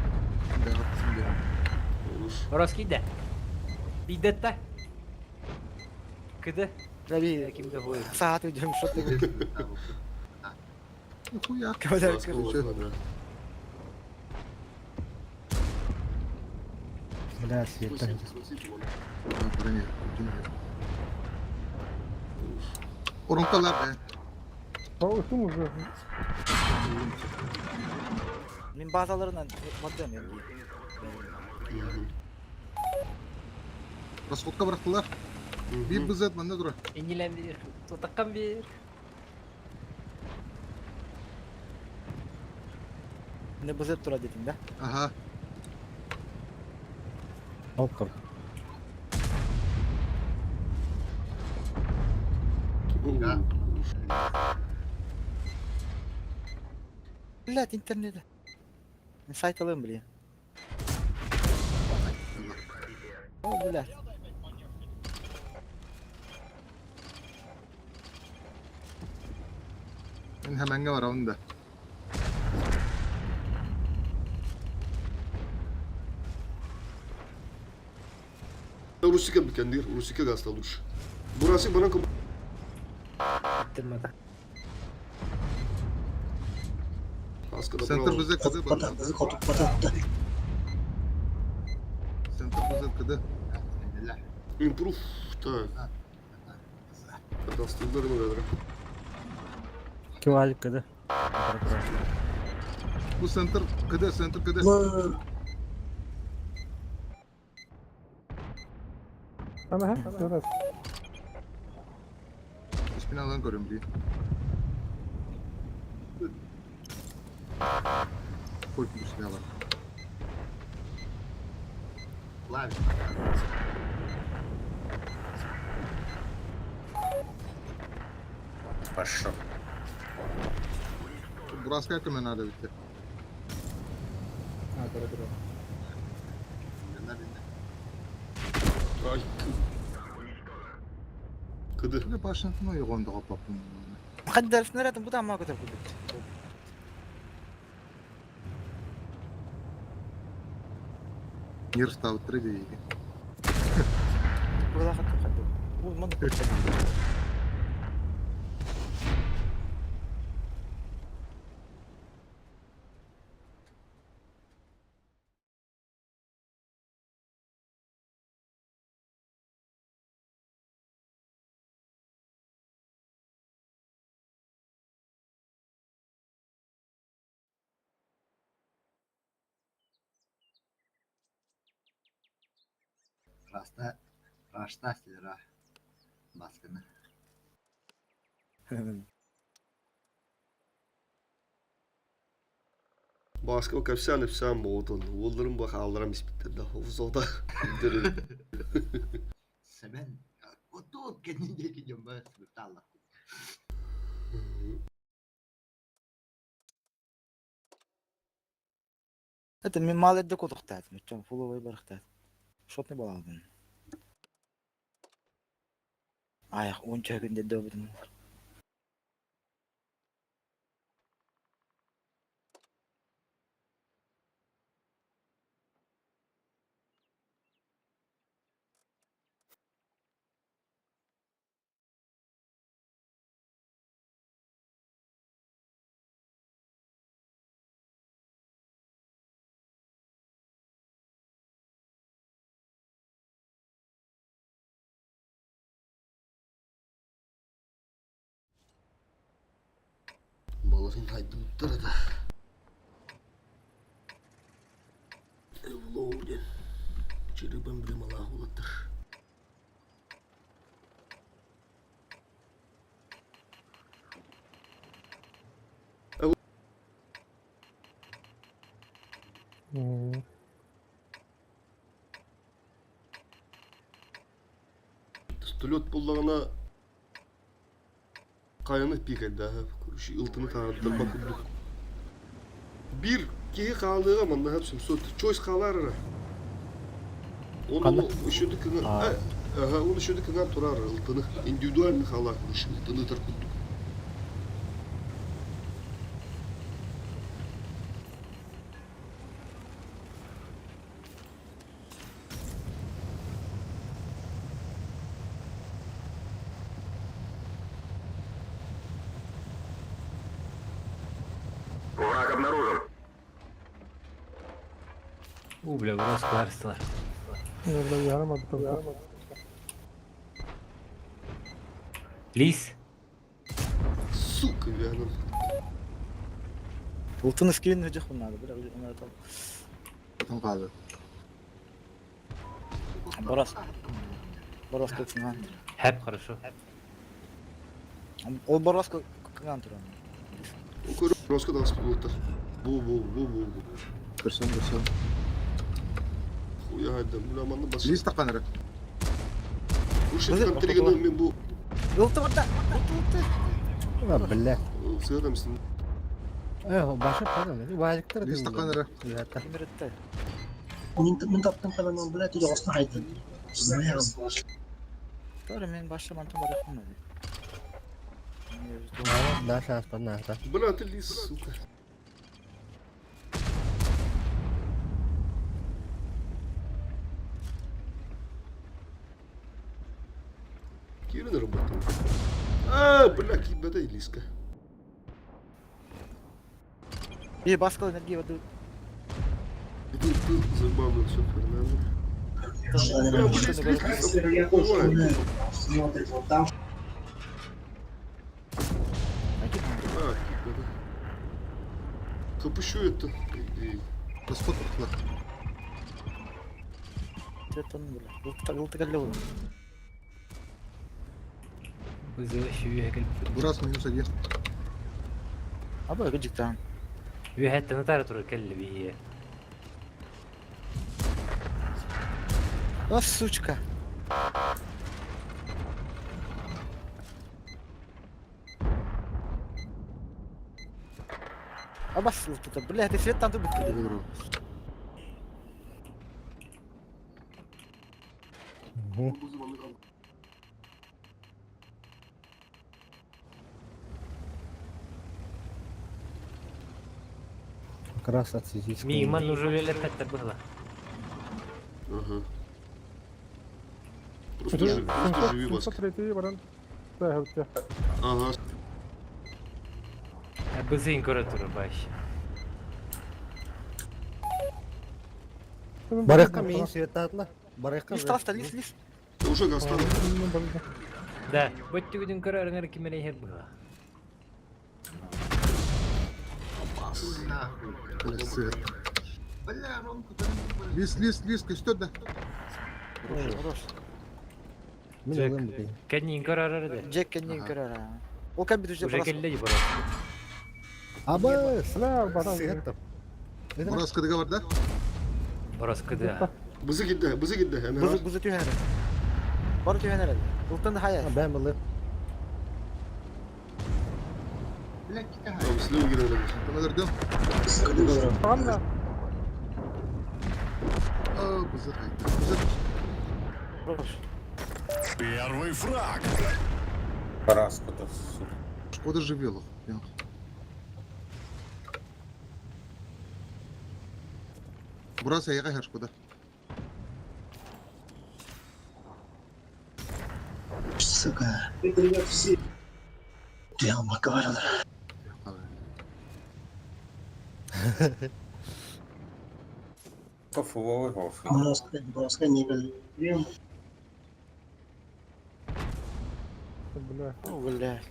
[SPEAKER 8] Ben haklısın benim.
[SPEAKER 12] Роски да. Бидетта. Кыды?
[SPEAKER 10] Tabii.
[SPEAKER 12] Кимде хуй.
[SPEAKER 10] Saat ödüyorum şot.
[SPEAKER 8] Хуя.
[SPEAKER 10] Kadar
[SPEAKER 7] Бля, света.
[SPEAKER 8] Оронкалар be.
[SPEAKER 14] Утум уже.
[SPEAKER 10] Мен базаларынан бардым я.
[SPEAKER 8] Расходка bıraktılar. Bir бізет bende dur.
[SPEAKER 12] Инилен бир, тотаккан бир.
[SPEAKER 10] Ne bızıp тура дедим да.
[SPEAKER 8] Aha.
[SPEAKER 7] Оп,
[SPEAKER 10] Блядь, интернет. Сайт алым, блин. О, блядь.
[SPEAKER 8] Ben hemen var onda.
[SPEAKER 4] Русика бикендир, Русика гаста лучше. Burası bana
[SPEAKER 12] Bitirmedi.
[SPEAKER 4] Askıda
[SPEAKER 8] Center bize kıdı.
[SPEAKER 11] Bizi kotup patattı.
[SPEAKER 8] Center bize kıdı.
[SPEAKER 4] Improve. Так. Kadastırlarını veririm.
[SPEAKER 7] Ким алып кыды?
[SPEAKER 8] Bu center kıdı, center kıdı.
[SPEAKER 14] Ama ha, evet.
[SPEAKER 8] Hiç binadan görüyorum diye. Koy bir silah var.
[SPEAKER 9] Пошел.
[SPEAKER 8] Burası yakın nerede bitti.
[SPEAKER 14] Ha, doğru doğru.
[SPEAKER 4] Ay. Kıdı.
[SPEAKER 8] Ne başlatma yok onda kapattım.
[SPEAKER 10] Мөхәддәр снарядын бу да ма көтәреп китте.
[SPEAKER 8] Нир стал 3 diye.
[SPEAKER 10] Burada хатты хатты. Бу мон
[SPEAKER 13] Rasta, rasta lira baskını.
[SPEAKER 4] Baskı bak efsane efsane oldu. Oğullarım bak ağlarım ispitler de. Havuz da.
[SPEAKER 13] Semen, otur kendin de ben Allah.
[SPEAKER 10] Это мен мал эдде кодуктат. Мөчөн фуловый барыктат. Шотный баладын. Аяк 10 күндө дөбүдүм.
[SPEAKER 4] Баларын haydi da. Вертолет буоллаҕына хайаны пикайдааһа, короче, ылтыны таһаардарба курдук. Биир киһи хаалыаҕа манна хап 700 чойс хаалаар эрэ. Он
[SPEAKER 7] Ханна?
[SPEAKER 4] ону үшүдү кыҥа
[SPEAKER 7] Аа.
[SPEAKER 4] аха он үшүдү кыҥаан турар ылтыны индивидуально хаалаар короче ылтыны ытар курдук.
[SPEAKER 1] Враг обнаружен.
[SPEAKER 12] У, бля, урас каарыстылар. Лис.
[SPEAKER 4] Сука, Вианан.
[SPEAKER 10] Ылтын ыскиин өдөх надо, бля, она там.
[SPEAKER 8] Потом қалды.
[SPEAKER 10] Борос. Борос кылсыңан.
[SPEAKER 12] Хэп, хорошо.
[SPEAKER 10] Ол борос кылган туран.
[SPEAKER 4] Роско да спултар. Бу бу бу бу бу.
[SPEAKER 8] Көрсөн көрсөн.
[SPEAKER 4] Хуя хайда, бля манна бас.
[SPEAKER 8] Лис таққан әрі.
[SPEAKER 4] Уши контриганы мен бу
[SPEAKER 10] Ылты барда. Ылты ылты.
[SPEAKER 7] А, бля.
[SPEAKER 4] сыгадамсың.
[SPEAKER 7] Э, башы падам. Валиктер.
[SPEAKER 8] Лис таққан әрі.
[SPEAKER 10] Кимиритте.
[SPEAKER 11] Мин таптым каланан, блядь, уйаҕасна хайдын.
[SPEAKER 10] Тоже мен башы мантым бар яқын.
[SPEAKER 7] Наша аспан
[SPEAKER 4] Бля, ты лис, сука. Кирин работал. А, бля, кибеда и лиска.
[SPEAKER 10] И баскал энергия воды.
[SPEAKER 4] Ты, ты забавно все, Фернандо. Бля, блин, лис, лис, А, кибеда. Капущу это.
[SPEAKER 8] Расход ұқтылар.
[SPEAKER 10] Тетон, бля. Ылты ылты каллы.
[SPEAKER 12] Вызывающий вехе
[SPEAKER 8] Бурас минус один.
[SPEAKER 10] Аба гыжыктан.
[SPEAKER 12] Вехе натара тура келли бие.
[SPEAKER 10] А, сучка. А бас ылты бля, ты свет там тут.
[SPEAKER 7] Как раз от
[SPEAKER 12] Ми ман уже лепетте было.
[SPEAKER 4] Ага. Просто, жи, просто живи, Васка.
[SPEAKER 14] 703 баран. Да,
[SPEAKER 4] Ага.
[SPEAKER 12] Бызын көрө тура баш.
[SPEAKER 7] Барыққа мен светатла. Барыққа.
[SPEAKER 10] Лис таста, лис, лис.
[SPEAKER 4] Уже гастан.
[SPEAKER 12] Да, бөттүгүдүн көрө өрүңөр кимелей хер было.
[SPEAKER 8] Лис, лис, лис, көстөр да.
[SPEAKER 10] Хорош.
[SPEAKER 7] Мен ылым бу.
[SPEAKER 12] Кеннин көрө өрүдө.
[SPEAKER 10] Джек кеннин көрөр. Ол кәбит уже
[SPEAKER 12] Уже келли бара.
[SPEAKER 7] Абы,
[SPEAKER 14] Бля, баран.
[SPEAKER 7] свет.
[SPEAKER 8] Бурас кыдыга бар да?
[SPEAKER 12] Борос кыда.
[SPEAKER 4] Бызы кидде, бызы кидде.
[SPEAKER 10] Бузу бузу түһәр. Бар түһәр. Ылтын хая.
[SPEAKER 7] Бәм булы.
[SPEAKER 4] Слив гирелер.
[SPEAKER 8] Көмөлөрдüm.
[SPEAKER 14] Анда.
[SPEAKER 8] А, бызыр хайда. Бызыр.
[SPEAKER 10] Хорош.
[SPEAKER 2] Первый фраг.
[SPEAKER 9] Параска-то, сука.
[SPEAKER 8] Шкода живелов. Бурас аяға хер Шкода.
[SPEAKER 11] Сука.
[SPEAKER 9] Кофовый гоф.
[SPEAKER 14] Бля.
[SPEAKER 10] О, бля.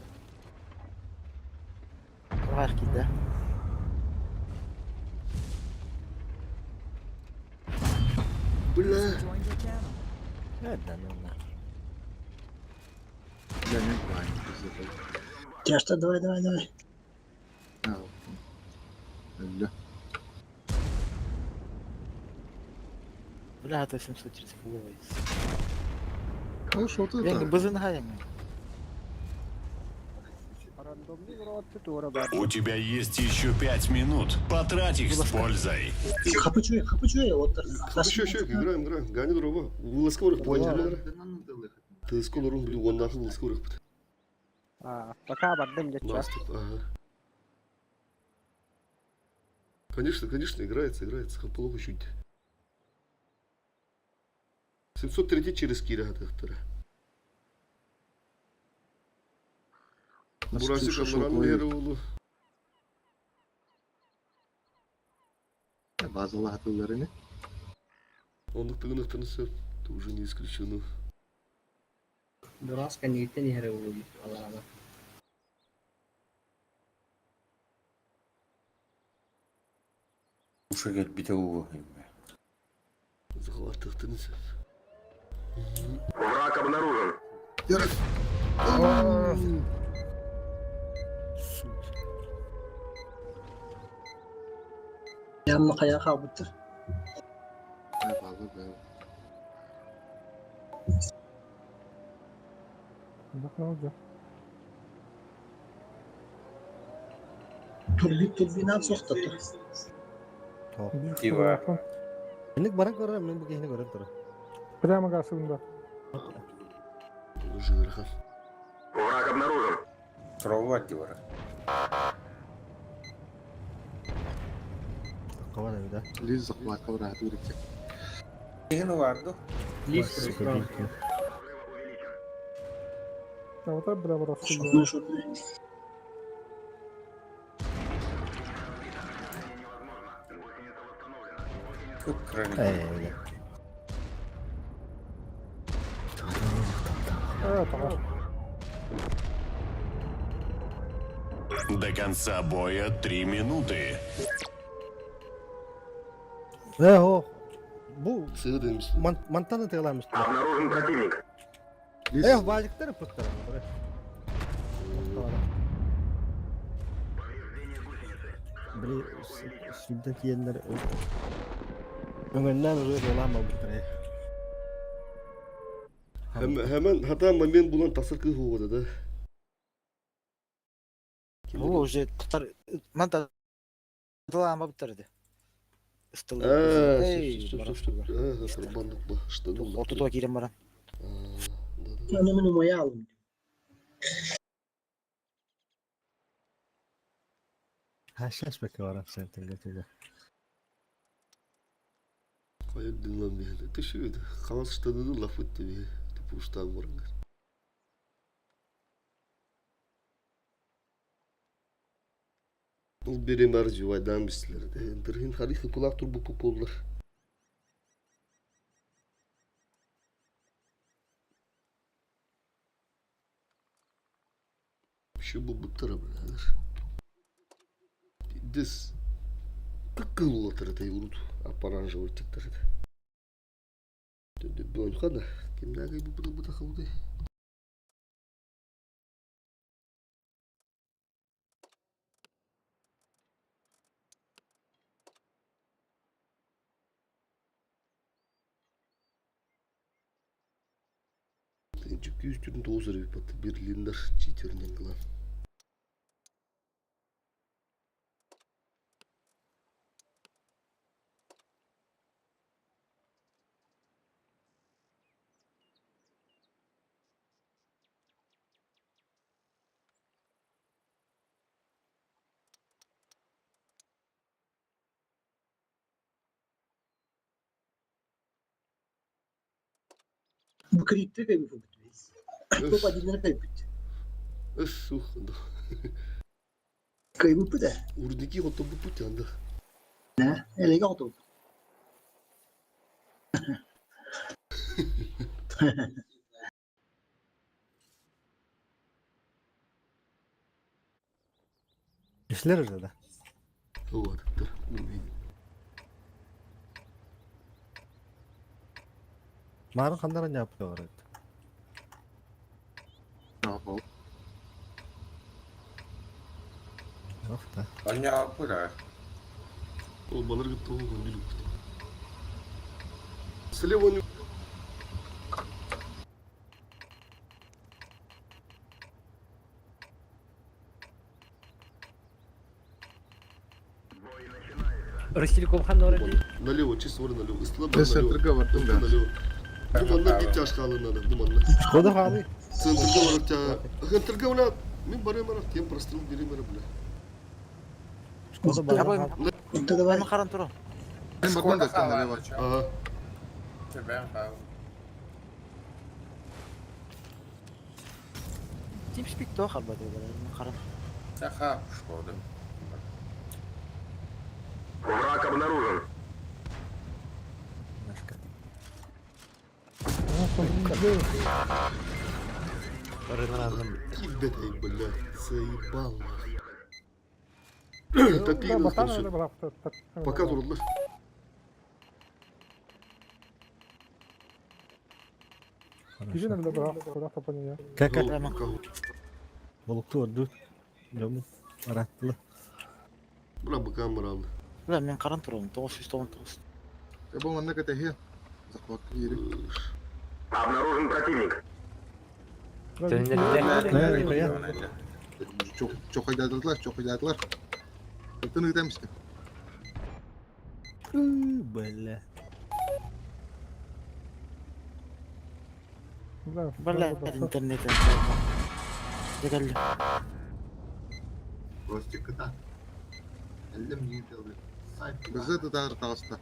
[SPEAKER 10] Вах кида.
[SPEAKER 4] Бля.
[SPEAKER 6] Joined your channel.
[SPEAKER 7] Да, ну на.
[SPEAKER 8] Бля, мен куайын. Бызыр.
[SPEAKER 11] Давай, давай, давай.
[SPEAKER 8] Бля.
[SPEAKER 10] Бля, это 730 фуловый.
[SPEAKER 8] Ну что ты
[SPEAKER 10] Енді
[SPEAKER 8] это?
[SPEAKER 10] бызын хайын.
[SPEAKER 2] У тебя есть еще 5 минут. Потрать их с пользой.
[SPEAKER 11] Хапы чуй, хапы чуй, вот.
[SPEAKER 4] Еще, еще, играем, играем. Гани дроба. Вылазка орых, поняли. Ты скоро рум, блин, он нахуй вылазка орых.
[SPEAKER 14] Пока бардым дече.
[SPEAKER 4] Наступ, ага. Конечно, конечно, играется, играется. Плохо чуть. 703 через Кира хатыхтара. Бурасик Амран Мерулу.
[SPEAKER 8] Базалы хатыларını.
[SPEAKER 4] Онлук тыгын Это уже не исключено.
[SPEAKER 3] Дураска ниттен иһэрэ буолуо аларана.
[SPEAKER 9] Уша кэлбитэ уу.
[SPEAKER 4] Захватыхтынысы.
[SPEAKER 1] Враг обнаружен.
[SPEAKER 8] Ярак.
[SPEAKER 11] Yanına kaya kalbıttır.
[SPEAKER 8] База да.
[SPEAKER 11] Турби турбинан соқтатыр.
[SPEAKER 9] Тива.
[SPEAKER 7] Миник баран көрөр, мен бу киһини көрөн турар.
[SPEAKER 14] Прямо гасында.
[SPEAKER 4] Жырха.
[SPEAKER 1] Враг обнаружен.
[SPEAKER 9] Троллар дивара.
[SPEAKER 7] Кабан да.
[SPEAKER 8] Лиз захват кабра хатырык.
[SPEAKER 9] Кихин барды.
[SPEAKER 3] Лис справа.
[SPEAKER 14] Аватар бля барасың.
[SPEAKER 11] Шотны шотны.
[SPEAKER 9] Көп крани.
[SPEAKER 7] Э,
[SPEAKER 2] До конца боя 3 минуты.
[SPEAKER 7] Э, о. Бу
[SPEAKER 4] Сыдымс.
[SPEAKER 7] мантаны тыгыламыш.
[SPEAKER 1] Обнаружен противник.
[SPEAKER 7] Э, бажыктар пыттар. Били сүдден тиеннер өңөннөн уже болам албыттар.
[SPEAKER 4] Hemen hatta момент булан тасыр кыз болду да.
[SPEAKER 10] Бу уже тутар манта тылаама буттар ди. Ыстылы.
[SPEAKER 4] А,
[SPEAKER 10] Эй,
[SPEAKER 4] стоп, стоп, стоп, стоп. А, карбандык ба, штаны.
[SPEAKER 10] Отутуа кирен баран.
[SPEAKER 11] Аны мен умая алым.
[SPEAKER 7] Хашаш беке барам сен теңге.
[SPEAKER 4] Кая динлан бе. Ты что это? Халас штаны лафыт тебе. Ты пуштан баргар. Бұл берем ар жуайдан бислер. Дырхин харихи кулак тур бу болдулар. Şu bu буттара билер. Дис кыкыл улатыр да урут апаранжевый тиктер. Төдө бөн хана кимдәге бу бу бу хылды. 249 lira bir Берлиндер читернен кылан.
[SPEAKER 11] Bu kripte kaybı bu. Топ одинлер кайбы.
[SPEAKER 4] Öf, ух, да.
[SPEAKER 11] Кайбы да.
[SPEAKER 4] Урдики вот бу пути анда.
[SPEAKER 11] Не, элеге оту.
[SPEAKER 7] Ишлер уже да.
[SPEAKER 4] Вот, да.
[SPEAKER 7] Марын кандара не апты бар. Ох да.
[SPEAKER 9] Аня пыра.
[SPEAKER 4] Ол балар гытты ол билип. Слева не.
[SPEAKER 12] Ростелеком ханна барар дии?
[SPEAKER 4] Налево, чисто вор налево. Ыстыла бар
[SPEAKER 8] Мен
[SPEAKER 4] налево.
[SPEAKER 8] центрга бардым
[SPEAKER 4] Ыстыла
[SPEAKER 8] да.
[SPEAKER 4] налево. Бу манна биир чаш хаалын надо, бу манна.
[SPEAKER 7] Шкода хаалый.
[SPEAKER 4] Центрга барар тя. Центрга уна мин барыам ара, тем прострел берем ара, бля.
[SPEAKER 7] Шкода баар.
[SPEAKER 11] Давай.
[SPEAKER 10] Мен харан турам.
[SPEAKER 8] Мен бардым да сен налево.
[SPEAKER 4] Ага.
[SPEAKER 10] Тимспик то халбады мен харан.
[SPEAKER 1] Враг обнаружен.
[SPEAKER 12] Барынан
[SPEAKER 4] Кибетай, бля, заебал нахуй. Топи Пока турдулар.
[SPEAKER 7] Как как? Болукту орду. Жому. Араттылы.
[SPEAKER 4] Бра быкам баралды.
[SPEAKER 10] Бля, мен харан турам. 999.
[SPEAKER 8] Я бу манна кэтэ Захват киири.
[SPEAKER 1] Обнаружен противник.
[SPEAKER 8] Чохайдадылар, чохайдадылар. Ытын ыйтамысты.
[SPEAKER 7] Бля.
[SPEAKER 10] Бля, интернет. Дегелли.
[SPEAKER 13] Ростик кыта. Эллем не делает.
[SPEAKER 8] Бізде де тағыр тағыста.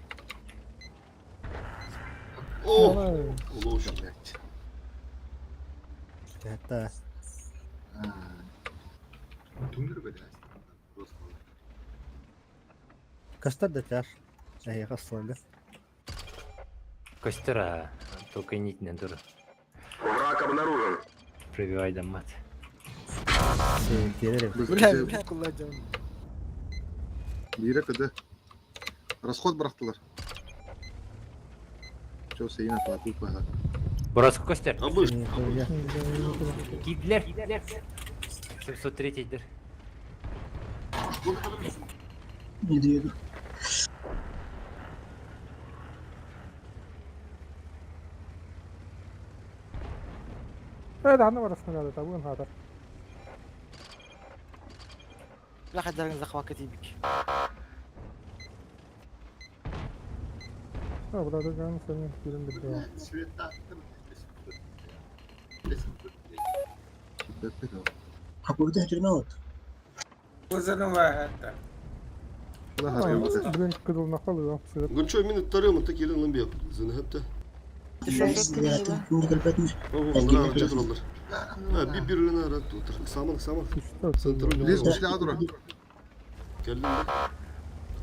[SPEAKER 4] О! Лошадь.
[SPEAKER 8] Блять.
[SPEAKER 7] Это.
[SPEAKER 13] Түңдір бе
[SPEAKER 7] Кастар да тяж. Эй, кастар.
[SPEAKER 12] Костера, только нитнен тур.
[SPEAKER 1] Враг обнаружен.
[SPEAKER 12] Пробивай даммат.
[SPEAKER 10] Бля, бля, кулла жам.
[SPEAKER 8] Бире кыды. Расход бырақтылар. Чо сейін атлату паға.
[SPEAKER 12] Бураску костер.
[SPEAKER 4] Абыш.
[SPEAKER 12] Кидлер. 703 дер.
[SPEAKER 11] Еду, еду.
[SPEAKER 10] Бля, хадарың захват кэтибик.
[SPEAKER 11] Какой ты терминал?
[SPEAKER 4] Гунчо мин тарым та келин лан беп. Зинхепте. Ого, Ha bir birine ara otur. Saman saman. Центр
[SPEAKER 8] Лиз ушли адура.
[SPEAKER 4] Келдим да.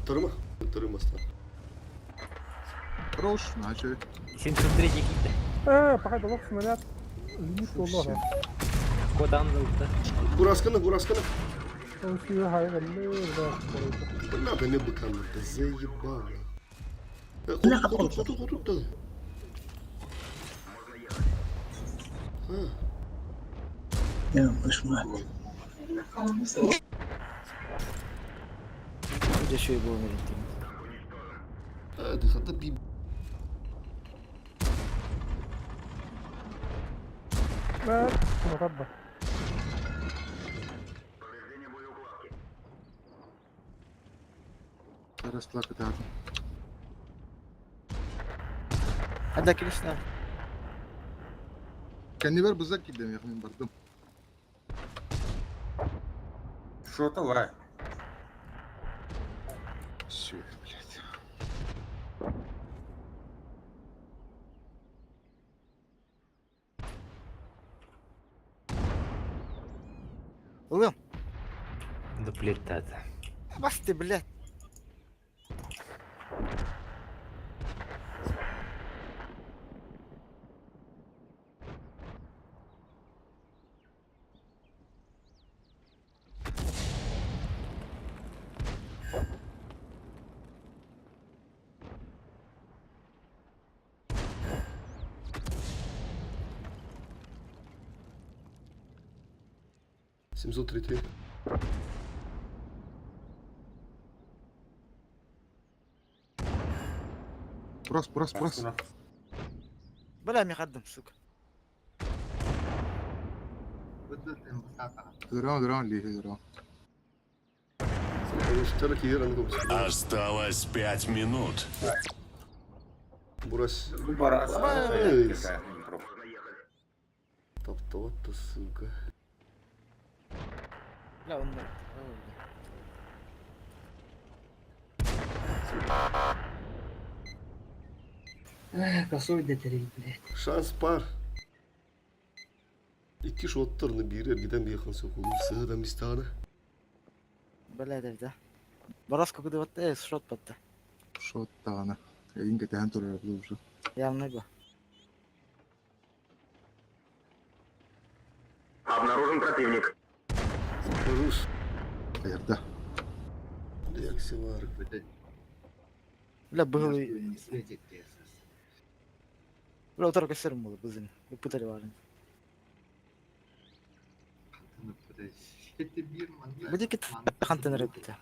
[SPEAKER 4] Тарыма. Тарым аста.
[SPEAKER 8] Хорош, начали.
[SPEAKER 12] 703 кидлер. Кодан да.
[SPEAKER 4] Бураскана, бураскана. Бля, да не быкан, да заебал. Хотут, хотут, хотут, да. А.
[SPEAKER 11] Я пошла.
[SPEAKER 10] Где еще и был интернет.
[SPEAKER 4] Hadi hatta bir
[SPEAKER 8] Растла кытаатын.
[SPEAKER 10] Хада Кришна.
[SPEAKER 8] Кеннибер бызак кидем яқын бардым.
[SPEAKER 9] Что-то лай.
[SPEAKER 8] Все, блядь.
[SPEAKER 10] Улым.
[SPEAKER 12] Дуплетата.
[SPEAKER 10] Бас ты, блядь.
[SPEAKER 4] 703.
[SPEAKER 8] Burası burası burası.
[SPEAKER 10] Бля, мен сука.
[SPEAKER 8] Дрон дрон ли дрон.
[SPEAKER 4] Хороштара киһи аны көмүскүлэр.
[SPEAKER 2] Осталось 5 минут.
[SPEAKER 4] Бурас.
[SPEAKER 9] Бу барас.
[SPEAKER 4] Ай. Таптават да, сука.
[SPEAKER 10] Бля, он.
[SPEAKER 3] Эх, косой дэтэрий, блядь.
[SPEAKER 4] Шанс баар. Икки шоттарны биир эргитэн биэхэн сөкулур сыһыда мистаана.
[SPEAKER 10] Бля, да. Бараска куда шот батта.
[SPEAKER 8] Шот даҕаны. Эйин кэтэһэн турар уже.
[SPEAKER 10] Явно ба.
[SPEAKER 1] Обнаружен противник.
[SPEAKER 4] Хорош.
[SPEAKER 8] Айырда.
[SPEAKER 4] Якси бар.
[SPEAKER 10] Бля, был. Бля, утар көсөрүм болу бызын. Ыпытары барын. Бу дики хантан репте.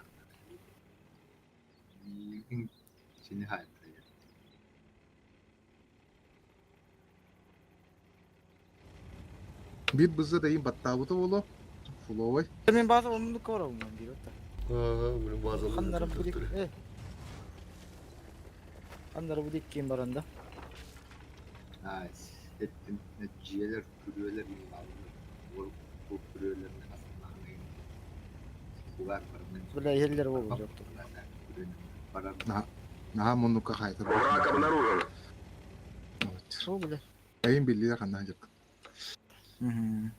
[SPEAKER 8] Биир бызы да иин баттаабыта боло. Фуловой.
[SPEAKER 10] Мен база онну кором бир ота.
[SPEAKER 4] Ага, блин, база.
[SPEAKER 10] Ханнара бу дик. Ханнара бу дик ким баранда. Бля, еллер болу жокту.
[SPEAKER 8] Наһаа муннукка хаайтар.
[SPEAKER 1] Враг обнаружен.
[SPEAKER 10] Шо, бля.
[SPEAKER 8] Эйин биллиде ханна жак.
[SPEAKER 10] Мгм.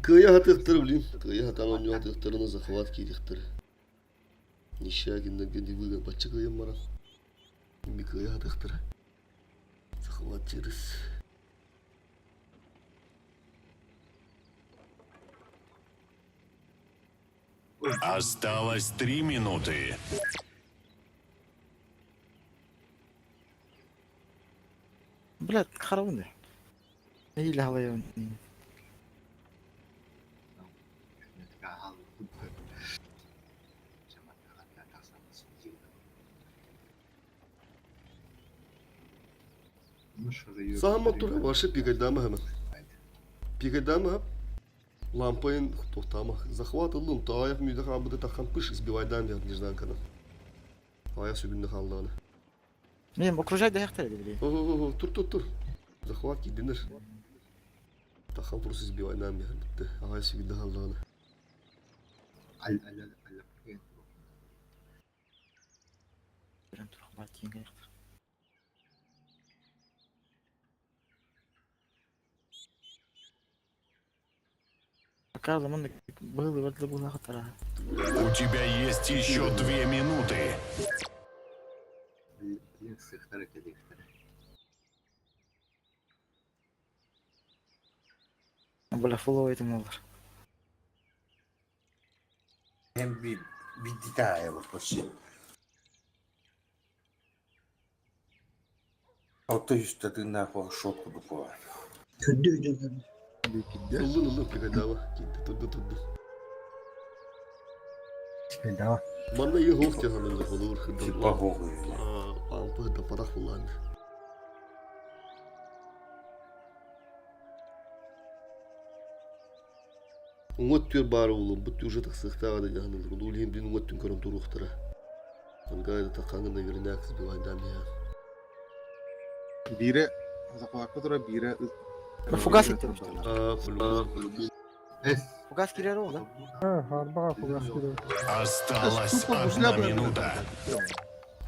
[SPEAKER 4] Кыйа хатыктыр, блин. Кыйа хатан он хатыктырны захват кирихтир. Нища кинден кенди выга бачы кыйым мара. Би кыйа хатыктыр. Захват через.
[SPEAKER 2] Осталось 3 минуты.
[SPEAKER 10] Бля, харабын да. Или халайын.
[SPEAKER 4] Саха тура ваши пигайдама hemen. Пигайдама лампайын тоқтама. Захват ылын, таяқ мүйді қабыды таққан пыш избивайдан деді нежданканы. Аяқ сүгінді қалданы.
[SPEAKER 10] Мен окружать да яхтар били.
[SPEAKER 4] О, тур, тур, тур. Захват кидинер. Тахан просто избивайдан деді бітті. Аяқ сүгінді қалданы.
[SPEAKER 10] Берем тур бар кийин яхтар. Пока заман был вот был хатара.
[SPEAKER 2] У тебя есть еще 2 минуты.
[SPEAKER 10] Бля, фоллоу этим олар.
[SPEAKER 9] Hem bir bir daha почти. Алты үстәтінна қоқ шот кудук бар.
[SPEAKER 11] Күндү дьоннор.
[SPEAKER 8] Бикидде.
[SPEAKER 4] Ылын, ылын, пигайдама. Кидdi, турду, турду.
[SPEAKER 7] Пигайдама.
[SPEAKER 4] Манна е хоқ тяханыр холур.
[SPEAKER 9] Типа хоқ.
[SPEAKER 4] Лампы да парах булан. Уңат түр бары улым, бұт уже тақсықтағы да жаханыр. Улин бин уңат түн көрін туруқтыра. Ангайда тақаңы наверняк сбивайдан я.
[SPEAKER 8] Бире захватка тура бире.
[SPEAKER 10] Фугас итти.
[SPEAKER 4] А, по-любому.
[SPEAKER 10] Фугас кирер ол да.
[SPEAKER 14] Арбаға фугас кирер.
[SPEAKER 2] Осталась
[SPEAKER 8] Тупо
[SPEAKER 2] одна
[SPEAKER 8] гусля
[SPEAKER 2] минута.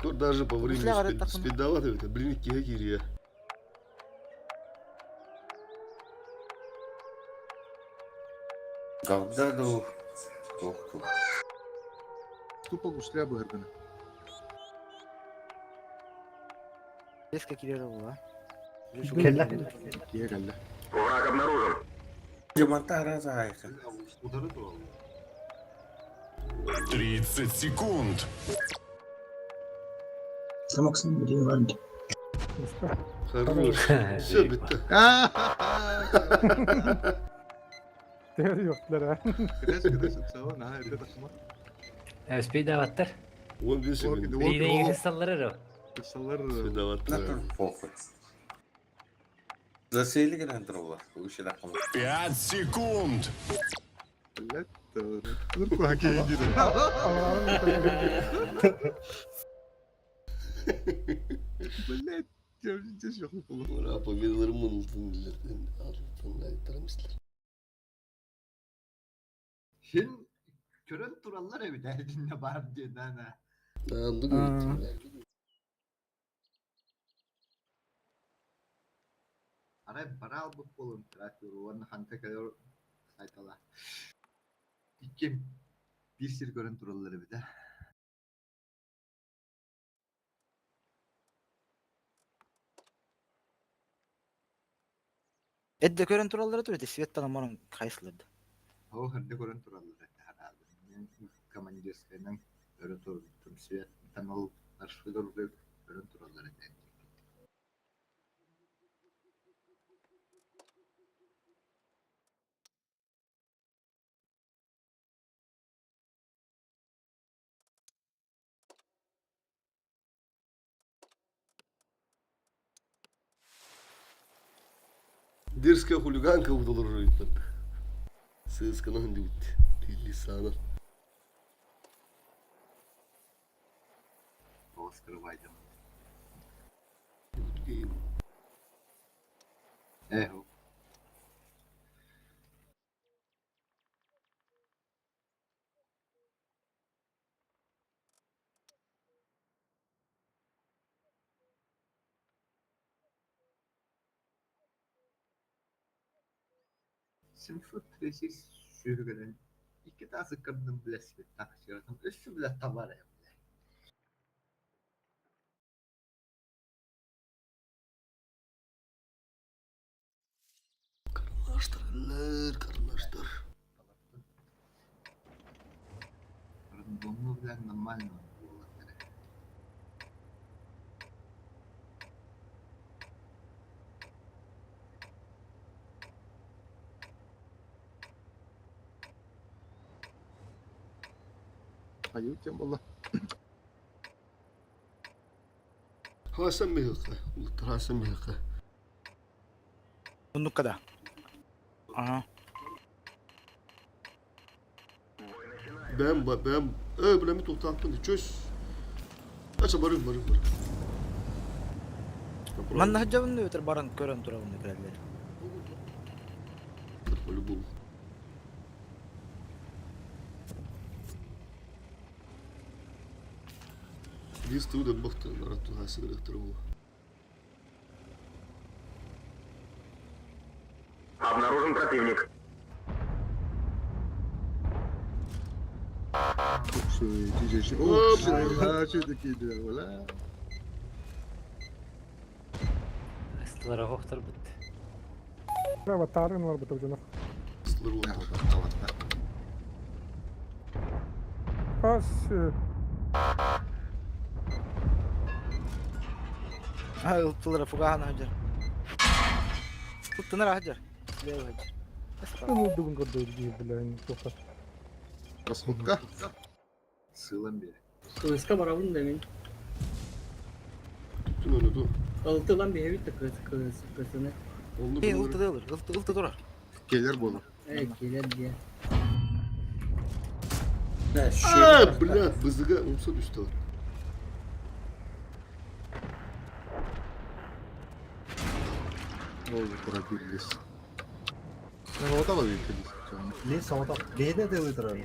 [SPEAKER 4] Тут даже по времени
[SPEAKER 10] Гусля говорит, так он-
[SPEAKER 4] спидовато, это, блин, кирия.
[SPEAKER 9] Гавда ду. Тохту.
[SPEAKER 8] Тупо гусля быһыргына.
[SPEAKER 10] Резко кирер ол а.
[SPEAKER 7] Кэллэ.
[SPEAKER 8] Кие кэллэ.
[SPEAKER 1] Враг обнаружен.
[SPEAKER 9] Жаманта раза айха.
[SPEAKER 2] 30 секунд.
[SPEAKER 11] Самоксын билии барды.
[SPEAKER 4] Хорош. Все, бітті.
[SPEAKER 14] Değer yoktular ha.
[SPEAKER 8] Кэтэс кэтэс сава наһаа эрдэ тахсыма.
[SPEAKER 12] Спидаваттар.
[SPEAKER 4] 11 секунд.
[SPEAKER 12] Бирине кристаллары
[SPEAKER 8] Кристаллар.
[SPEAKER 4] Спидоваттар.
[SPEAKER 9] Похуй. Засели грандрола. Уши
[SPEAKER 2] 5 секунд.
[SPEAKER 8] Блядь. Dur киһи диир. Блядь,
[SPEAKER 13] Син көрөн тураллар эбит ээ итиннэ баар диэн ана. Арай бара албыт буолун уонна ханта кэлэр сайтала. Икким биир сир көрөн тураллар эбит ээ.
[SPEAKER 10] Эдде көрөн тураллара тур ити светтан оморон хайсыларды.
[SPEAKER 13] Оо, эрдэ көрөн тураллар этэ хараабын. Командирскайынан өрө турбутум светтан ол маршрутар көрөн тураллар этэ.
[SPEAKER 4] Дерзкая хулиганка удалар Сысканан диут. Лисана.
[SPEAKER 13] Скрывайдым. Э, 736 сүүрүгүнэн икки таас ыккардын билэсиппит тахсыытын өссө билэ табар ээ
[SPEAKER 4] Карнаштар, карнаштар.
[SPEAKER 13] Рандомну билэн нормально буоллар
[SPEAKER 8] Айыы тем буолла.
[SPEAKER 4] Хасан миһиққа, Хасан миһиққа.
[SPEAKER 10] Муннукка да. Ага.
[SPEAKER 4] Бэм бэм э билэми туохтаахпын чөс. Ача барым барым барым.
[SPEAKER 10] Манна сылдьабын өтөр баран көрөн турабын кэлэллэр.
[SPEAKER 4] По-любому. Лист удан бахта нарату хасиграхтар
[SPEAKER 1] Обнаружен противник.
[SPEAKER 12] Астылара хохтор бут.
[SPEAKER 14] Аватарын var bu canım. Kas.
[SPEAKER 10] Ha ылтылара фугахан хажар. Туттунар хажар. Лео хажар.
[SPEAKER 14] Oldu bu kadar diye bilen topa.
[SPEAKER 8] Расходка.
[SPEAKER 13] Сылан бere.
[SPEAKER 3] Кыыска барабын да мин.
[SPEAKER 4] Туттун onu ду.
[SPEAKER 3] Алты lan bir evi de kız kız kızını.
[SPEAKER 4] Onu
[SPEAKER 10] Эй, ылты да ылыр, ылты ылты турар.
[SPEAKER 8] Келер болар.
[SPEAKER 3] Эй, келер diye.
[SPEAKER 4] А, блядь, бызыга умса түстү.
[SPEAKER 8] Ол тура бир лис. Мен ота бар бир лис.
[SPEAKER 7] Лис ота. Бейде де ылтырар.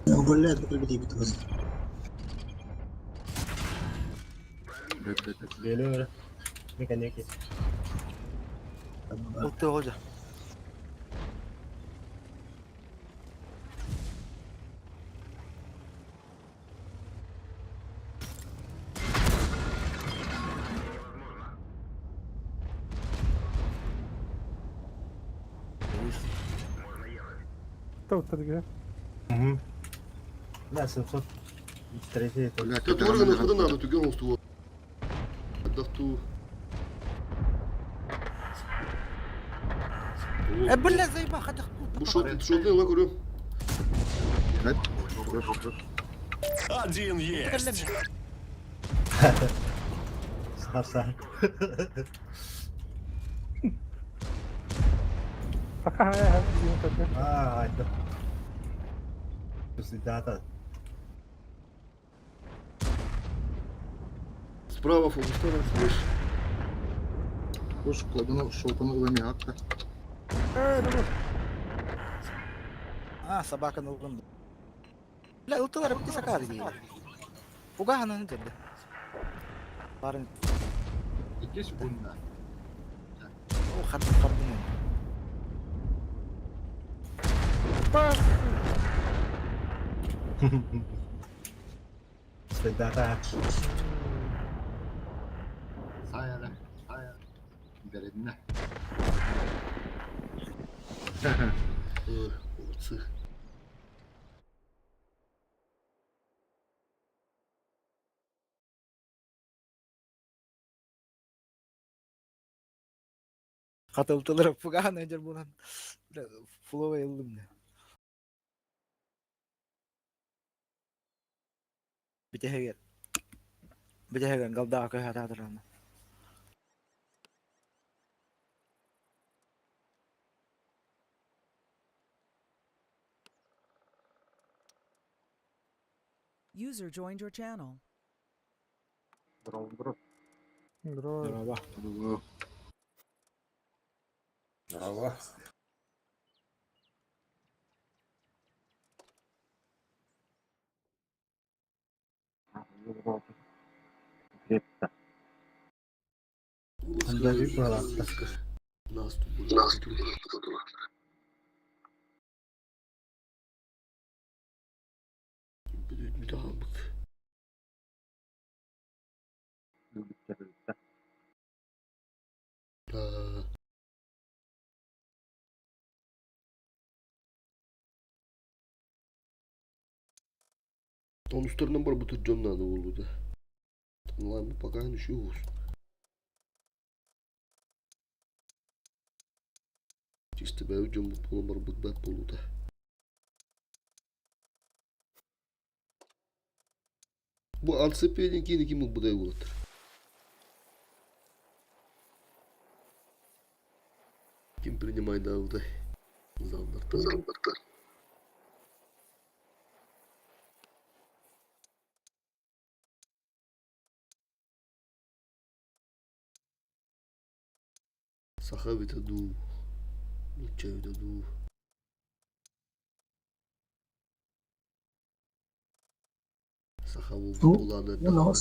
[SPEAKER 11] Блядь, bu
[SPEAKER 7] Беле Меканики.
[SPEAKER 10] Ылты хожа.
[SPEAKER 14] Тавтар diye.
[SPEAKER 7] Да, 703.
[SPEAKER 4] Которого на хода надо, тугер он стул. Дахту.
[SPEAKER 10] Э, бля, заеба, хадах.
[SPEAKER 4] Бу шот, шотный ла көрөм.
[SPEAKER 2] Один есть.
[SPEAKER 7] Сарса.
[SPEAKER 14] Саха диэн көрдө.
[SPEAKER 7] Аа, айда. Дата.
[SPEAKER 4] Справа фокустана слышь.
[SPEAKER 8] Уж кладыны шолпаны ылан яхта.
[SPEAKER 14] Э, ну.
[SPEAKER 10] А, собака ылгын. Бля, ылтылар бит сакар дии. Угаһанан деді. Барын
[SPEAKER 13] 2 секунда.
[SPEAKER 10] о харды хардын.
[SPEAKER 14] Пас.
[SPEAKER 7] Дата.
[SPEAKER 13] Сайара, сайара. Бередне.
[SPEAKER 4] Ой, молодцы.
[SPEAKER 10] Хатылтылар пугаһанан дер булан. Бля, флова ыллым. Битеһегер. Битеһегер галдаа көһәтәдер.
[SPEAKER 6] User joined your channel.
[SPEAKER 14] Здорово.
[SPEAKER 10] Здорово.
[SPEAKER 9] Браво.
[SPEAKER 4] Уласка. Наступ. Наступ. Бүт Он үстөрүнөн бар бутур жомнады болду. Онлайн пока еще Чисто бәу жом болон бар бут бәт болду. Бу антисептик кийин ким будай болот. Ким принимает да Залдарта. Залдарта. Саха битаду. Нуча битаду. Саха буланы.
[SPEAKER 11] Ну, ну,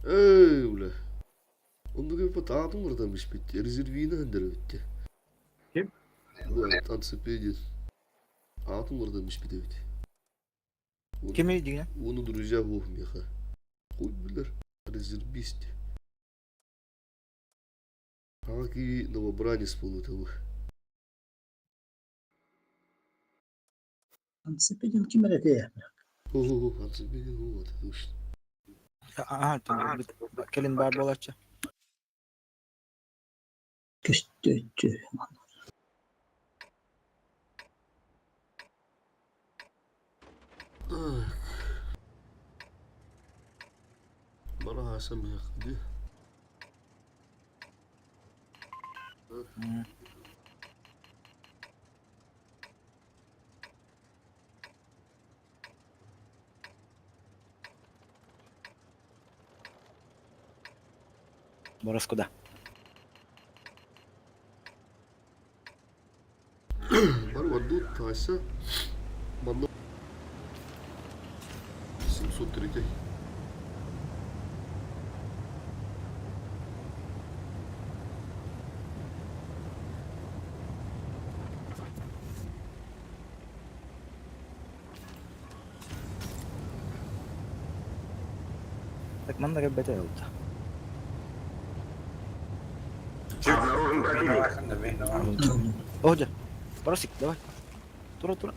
[SPEAKER 4] Эй, бля. Онда кеп атым бардан бишпетти. Резервина хендер битти.
[SPEAKER 12] Ким?
[SPEAKER 4] Бу антисептик. Атым бардан бишпетти бит.
[SPEAKER 10] Кими деген?
[SPEAKER 4] Оны друзья бох меха. Хуй билер. Резервист. Аки новобранец получил.
[SPEAKER 11] Ансепедин ким эрэ
[SPEAKER 4] О, антисептик, вот, точно.
[SPEAKER 10] Аа, келин бар болачы.
[SPEAKER 11] Көстөөчү.
[SPEAKER 4] Так. Бара Хасан где?
[SPEAKER 10] Борос куда?
[SPEAKER 4] Бар варду Тася. Мано 703.
[SPEAKER 10] Так манна кэлбэтэ ылта.
[SPEAKER 1] Обнаружен противник.
[SPEAKER 10] Оля, Боросик, давай. Тура, тура.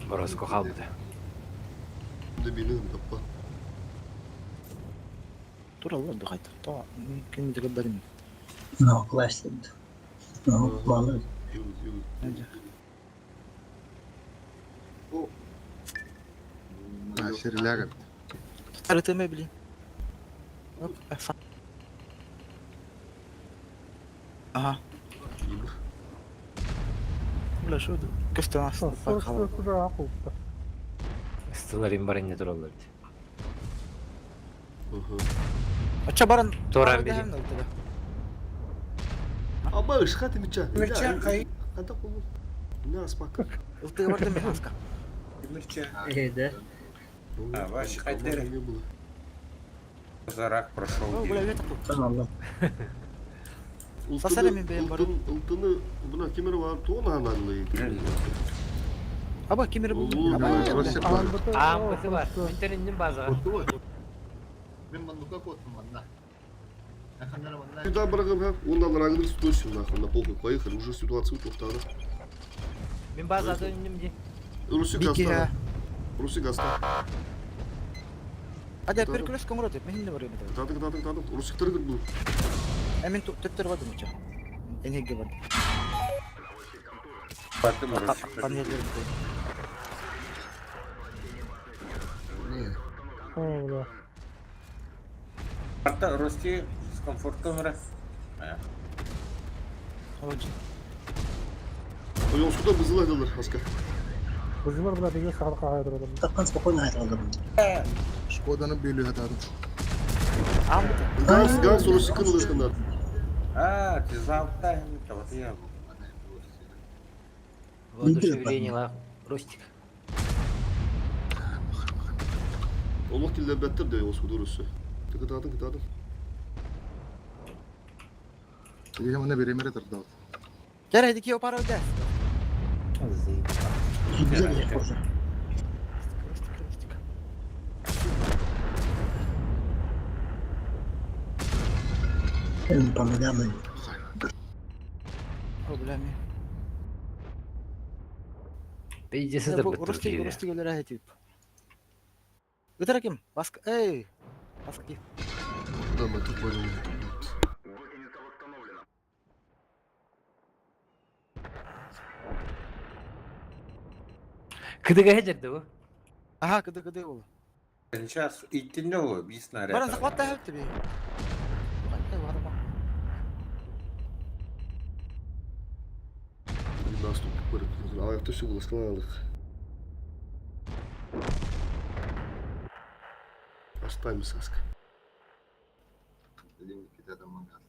[SPEAKER 12] Бороско халбыта.
[SPEAKER 4] Дебилин таппа.
[SPEAKER 10] Тура алла духайт. То ким дигәбәрин.
[SPEAKER 11] No, классик. No, балыр.
[SPEAKER 4] Юл, юл.
[SPEAKER 8] Шерлягер.
[SPEAKER 10] Арытыма билин. Ага. Бля, что это? Көстөн астын.
[SPEAKER 12] Стыларин барыння тураллар.
[SPEAKER 10] Ача баран.
[SPEAKER 12] Торан бери.
[SPEAKER 4] Аба ышха тимича.
[SPEAKER 9] Тимирча, кай.
[SPEAKER 4] Кanta кулу. Не аспак.
[SPEAKER 10] Ылтыга барды мен аска.
[SPEAKER 9] Тимирча.
[SPEAKER 3] Э, да.
[SPEAKER 9] А, ваш хайдер. Зарак прошел.
[SPEAKER 10] О, бля, это
[SPEAKER 11] Tamam.
[SPEAKER 10] Сасара мен бэйэм бар.
[SPEAKER 4] Ылтыны буна кемер бар туон ананлы.
[SPEAKER 10] Аба кемер булду.
[SPEAKER 12] Аамбыты бар. Интернеттин базага.
[SPEAKER 13] Мен мандука коттум манна.
[SPEAKER 4] Сюда барагым, он алрагын ситуацию нахуй на похуй поехали, уже ситуацию тоқтады.
[SPEAKER 12] Мен базада үннүм ди.
[SPEAKER 4] Руси гаста. Руси гаста.
[SPEAKER 10] Ада перекрестка мурат, мен не барым.
[SPEAKER 4] Тадык, тадык, тадык. Русик тыргыр был.
[SPEAKER 10] Ә мен төптөр бардым уча. Энеге бардым.
[SPEAKER 9] Бардым Русик.
[SPEAKER 14] О, бля.
[SPEAKER 9] Карта Русти с комфортом ра.
[SPEAKER 4] Ой, сюда бызыладылар, аска.
[SPEAKER 14] Бызылар, бля, деген сағат қағайдыр адам.
[SPEAKER 11] Тапқан спокойно айтылды.
[SPEAKER 8] Шкоданы бөлүү хатадым.
[SPEAKER 4] Ганс, Ганс, Русикын ылышкындар.
[SPEAKER 9] А, ты залтай, вот я.
[SPEAKER 12] Воодушевление ла Ростик.
[SPEAKER 4] Олох килдербеттер де ол суду Русы. Тыкытадың, кытадың.
[SPEAKER 8] Тиге мына беремере турду.
[SPEAKER 10] Кер ки опара да.
[SPEAKER 11] Güzel bir Помогамын.
[SPEAKER 10] О, бля, мен.
[SPEAKER 12] Пиздец, это
[SPEAKER 10] Рустик, Рустик өлөр тип. Өтөр ким? Баск, эй. Баск ки.
[SPEAKER 4] Да, мы тут понял.
[SPEAKER 12] Кыдыга хеджерди бу.
[SPEAKER 10] Ага, кыды кыды ол.
[SPEAKER 9] Сейчас идти не было, без снаряда.
[SPEAKER 10] Баран захватта хәп тебе.
[SPEAKER 4] Наступ Аяқта все было сказано. Оставим Саска.
[SPEAKER 13] Блин, Никита мангас.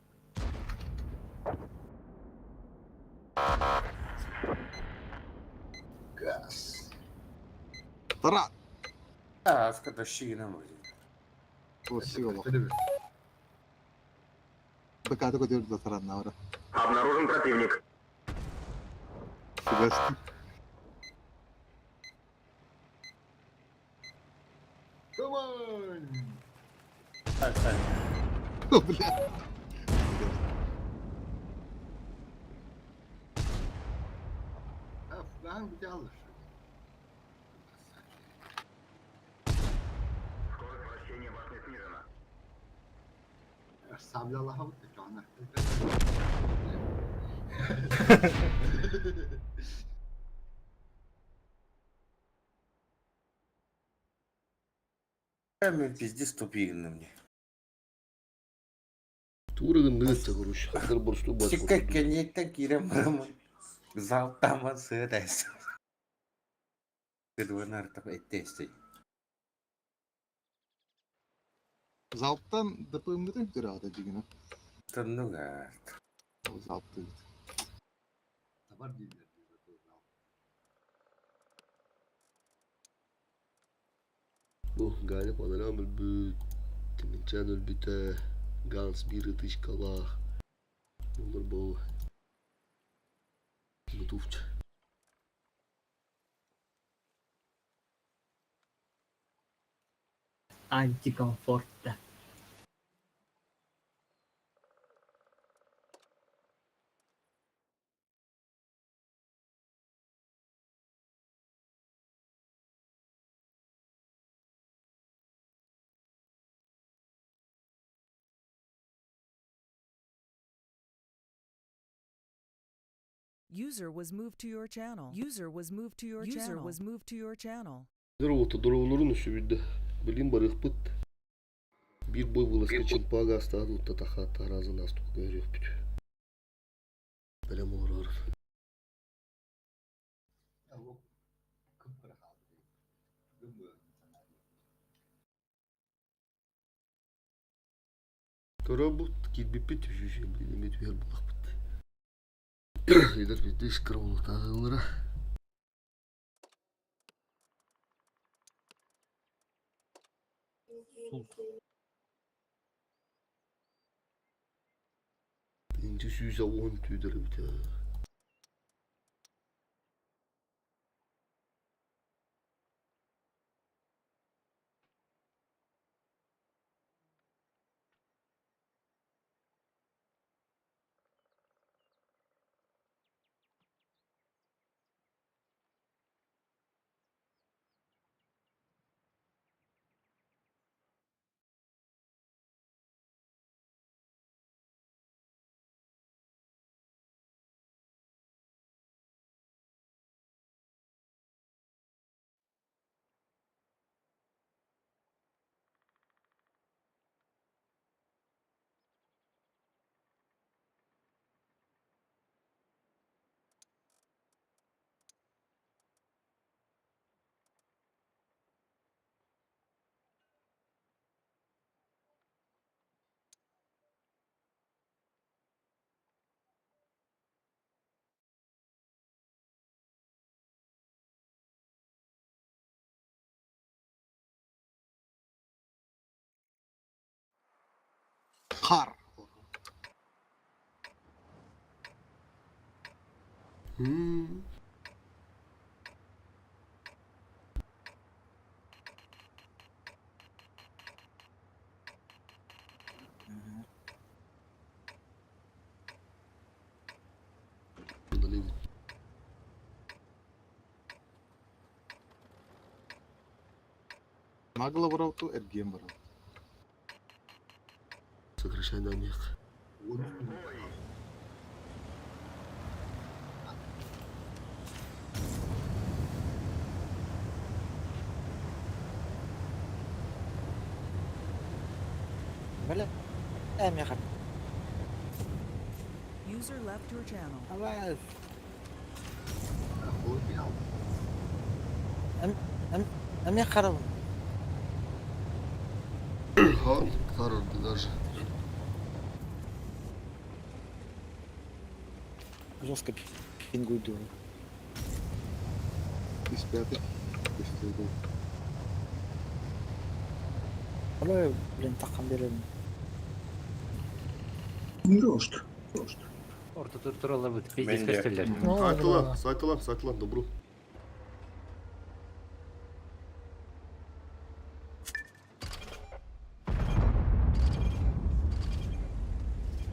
[SPEAKER 13] Газ.
[SPEAKER 8] Тара.
[SPEAKER 9] А, аска тащи нам будет.
[SPEAKER 8] О, сила. Бакаты көтөрдү таран навра.
[SPEAKER 1] Обнаружен противник.
[SPEAKER 8] Сугасты.
[SPEAKER 13] Come on!
[SPEAKER 9] Так, так.
[SPEAKER 8] О, бля.
[SPEAKER 13] Ben bir alır.
[SPEAKER 1] Скорость вращения башни снижена.
[SPEAKER 13] Сабля лаха бутты чона.
[SPEAKER 9] Мен пиздец тупигін мне.
[SPEAKER 4] Турыгын нығытты, короче. Хатыр борсту бар.
[SPEAKER 9] Сикка кенеттен кирем барамын. Залтаман сыдайсы. Кыдвын артық эттесті.
[SPEAKER 8] Залптан ДПМ-ды түрі ата дегені.
[SPEAKER 9] Тыннуга.
[SPEAKER 8] Залпты.
[SPEAKER 13] Табар дейдер.
[SPEAKER 4] Бу Галя панарам өлбүт. Тиминчан өлбүтэ. Ганс бир ытычкалаах. Олар бу. Бутувч.
[SPEAKER 3] Антикомфортта.
[SPEAKER 6] User was moved to your channel. User was moved to your channel. User was moved to your channel.
[SPEAKER 4] Дорооболорун үсүбүдэ. Билигин барыахпыт. Биир бой вылазка чымпаа гаастаах утта тахаатта араазын астук көһөрүөхпүт. Бэлэм олорор. Көрөбүт, киирбиппит үсү билигин эмиэ түһэр буоллахпыт. Ыйдар биирдэ искра буолуохтаах Инчи 110 түүдэр эбит ээ.
[SPEAKER 8] Хар. Нагло барал эргиэн барал.
[SPEAKER 4] Сокращай на них.
[SPEAKER 10] Бля, меха.
[SPEAKER 6] User left your channel.
[SPEAKER 10] Давай. Эм харабын.
[SPEAKER 4] Харарды даже.
[SPEAKER 10] Жестко пингуйду.
[SPEAKER 8] Из пятый. Из
[SPEAKER 10] Ала, блин, таккан берем.
[SPEAKER 11] Рост.
[SPEAKER 12] Орто тур туралар бит пиздец
[SPEAKER 9] Мен де.
[SPEAKER 12] көстөлөр.
[SPEAKER 4] Сайтылан, сайтылан, сайтылан, добру.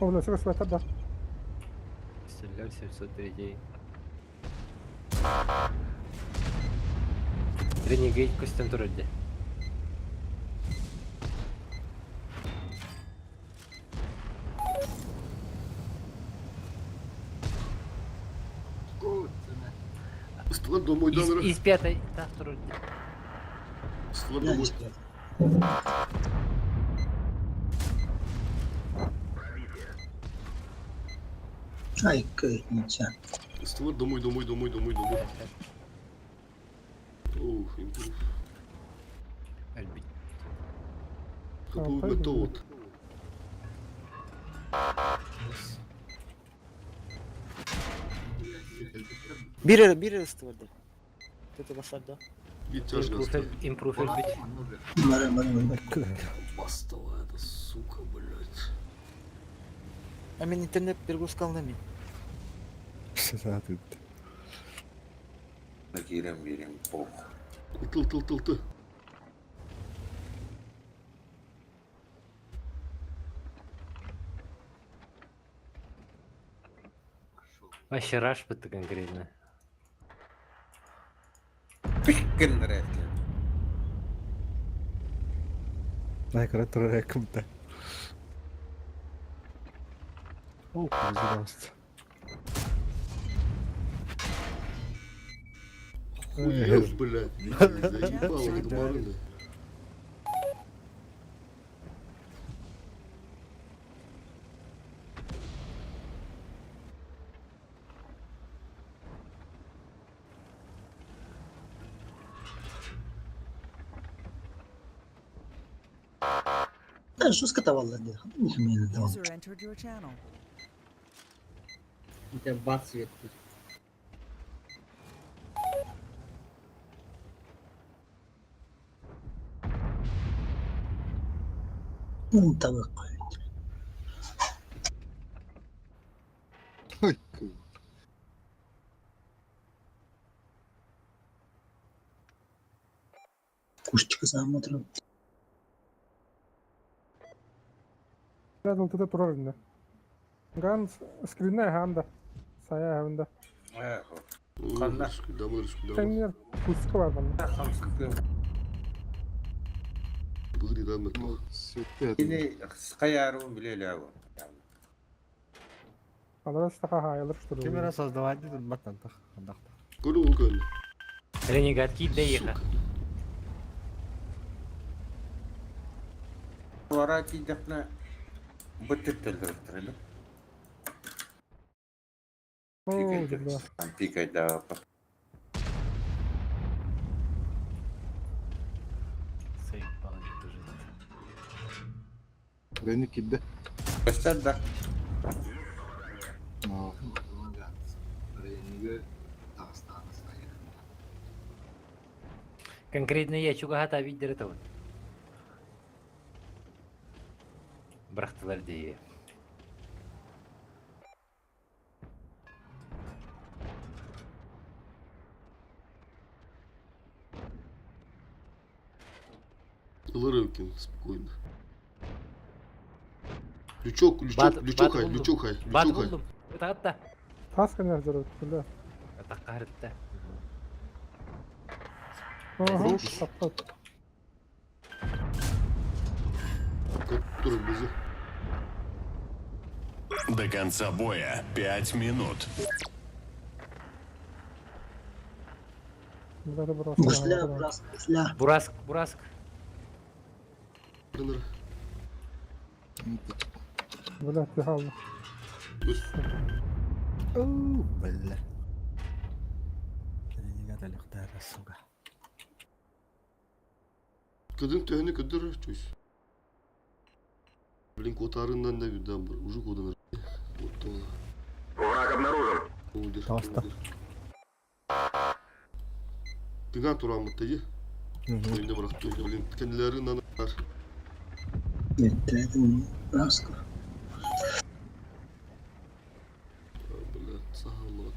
[SPEAKER 14] О, бля, все света, да.
[SPEAKER 12] Көстөлөр 703. Renegade көстөн турар де.
[SPEAKER 4] Ыстылар домой
[SPEAKER 12] Из,
[SPEAKER 4] даныры.
[SPEAKER 12] из пятой та турар де.
[SPEAKER 4] Ыстылар домой.
[SPEAKER 11] Ай, кайница.
[SPEAKER 4] Ыстылар домой, домой, домой, домой, домой. Ух, импрув.
[SPEAKER 12] Альбит.
[SPEAKER 4] Какой готов.
[SPEAKER 10] Бир бир ыстыбарды. Это басарда.
[SPEAKER 4] Битяжно.
[SPEAKER 12] Импрув альбит.
[SPEAKER 11] Бара, бара, бара.
[SPEAKER 4] Бастала эта сука, блядь.
[SPEAKER 10] А мен интернет перегрузка алды
[SPEAKER 7] Сатыт.
[SPEAKER 9] Киирэн биэрим пох.
[SPEAKER 4] Тыл, тыл, тыл, тыл.
[SPEAKER 12] Вообще раш бітті конкретно.
[SPEAKER 9] Гыннар
[SPEAKER 7] Най кара турар кымта. О, пожалуйста.
[SPEAKER 4] Хуев, блядь, заебало, гмарыны.
[SPEAKER 11] Жестко tavallar diye.
[SPEAKER 6] User entered your channel.
[SPEAKER 3] У тебя бац свет.
[SPEAKER 11] Табак.
[SPEAKER 8] Ой, кыл.
[SPEAKER 11] Кушчика смотрю.
[SPEAKER 14] Biraz ылтыта турар инде. Ган скринне ханда. Сая ханда.
[SPEAKER 9] Ханна.
[SPEAKER 4] Дамыр, дамыр.
[SPEAKER 14] Сенер куска бар банда.
[SPEAKER 4] Быгри дамыр.
[SPEAKER 8] Свет
[SPEAKER 9] Кини хайарун биле лягу.
[SPEAKER 14] Алар стаха хаялар что
[SPEAKER 7] Ким эрэ создавать турбат антах. Андахта.
[SPEAKER 4] Көрү ол көн.
[SPEAKER 12] Ренегат киирдэ эйиэхэ.
[SPEAKER 9] Вара тиидахна быттыттыллар.
[SPEAKER 14] О, да.
[SPEAKER 9] Пикайда.
[SPEAKER 12] Заебал эту жизнь.
[SPEAKER 8] Рени кидде.
[SPEAKER 9] Көстөр да.
[SPEAKER 13] Рениге Дагыстаны сайын.
[SPEAKER 12] Конкретно я чугаһата виддер это вот. Бырахтылар дии.
[SPEAKER 4] Лырывкин, спокойно. Лючок, лючок,
[SPEAKER 12] Бат-
[SPEAKER 4] лючок
[SPEAKER 12] бат
[SPEAKER 4] хай,
[SPEAKER 12] булдум.
[SPEAKER 4] лючок хай,
[SPEAKER 12] Бат
[SPEAKER 4] лючок хай.
[SPEAKER 12] булдум. Ытаатта.
[SPEAKER 14] Тас кенер жүрөт, бля.
[SPEAKER 12] Атакка
[SPEAKER 14] Ага, таптат.
[SPEAKER 4] Который вблизи.
[SPEAKER 2] До конца боя 5 минут.
[SPEAKER 14] Бля, это просто.
[SPEAKER 11] Гусля, бураск, гусля.
[SPEAKER 12] Бураск, бураск.
[SPEAKER 14] Бля, ты хал.
[SPEAKER 7] Оо, бля. Ренегат алыктара, сука.
[SPEAKER 4] Кыдын төһөнү көдөр чуйс. Блин, котарынан да бирден бар. Уже кодан. Вот он.
[SPEAKER 1] Враг обнаружен.
[SPEAKER 4] Удер.
[SPEAKER 7] Таста.
[SPEAKER 4] Тыган туран мыттайы. Oyunda bıraktı. Блин, kendilerinden var.
[SPEAKER 11] Бураск.
[SPEAKER 4] Бля, сахалат.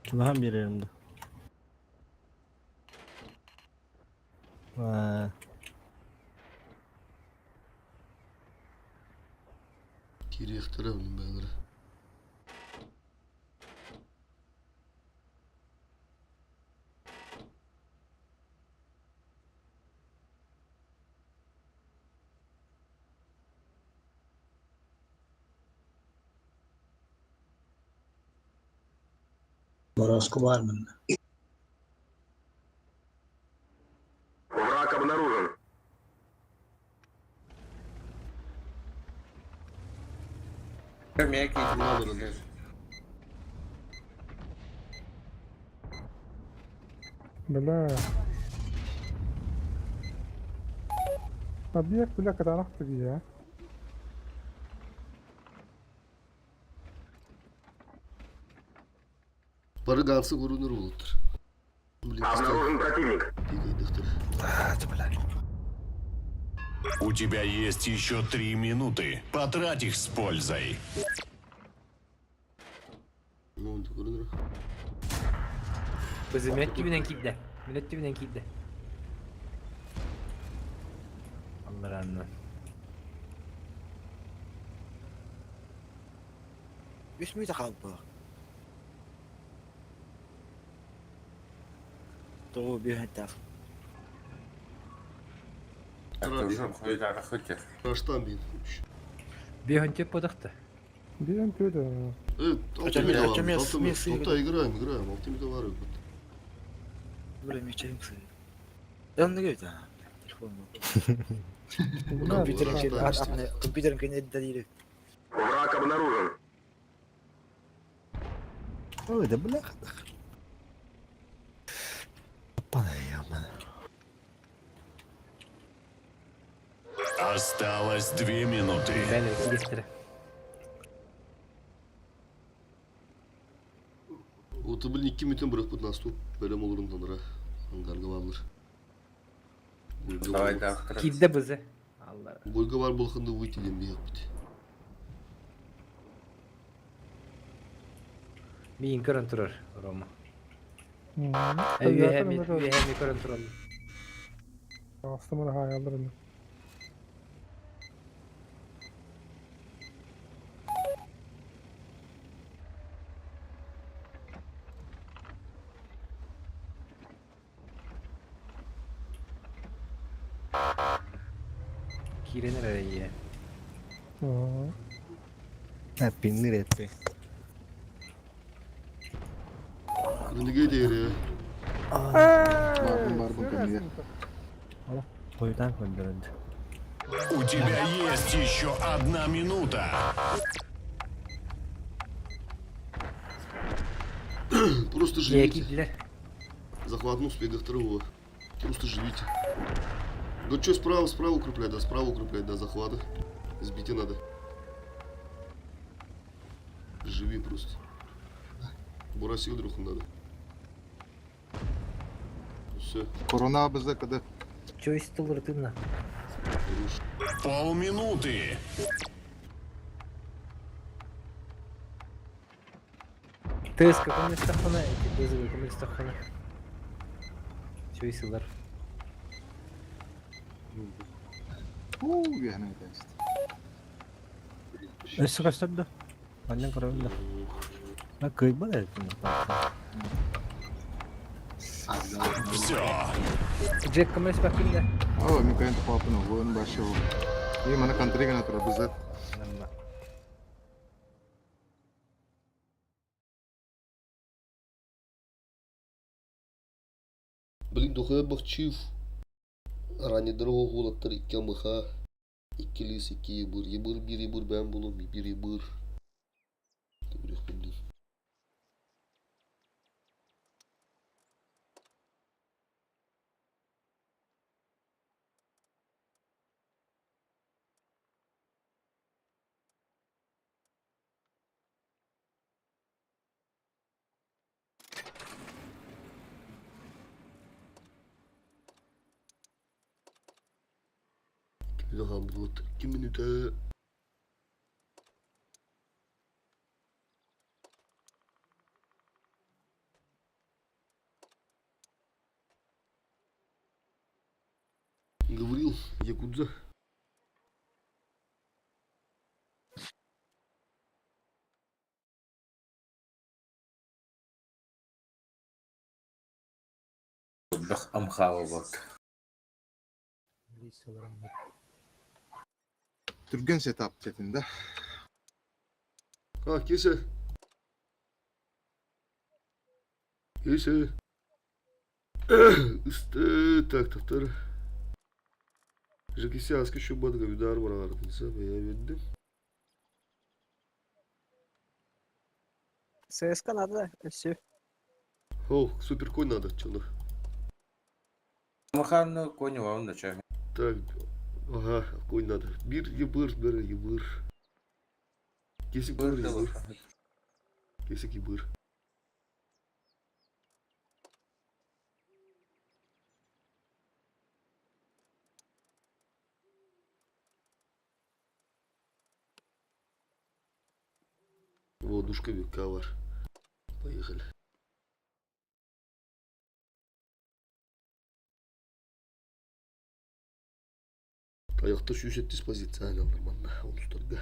[SPEAKER 7] Чугаһан берерим да. Аа,
[SPEAKER 4] Кирехтер блин, бәлер.
[SPEAKER 11] Бороску бар мында.
[SPEAKER 1] Враг обнаружен.
[SPEAKER 9] Мягкий.
[SPEAKER 14] Бля. Объект, бля, когда нахуй я.
[SPEAKER 4] Бары гансы көрünür болуптур. Блин,
[SPEAKER 1] Обнаружен противник.
[SPEAKER 4] Пикайдыктыр.
[SPEAKER 2] У тебя есть еще 3 минуты. Потрать их с пользой.
[SPEAKER 4] Ну, көрünür.
[SPEAKER 12] Бызы мүнөт түбүнэн киирдэ. Мүнөт түбүнэн киирдэ. Алларанна.
[SPEAKER 10] Үс мүйтэ қалбы. Тоғу бүйәнтәқ.
[SPEAKER 4] Раштан бин.
[SPEAKER 12] Бүйөн төп бодохто.
[SPEAKER 14] Биен төдө.
[SPEAKER 4] Алтымида var. Алтымида. Играем, играем. Алтымида var.
[SPEAKER 10] Бля, мечаем сы. Да он говорит, а, телефон. Компьютерин компьютерин кенет дадили.
[SPEAKER 1] Враг обнаружен.
[SPEAKER 7] Ой, да бляха. Пана
[SPEAKER 2] Осталось 2 минуты.
[SPEAKER 4] Оты блин, 2 минутын bırakıp наступ. Бөлем олорун таныра. Ангарга барлар.
[SPEAKER 9] Давай, да.
[SPEAKER 12] Кидде бызы. Алла.
[SPEAKER 4] Бойга бар болханды выйти дем бияк бит.
[SPEAKER 12] Миин көрөн турар, Рома. Үйэһэ көрөн турар.
[SPEAKER 14] Астымына хаялларын.
[SPEAKER 12] Киренер эрейе.
[SPEAKER 7] Пиннир этти.
[SPEAKER 4] Ренегейд ери.
[SPEAKER 8] Бардым бардым кемиге.
[SPEAKER 7] Қойдан көндірінді.
[SPEAKER 2] У тебя есть еще 1 минута.
[SPEAKER 4] Просто живите.
[SPEAKER 12] Киддилер.
[SPEAKER 4] Захватну успех второго. Просто живите. Да что справа, справа укреплять, да, справа укреплять, да, захвата. Сбить надо. Живи просто. Бурасил друг надо. Все.
[SPEAKER 8] Корона бізі кыды.
[SPEAKER 12] Чөйс тылыр тымна.
[SPEAKER 2] Полминуты.
[SPEAKER 12] Тыс каком местахана, эти тыс каком местахана. Чөйс ылар.
[SPEAKER 8] Уу, яны тест.
[SPEAKER 7] Өссі қастарды. Аннан қарауында. А кыйба да
[SPEAKER 2] Все.
[SPEAKER 12] Джек комес бакинда.
[SPEAKER 8] О, мен кайын папын оғын башы. И мана контригана тура бізі.
[SPEAKER 4] Блин, дохуя бахчив. Ранее дорогого голод 2 МХ. 2 лис, 2 ебыр. Ебыр, бир, ебыр, бәм булым, бир, ебыр. Блин. We gaan wat 10 minuten. Говорил, Якудза.
[SPEAKER 9] Амхава бак.
[SPEAKER 8] Түрген сетап четинде.
[SPEAKER 4] А, кесе. Кесе. Үсті, так, так, Жекесе аска шубадга удар барагардынса, я видим.
[SPEAKER 10] ССК надо, все.
[SPEAKER 4] О, супер конь надо, чё
[SPEAKER 9] Маханны конь вам да чай.
[SPEAKER 4] Так, ага, конь надо. Бир, ебыр, бир, ебыр. Кесик быр, ебыр. Кесик ебыр. Вот, душка кавар. Поехали. Аяқта сүйсет диспозиция нормально. Онустарга.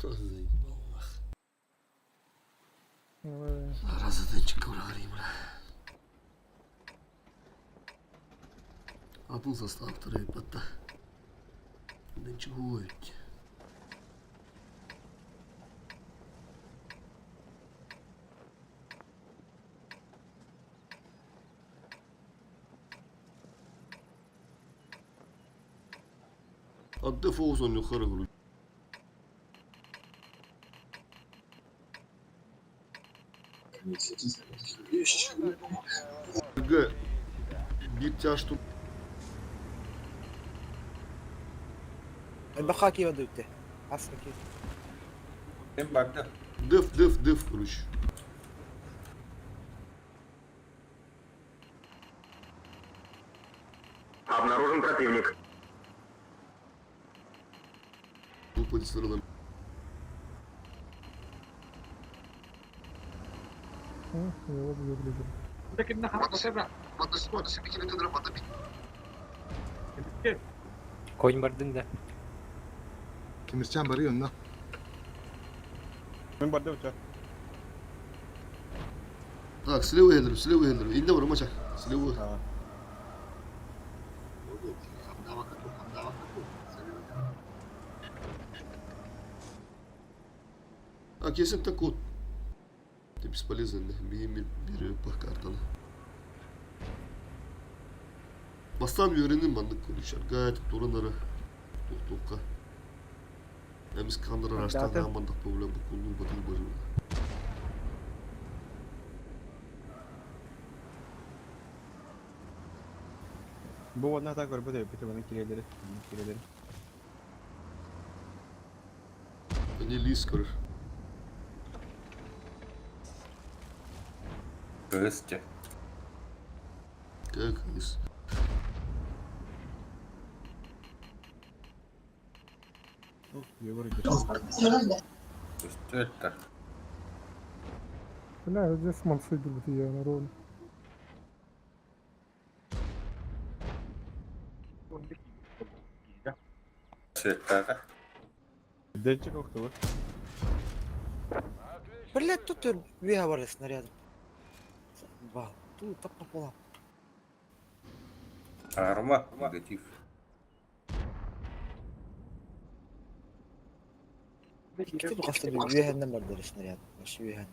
[SPEAKER 4] Заебал нах. Зараза, Денчик, бля. Атын состав батта. Денчик уйти. Адды фоусон yukarı vuruyor. Г. Bir тяж тут.
[SPEAKER 10] Баха кива дүйті. Аска ки.
[SPEAKER 9] Ким барды?
[SPEAKER 4] Деф, деф, деф, короче.
[SPEAKER 1] Обнаружен противник.
[SPEAKER 4] Bu pozisyonda
[SPEAKER 12] Конь бардын да.
[SPEAKER 8] Тимирчан барıyor онно.
[SPEAKER 14] Мен барды uçak.
[SPEAKER 4] Так, слева гелдер, слева гелдер. Инде бар мача. Слева. А kesin так вот. Ты бесполезен, ми бери по картаны. Бастан үйренем маннык көрүшөр. Гайт турунары. Тоқтоққа. Эмис кандыр араштан мандык проблем бу кулну батыл бар.
[SPEAKER 14] Бу одна так көрбөт өпүтө баны кирелери. Кирелери.
[SPEAKER 4] Они лис көрөр.
[SPEAKER 9] Кысча.
[SPEAKER 4] Как лис?
[SPEAKER 9] Что это?
[SPEAKER 14] Бля, здесь мансый бит я народ.
[SPEAKER 9] Что
[SPEAKER 14] Денчик октыбы.
[SPEAKER 10] Блядь, тут вега бар снарядом. Ба, тут так пополам.
[SPEAKER 9] Арма, негатив.
[SPEAKER 10] Кити бу хаста bir веһеннен бар дер снаряд. Баш веһен.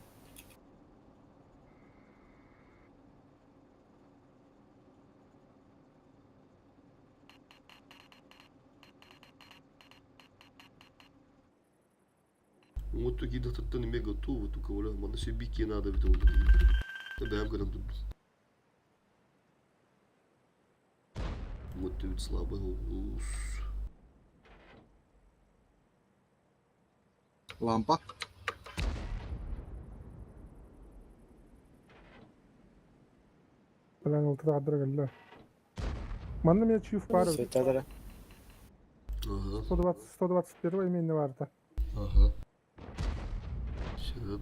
[SPEAKER 4] Вот такие доктор не готовы, только оля, мана все бики надо ведь он. Да бэм гадам тут. Вот ты ведь слабый. Ус.
[SPEAKER 8] Лампа.
[SPEAKER 14] Бля, ну туда дорога, Манна меня чью в пару.
[SPEAKER 10] Светадара.
[SPEAKER 4] Ага.
[SPEAKER 14] 120, 121 имени варта.
[SPEAKER 4] Ага. Все.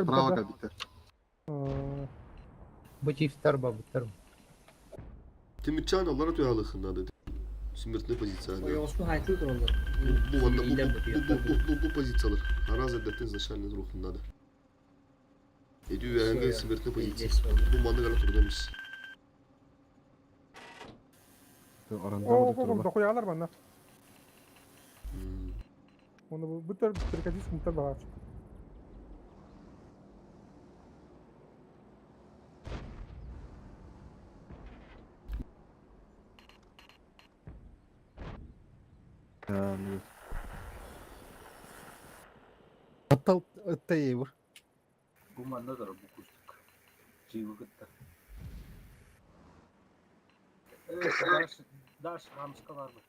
[SPEAKER 8] Справа кабиттер.
[SPEAKER 7] Бу чифтер ба буттар.
[SPEAKER 4] Тимирчан алар туялыхында Смертная позиция.
[SPEAKER 3] Ой, осу хайтыл туралар.
[SPEAKER 4] Бу бу бу бу бу бу позициялар. Араз эдеттен изначально рухында. Эдүү әңгә смертная позиция. Бу манны гана турдамыз.
[SPEAKER 14] О, о, дохуялар манна. Оны бу бүтөр прикатис мутар багач.
[SPEAKER 7] Аттал ыттайыбыр.
[SPEAKER 11] Бу манна да бу кустук. Живы кытта. Дальше, дальше рамска бар бу.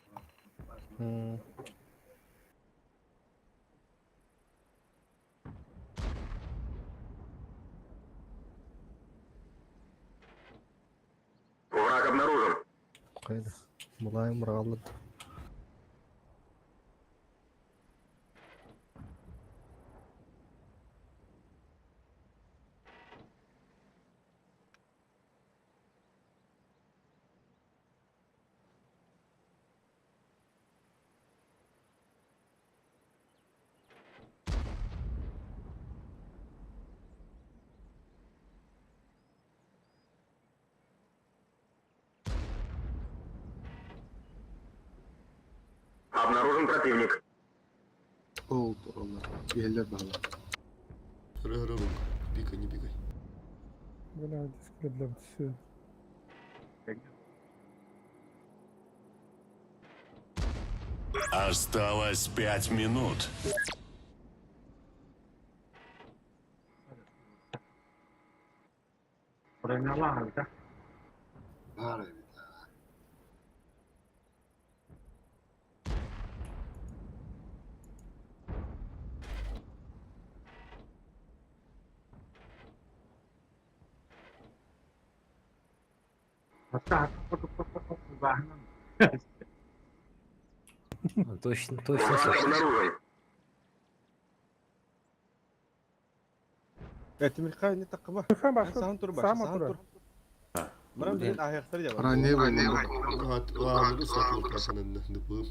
[SPEAKER 1] Враг обнаружен.
[SPEAKER 7] Кайда? Мулайым быргалды.
[SPEAKER 1] Обнаружен противник.
[SPEAKER 8] Ол тураллар. Иһэллэр баһылар.
[SPEAKER 4] Ры, ры, рук. Пикай, не пикай.
[SPEAKER 15] Бля, диск все.
[SPEAKER 2] Осталось 5 минут.
[SPEAKER 13] Баар эбит аа.
[SPEAKER 12] Точно, точно
[SPEAKER 1] Враг
[SPEAKER 12] слышно.
[SPEAKER 1] обнаружен.
[SPEAKER 14] Тимирхай не такыба. Сахан тур баш. Сахан тур. Барам деген аяқтар жаба.
[SPEAKER 8] Ранее война.
[SPEAKER 4] А, ну сатыл красанын НП.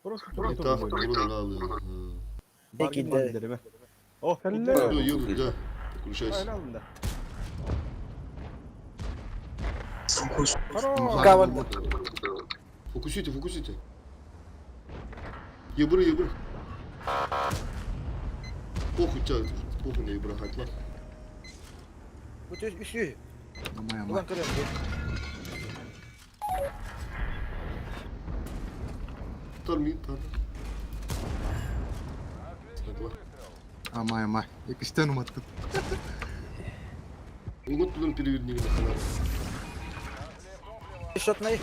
[SPEAKER 14] Просто тура
[SPEAKER 4] Не
[SPEAKER 14] тур.
[SPEAKER 4] так, тура
[SPEAKER 10] Экиде.
[SPEAKER 14] О,
[SPEAKER 4] Ну, ю, да. Включайся.
[SPEAKER 10] Кавалды.
[SPEAKER 4] Фокусите, фокусите. Ебры, ебры. Похуй тебя, похуй на ебра хатла.
[SPEAKER 10] Бу төс үсү.
[SPEAKER 8] Амай амай.
[SPEAKER 10] Улан көрөм.
[SPEAKER 4] Тормин, тар. Хатла.
[SPEAKER 8] Амай амай. Икистен уматтым.
[SPEAKER 4] Угод туда переверни на канал.
[SPEAKER 10] Шотнай.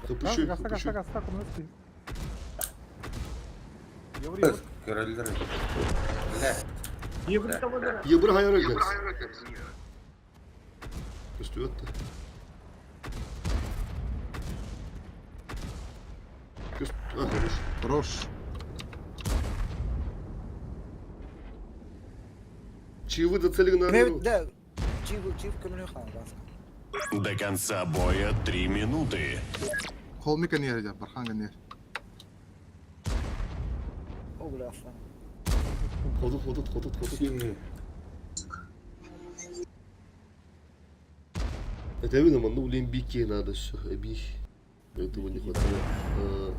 [SPEAKER 4] Запущу,
[SPEAKER 15] Гаста,
[SPEAKER 4] запущу.
[SPEAKER 15] гаста, гаста, комнатки.
[SPEAKER 9] Көрөллөр. Бля.
[SPEAKER 4] Ебры хайры газ. Көстүөттө. Көст... А, хорош.
[SPEAKER 8] Хорош.
[SPEAKER 4] Чаевы зацелили на арену.
[SPEAKER 10] Да. Чив чив көмөнө хан баска.
[SPEAKER 2] До конца боя 3 минуты.
[SPEAKER 8] Холмика не ерде, Барханга не.
[SPEAKER 10] Огула аслан.
[SPEAKER 4] Ходут, ходут, ходут, ходут. Это видно, ну, блин, бики надо все, эби. Этого не хватает. А,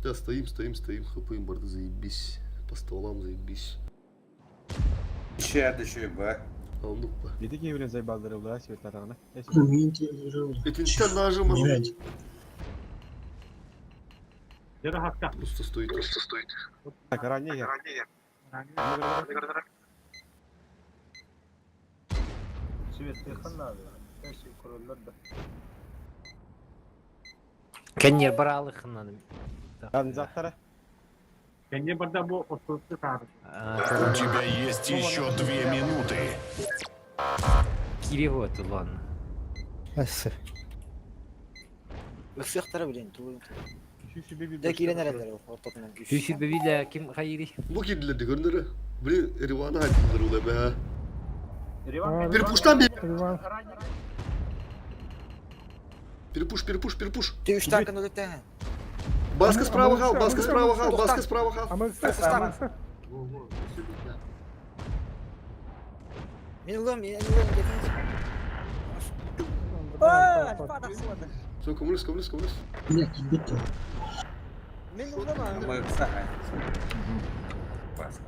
[SPEAKER 4] Да, стоим, стоим, стоим, хп им барды заебись. По стволам заебись.
[SPEAKER 9] Ще еще ба.
[SPEAKER 4] А ну па.
[SPEAKER 14] Бити кебилен зайбалдыры була светларына.
[SPEAKER 4] Это не нажима. Просто стоит. Просто стоит.
[SPEAKER 14] Так, ранее.
[SPEAKER 7] Свет надо.
[SPEAKER 12] Кеннер баралыхынан.
[SPEAKER 14] Заттара.
[SPEAKER 2] У тебя есть еще 2 минуты.
[SPEAKER 12] Кирево это ладно.
[SPEAKER 7] Ассы.
[SPEAKER 10] Ыксыктара билен туу. Да кирен эрелер ортотунан күч.
[SPEAKER 12] Үсү бебиле ким хайри?
[SPEAKER 4] Бу кидлерди көрүнөрү. Блин, Ривана айтылдыр улай бе. Перепуштан бе. Перепуш, перепуш, перепуш.
[SPEAKER 10] Ты үч танкын өлөттө.
[SPEAKER 4] Баска справа хал, баска справа хал, баска справа хал.
[SPEAKER 13] Во, во, все беда.
[SPEAKER 10] Мен улам, мен улам кетиң. Ой, падах суады.
[SPEAKER 4] Все, коммунист, коммунист, коммунист.
[SPEAKER 10] Мен улам.
[SPEAKER 9] Мы сахай. Бас.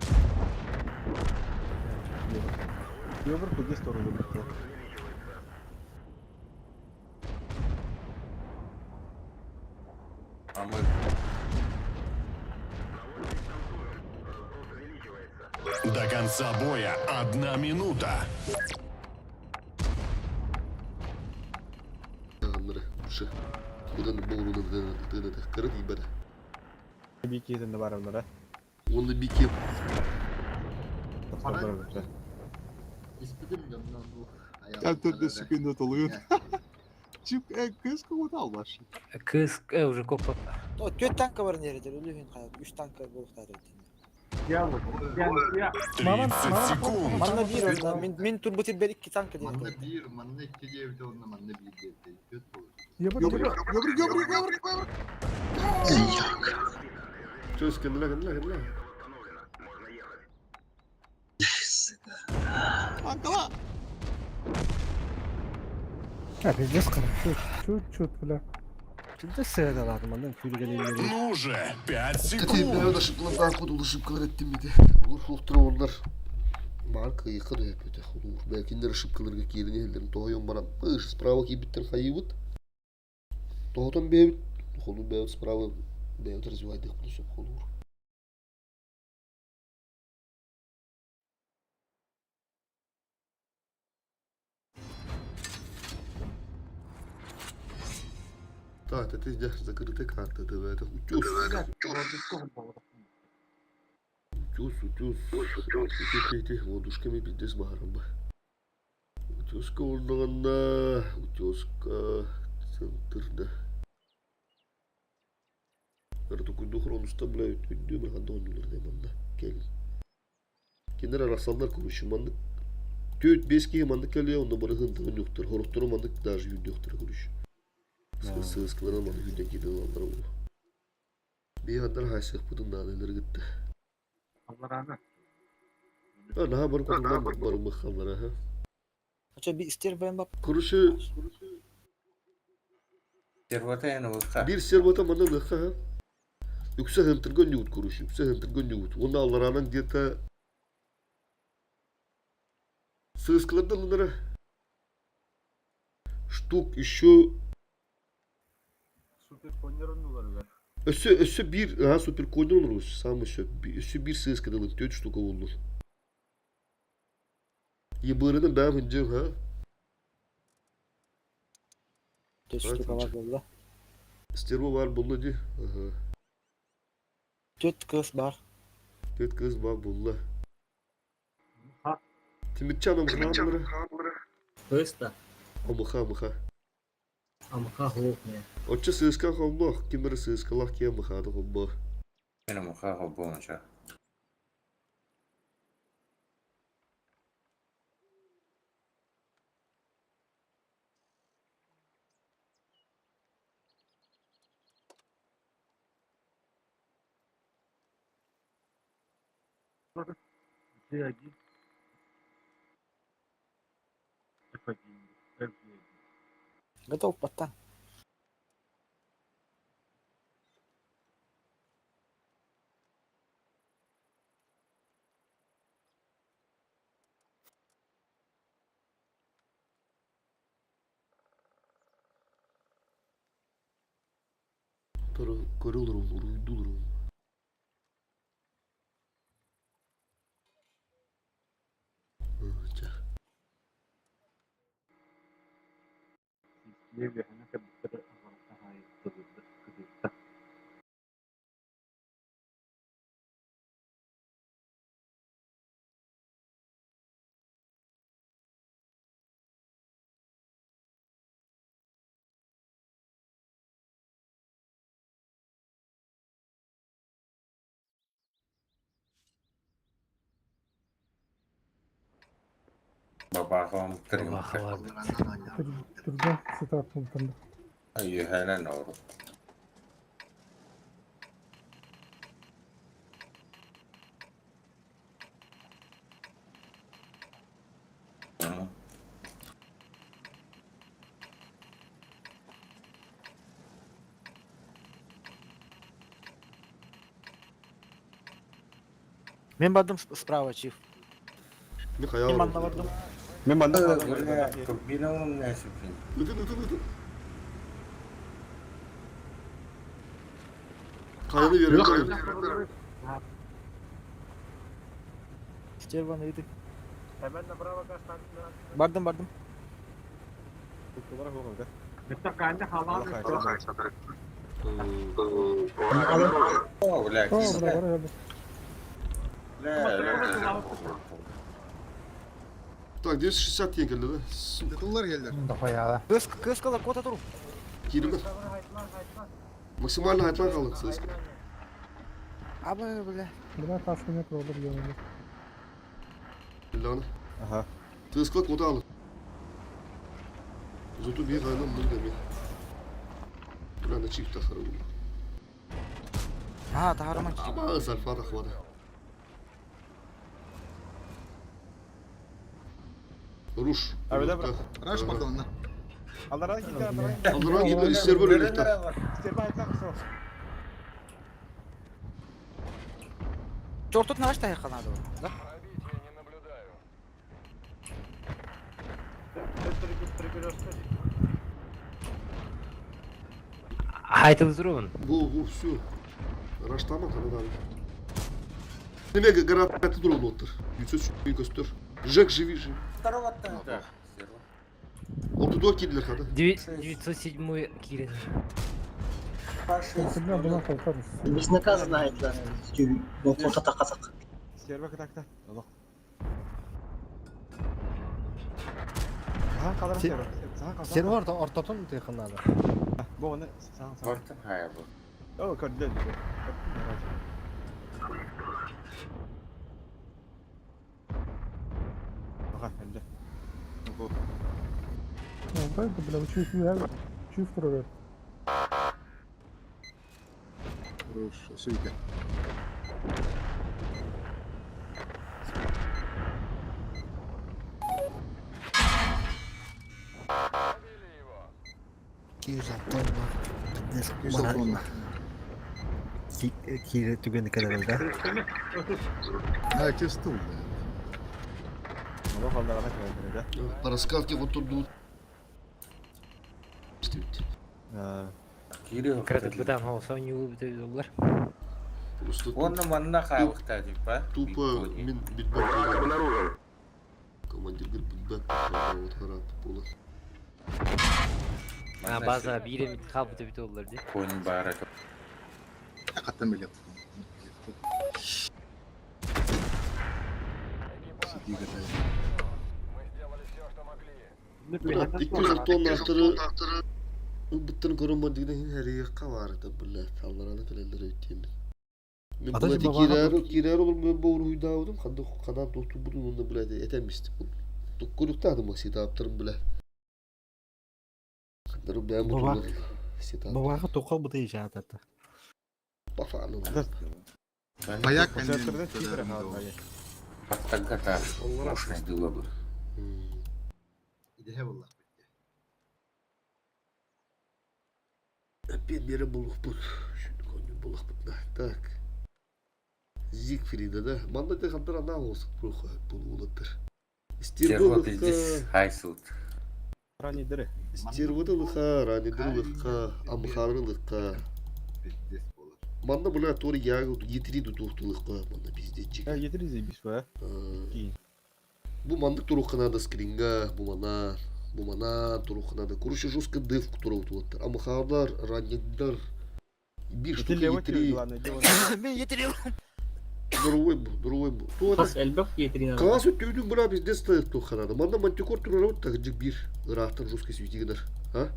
[SPEAKER 14] Йобр куди сторону выбрал.
[SPEAKER 9] А мы
[SPEAKER 2] До конца боя 1 минута.
[SPEAKER 4] Аннары, шы. Кудан болуну тыны кырык ибер.
[SPEAKER 14] Бики да барамнара.
[SPEAKER 4] Онды бике.
[SPEAKER 13] Испитим дьоннон бу.
[SPEAKER 8] Я төрдө секунда толуйун. Чип, кыз кого албаш.
[SPEAKER 12] Кыз уже копа.
[SPEAKER 10] О, төрт танка бар нерде, өлүгүн кая. Үч танка болуктар.
[SPEAKER 2] 30 секунд.
[SPEAKER 10] Манна бир онда, мен мен турбо бер икки танка дейт.
[SPEAKER 13] Манна бир, манна икки диэбит онна манна биир диэбит. Төрт болur.
[SPEAKER 15] Ебры,
[SPEAKER 8] Йобр, йобр, йобр, йобр, йобр.
[SPEAKER 4] Чё, скандала, скандала, скандала.
[SPEAKER 14] Танкала!
[SPEAKER 7] А, пиздец, короче.
[SPEAKER 15] Чуть-чуть, бля.
[SPEAKER 7] Пиздец сыаналаатым, манна күүргэниллэрин.
[SPEAKER 2] Ну же, 5
[SPEAKER 4] Кэтиим
[SPEAKER 2] секунд.
[SPEAKER 4] да шыплардаах кудулу шипкалар эттим ити. Олор суохтара олар. Баар кыйыка да өпөтө холуур. Бэкиннер шипкаларга киирэн иһэллэрин тоһойон баран, ыш, справа киирбиттэр хайыыбыт. Тоһотон бэйэбит, холуур бэйэбит справа бэйэбит развивайдыахпытын сөп холуур. Так, это здесь закрытая карта, это это утес. Утес, утес, утес, эти ладушками пиздец баарба. Утеска олдоҕунна, утеска центрда. Артукуйду хронуста, бля, өйдүү бір ханда оннулар манна. Кел. Кинилэр арахсаллар короче маннык төрт биэс киһи маннык кэлиэ онно бары һынтыгын юктар хорохтору маннык даже үүрдүөхтэрэ короче сыаскаларын маннык үүрдэн киирэн ылаллара буолуо биһи андар хаайсыахпытын наада кытта а наһаа бары кутуллан барымыххаллара ха
[SPEAKER 10] Очо би стервен бап.
[SPEAKER 4] короче
[SPEAKER 9] Сервата эн ылыха.
[SPEAKER 4] биир сервата манна ылыахха ха үксэ хынтырга өнньүгүт короче үксэ хынтырга өнньүгүт уонна аллараанан где-то сыыскаларда ылынара штук еще
[SPEAKER 14] Суперконнер оннуларыгар.
[SPEAKER 4] Өссө, өссө биир аһа суперконнер оҥоруус, саамай сөп. Өссө биир сыыска дылы түөрт штука буоллун. Ебырынан бэм хүндүм, ха?
[SPEAKER 10] Төрт штука бар буолла.
[SPEAKER 4] Стерва бар булла ди. Ага.
[SPEAKER 10] Төрт кыз бар.
[SPEAKER 4] Төрт кыз бар булла. Тимирчан омхаамлары.
[SPEAKER 3] Кыз да.
[SPEAKER 4] Омуха, омуха.
[SPEAKER 3] Амха хуох не.
[SPEAKER 4] Оччо сыыска холбох, ким эрэ сыыскалах киэ махаады холбох.
[SPEAKER 9] Мен омуха холбоонча.
[SPEAKER 14] G1, F1, FG1.
[SPEAKER 10] Готов паттан.
[SPEAKER 4] Тору көрө олорум, уруйду олорум. Ча.
[SPEAKER 9] Бабаҕам
[SPEAKER 12] Бабаха
[SPEAKER 9] тырымта.
[SPEAKER 12] бар.
[SPEAKER 15] Түргэн сетап пунктында.
[SPEAKER 9] Үһэнэн ору.
[SPEAKER 10] Мен бардым справа, чиф.
[SPEAKER 4] Мен хайа
[SPEAKER 10] Мен манна бардым.
[SPEAKER 14] Мен манна
[SPEAKER 9] Турбина нэсипин.
[SPEAKER 4] Ытын, ытын, ытын. Хайаны берем.
[SPEAKER 10] Стерван ыйды. Бардым, бардым.
[SPEAKER 9] О, бля,
[SPEAKER 15] О, бля, бара geldi.
[SPEAKER 9] Бля,
[SPEAKER 4] Так, 260 тенге келді да? Сука.
[SPEAKER 8] Тыллар келдер.
[SPEAKER 10] Кыз, кыз калар, кота туру.
[SPEAKER 4] Киирбит. Максимально айтлан қалды сыска.
[SPEAKER 10] Аба, бля.
[SPEAKER 15] Бля, ташка нет, олар geldi.
[SPEAKER 4] Лана.
[SPEAKER 14] Ага.
[SPEAKER 4] Тыска куда алды? Зато bir aynen bunu demek. Бля, на чифта хару.
[SPEAKER 10] А, тахарман.
[SPEAKER 4] Ама зарфата хвата. Руш.
[SPEAKER 14] Abi de bırak.
[SPEAKER 8] Раш патонна.
[SPEAKER 14] Алларан киирдэ, алларан киирдэ.
[SPEAKER 4] Алларан киирдэ, сервер өлүктэр.
[SPEAKER 14] Сервер айтсақ сол.
[SPEAKER 10] Чортут наш тайы канады. Да?
[SPEAKER 12] Айтыл турабын.
[SPEAKER 4] Бу, бу, все. Раштама канадан. Неме гарантия туру оттыр. Yüksөз көстөр. Жек живи живи.
[SPEAKER 9] Второго Да.
[SPEAKER 4] Ортодо кирдилер хада.
[SPEAKER 12] 907 кирен.
[SPEAKER 11] Biz наказаны айтылар. Бұл тақасақ.
[SPEAKER 14] Сервер кытакта. Олох. Сахан қалар сервер. Сахан қалар.
[SPEAKER 7] Сервер ортотун тыйханады.
[SPEAKER 14] Бу оны сахан сахан.
[SPEAKER 9] Ортон хая бу.
[SPEAKER 14] О, көрдү. Аха, элде. Бу.
[SPEAKER 15] Ну, да, бля, учусь, учусь второй.
[SPEAKER 8] Руш, сөйте.
[SPEAKER 7] Тонна. Кире түгені кәләлді.
[SPEAKER 8] А, кестул.
[SPEAKER 14] Олох алдарана кирде.
[SPEAKER 4] По раскатке вот тут дут.
[SPEAKER 9] Кири
[SPEAKER 12] Краток бытан холса не улыбты.
[SPEAKER 4] Просто
[SPEAKER 9] Онна манна хаалыкта типа.
[SPEAKER 4] Тупо мин битбак.
[SPEAKER 1] Враг обнаружен.
[SPEAKER 4] Командир говорит, битбак. Вот харат пола.
[SPEAKER 12] А база бире мит халбыты бит олар ди.
[SPEAKER 9] Конь бары.
[SPEAKER 8] Каттан билет. Сиди гата.
[SPEAKER 4] Бля, 200 тонна ахтыры Бұттын көрін дигден хәрия бар да бля, аллараны көлелер өттемин. Мен
[SPEAKER 7] Ата
[SPEAKER 4] блядь,
[SPEAKER 7] жибаға
[SPEAKER 4] кирәр кирәр olur мен бу руйдаудым, ханды канан тохту буду онда блядь, этемистик. Туккуруктадым ситаптырым бля. Хандыр бля
[SPEAKER 7] Баба.
[SPEAKER 4] бу ситап.
[SPEAKER 7] Бабаға тоқал бұты ижататы.
[SPEAKER 4] Бафаны.
[SPEAKER 8] Паяк
[SPEAKER 14] Серверде кире хаалыкта.
[SPEAKER 9] Паттагата. Мощность дыла бу.
[SPEAKER 13] Идэһэ буллах.
[SPEAKER 4] Опять бере булук бут. Шүн коню булук бут. Так. Зигфрида да. Манда те хандыр ана olsun bu булуттыр.
[SPEAKER 9] Сервер пиздец хайсут.
[SPEAKER 14] Рани дыры.
[SPEAKER 4] Стервыдылыха, ранидылыха, амхарылыха.
[SPEAKER 13] Пиздец болар.
[SPEAKER 4] Манна була тори ягы етири тухтулыха, манна пиздечик.
[SPEAKER 14] Я етири бис ба.
[SPEAKER 4] Бу мандык турухана да скринга, бу мана, бу мана турухана да. Короче, жестко дев турухтулыктыр. Амхарлар, раниддар. Bir штука етири.
[SPEAKER 10] Мен етири.
[SPEAKER 4] Дорогой бу, дорогой бу.
[SPEAKER 3] Хас элбэх етрина.
[SPEAKER 4] Класс өттүгүн була пиздец стоит туханада. Манна мантикор турарабыт так жик бир. Ырахтан жестко светигинер. А?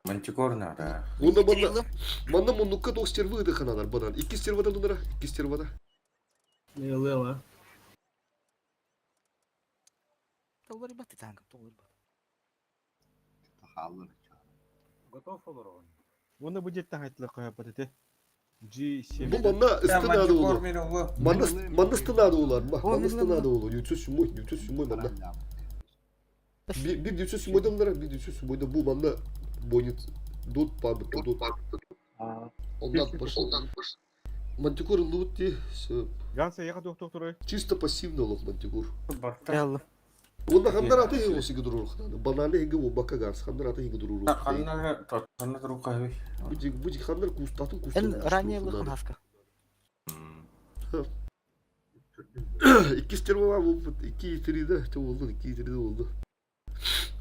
[SPEAKER 9] Мантикор надо.
[SPEAKER 4] Онда манна манна мундукка тох стервы дыханадар банан. Икки стервада дунара, икки стервада.
[SPEAKER 3] Лела.
[SPEAKER 10] Толлар бат танк, толлар бат.
[SPEAKER 13] Хааллар.
[SPEAKER 14] Готов олар. Оны бу жеттен айтылы коя бат G7.
[SPEAKER 4] Бу манна ыстынады
[SPEAKER 9] Мантикор
[SPEAKER 4] олар.
[SPEAKER 9] мен олы.
[SPEAKER 4] Манна манна ыстынады олар. Манна ыстынады олар. 907, 907 манна. Bir bir 907 дунара, bir 907 бу манна бонит дот пабыт дот. Ондан пошел. Мантикор лут все.
[SPEAKER 14] Ганса яка токток турой.
[SPEAKER 4] Чисто пассивно лох мантикор.
[SPEAKER 10] Ялла.
[SPEAKER 4] Онда хандар аты хиго сиги дурур ханады. Бананы хиги бу бака гарс хандар аты хиги дурур.
[SPEAKER 9] Ханнар тотханна турука.
[SPEAKER 4] Бу бу хандар кустатын кустатын.
[SPEAKER 10] Эн ранее лыхын хаска.
[SPEAKER 4] İki стерва бу iki итериде те oldu, iki итериде oldu.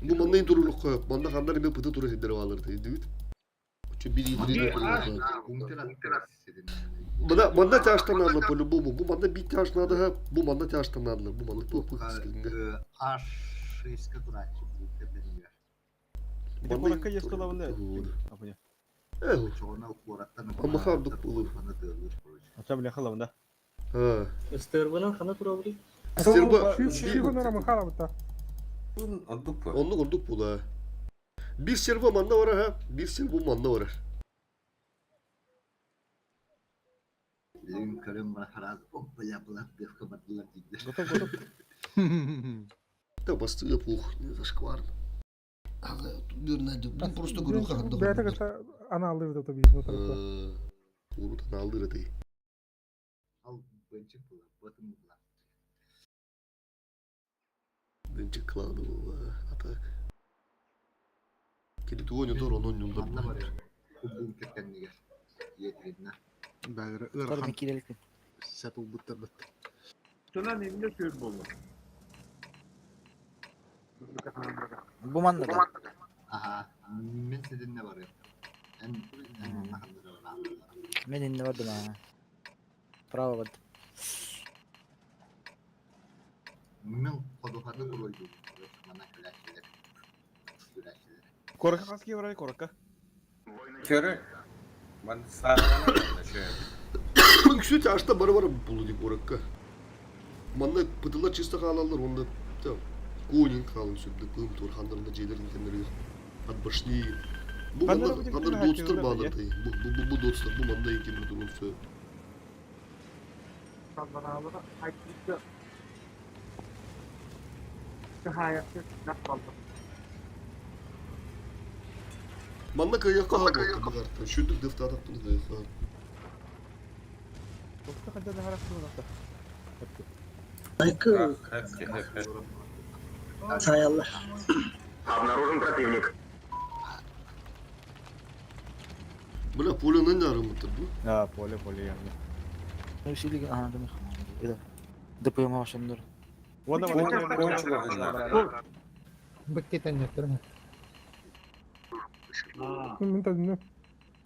[SPEAKER 4] Бу маннайын турулук коюп, манда хандар эме пыты тура сендер алырды, дүйт. Чө бир итериде турулук. Мында манда тяжтан алды по-любому. Бу манда бит тяжтан алды, бу манда тяжтан алды. Бу манда туп скилинге.
[SPEAKER 13] H6 турачы бу тепенге.
[SPEAKER 14] Манда есть кылабында.
[SPEAKER 4] Эх.
[SPEAKER 13] Чоғына кураттан.
[SPEAKER 4] Ама хардык булу.
[SPEAKER 14] Ача биле халабында.
[SPEAKER 4] Ha.
[SPEAKER 3] Стервынан хана турабы.
[SPEAKER 4] Стерва.
[SPEAKER 9] Ондук бу.
[SPEAKER 4] Онлук ондук була. Bir servo manda var ha. Bir servo manda var.
[SPEAKER 13] Билин көрөм бара хараз. О, бля, бля, девка бардылар дейдер.
[SPEAKER 14] Готов, готов.
[SPEAKER 4] Да бастыга пух, зашкварно. Просто говорю, как
[SPEAKER 15] Бэйэтэ кытта анаалыыр да биир утарыта.
[SPEAKER 4] Урут анаалыыр этэй.
[SPEAKER 13] Ал бынчык була, ботун була.
[SPEAKER 4] Бынчык кланы була, а так. Кини тугу ойнотор, ону ойнууллар.
[SPEAKER 13] Манна барыам. Бункер кэннигэр. Иэтириннэ.
[SPEAKER 8] Бәлері
[SPEAKER 10] Торбун
[SPEAKER 8] ыарахан
[SPEAKER 10] киирэликпин.
[SPEAKER 8] сәп ылбыттар бит.
[SPEAKER 14] Тунан инде көр болду.
[SPEAKER 10] Бу манна да.
[SPEAKER 13] Аха, мен сидинне барыам. Эн эн нахандыра бараам.
[SPEAKER 10] Мен инне бардым аа. Право бардым.
[SPEAKER 13] Мен ходуханы куройду. Мана кэлээчилэр. Күрээчилэр.
[SPEAKER 14] Корка каски барай корка.
[SPEAKER 9] Көрө. Ман саарана шö.
[SPEAKER 4] Үксү ашта бары-бары булу дип оракка. Манна пытылар чисто хаалаллар, онда там конин хаалын сүрдү, кым тур хандарында жейлерин кеннери от башни. Бу
[SPEAKER 14] Ханнары
[SPEAKER 4] манна
[SPEAKER 14] бу
[SPEAKER 4] хандар
[SPEAKER 14] диккән
[SPEAKER 4] дотстар
[SPEAKER 14] хакерler
[SPEAKER 4] баалар тай. Бу бу бу бу дотстар, бу манна инкен турун сө. Манна кыякка ха бу багарта. Шүдүк дефтатак буну кыякка.
[SPEAKER 14] Токта ханда да харак туна.
[SPEAKER 11] Айкы саяллар.
[SPEAKER 1] Обнаружен противник.
[SPEAKER 4] Бля, поленен арымыттыр бу.
[SPEAKER 14] А, поле, поле янды.
[SPEAKER 10] Үсүлүгүн аха дым. Эда. ДПМ башындыр.
[SPEAKER 14] Онда
[SPEAKER 9] Кончуга
[SPEAKER 7] Быккетен нөттөрмө.
[SPEAKER 15] Мен тадым.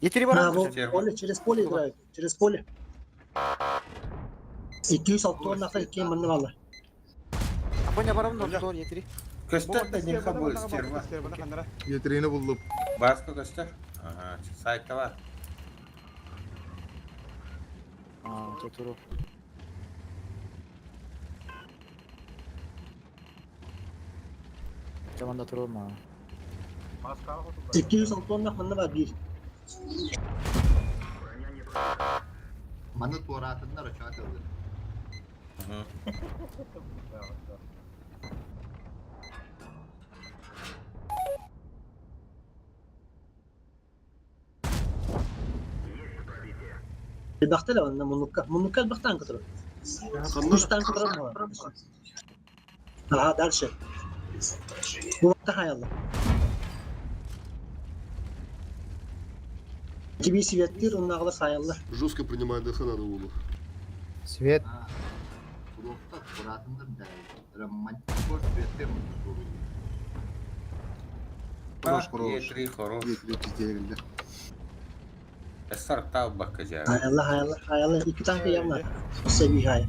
[SPEAKER 10] Етири
[SPEAKER 11] А,
[SPEAKER 10] барам.
[SPEAKER 11] вот поле, через поле играют. Через поле. 206 нахар икки манна баалар.
[SPEAKER 10] Апоня барам да тор етири.
[SPEAKER 9] Көстөр да нихха бу стерва.
[SPEAKER 8] Етерini buldum.
[SPEAKER 9] Баска көстөр. Ага, сайтта бар.
[SPEAKER 10] Аа, тотуру. Жаманда турма.
[SPEAKER 11] 206 нах манна бар бир.
[SPEAKER 13] Маны туораатыннар очоот ылыр.
[SPEAKER 11] Элбэхтэр онно муннукка. Муннукка элбэхтэн кытыры.
[SPEAKER 4] Ханнар
[SPEAKER 11] Үстэн кытыры. Ага, дальше. Бу вакта хаяллар. Киби светтир оннагылар хаяллар.
[SPEAKER 4] жестко принимает ДХ надо было.
[SPEAKER 7] Свет.
[SPEAKER 13] Туруохта туораатыннар да. Романтикор светтер
[SPEAKER 8] Хорош, хорош.
[SPEAKER 9] Етри хорош.
[SPEAKER 8] Етiri пиздегилdi.
[SPEAKER 9] Эсар тау бакка жаа.
[SPEAKER 11] Хаяллар, хаяллар, хаяллар. Икки танка явна. Себи хая.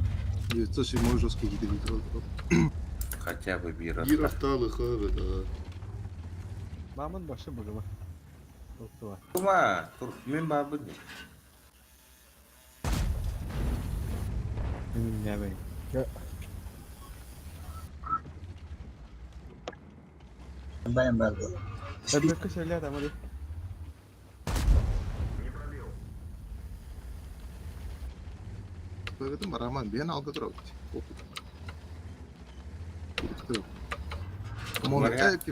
[SPEAKER 8] 907 жесткий гидри
[SPEAKER 9] Хотя бы бир.
[SPEAKER 4] Бир авталы ха, да.
[SPEAKER 14] Мамын башы бугума. Токтула.
[SPEAKER 9] Тума, тур мен бабы.
[SPEAKER 14] Неме.
[SPEAKER 11] Баян бар.
[SPEAKER 14] Эбекке сөйле адам али.
[SPEAKER 8] Бөгөтүм бараман бен алды турабыт.
[SPEAKER 9] Вариант.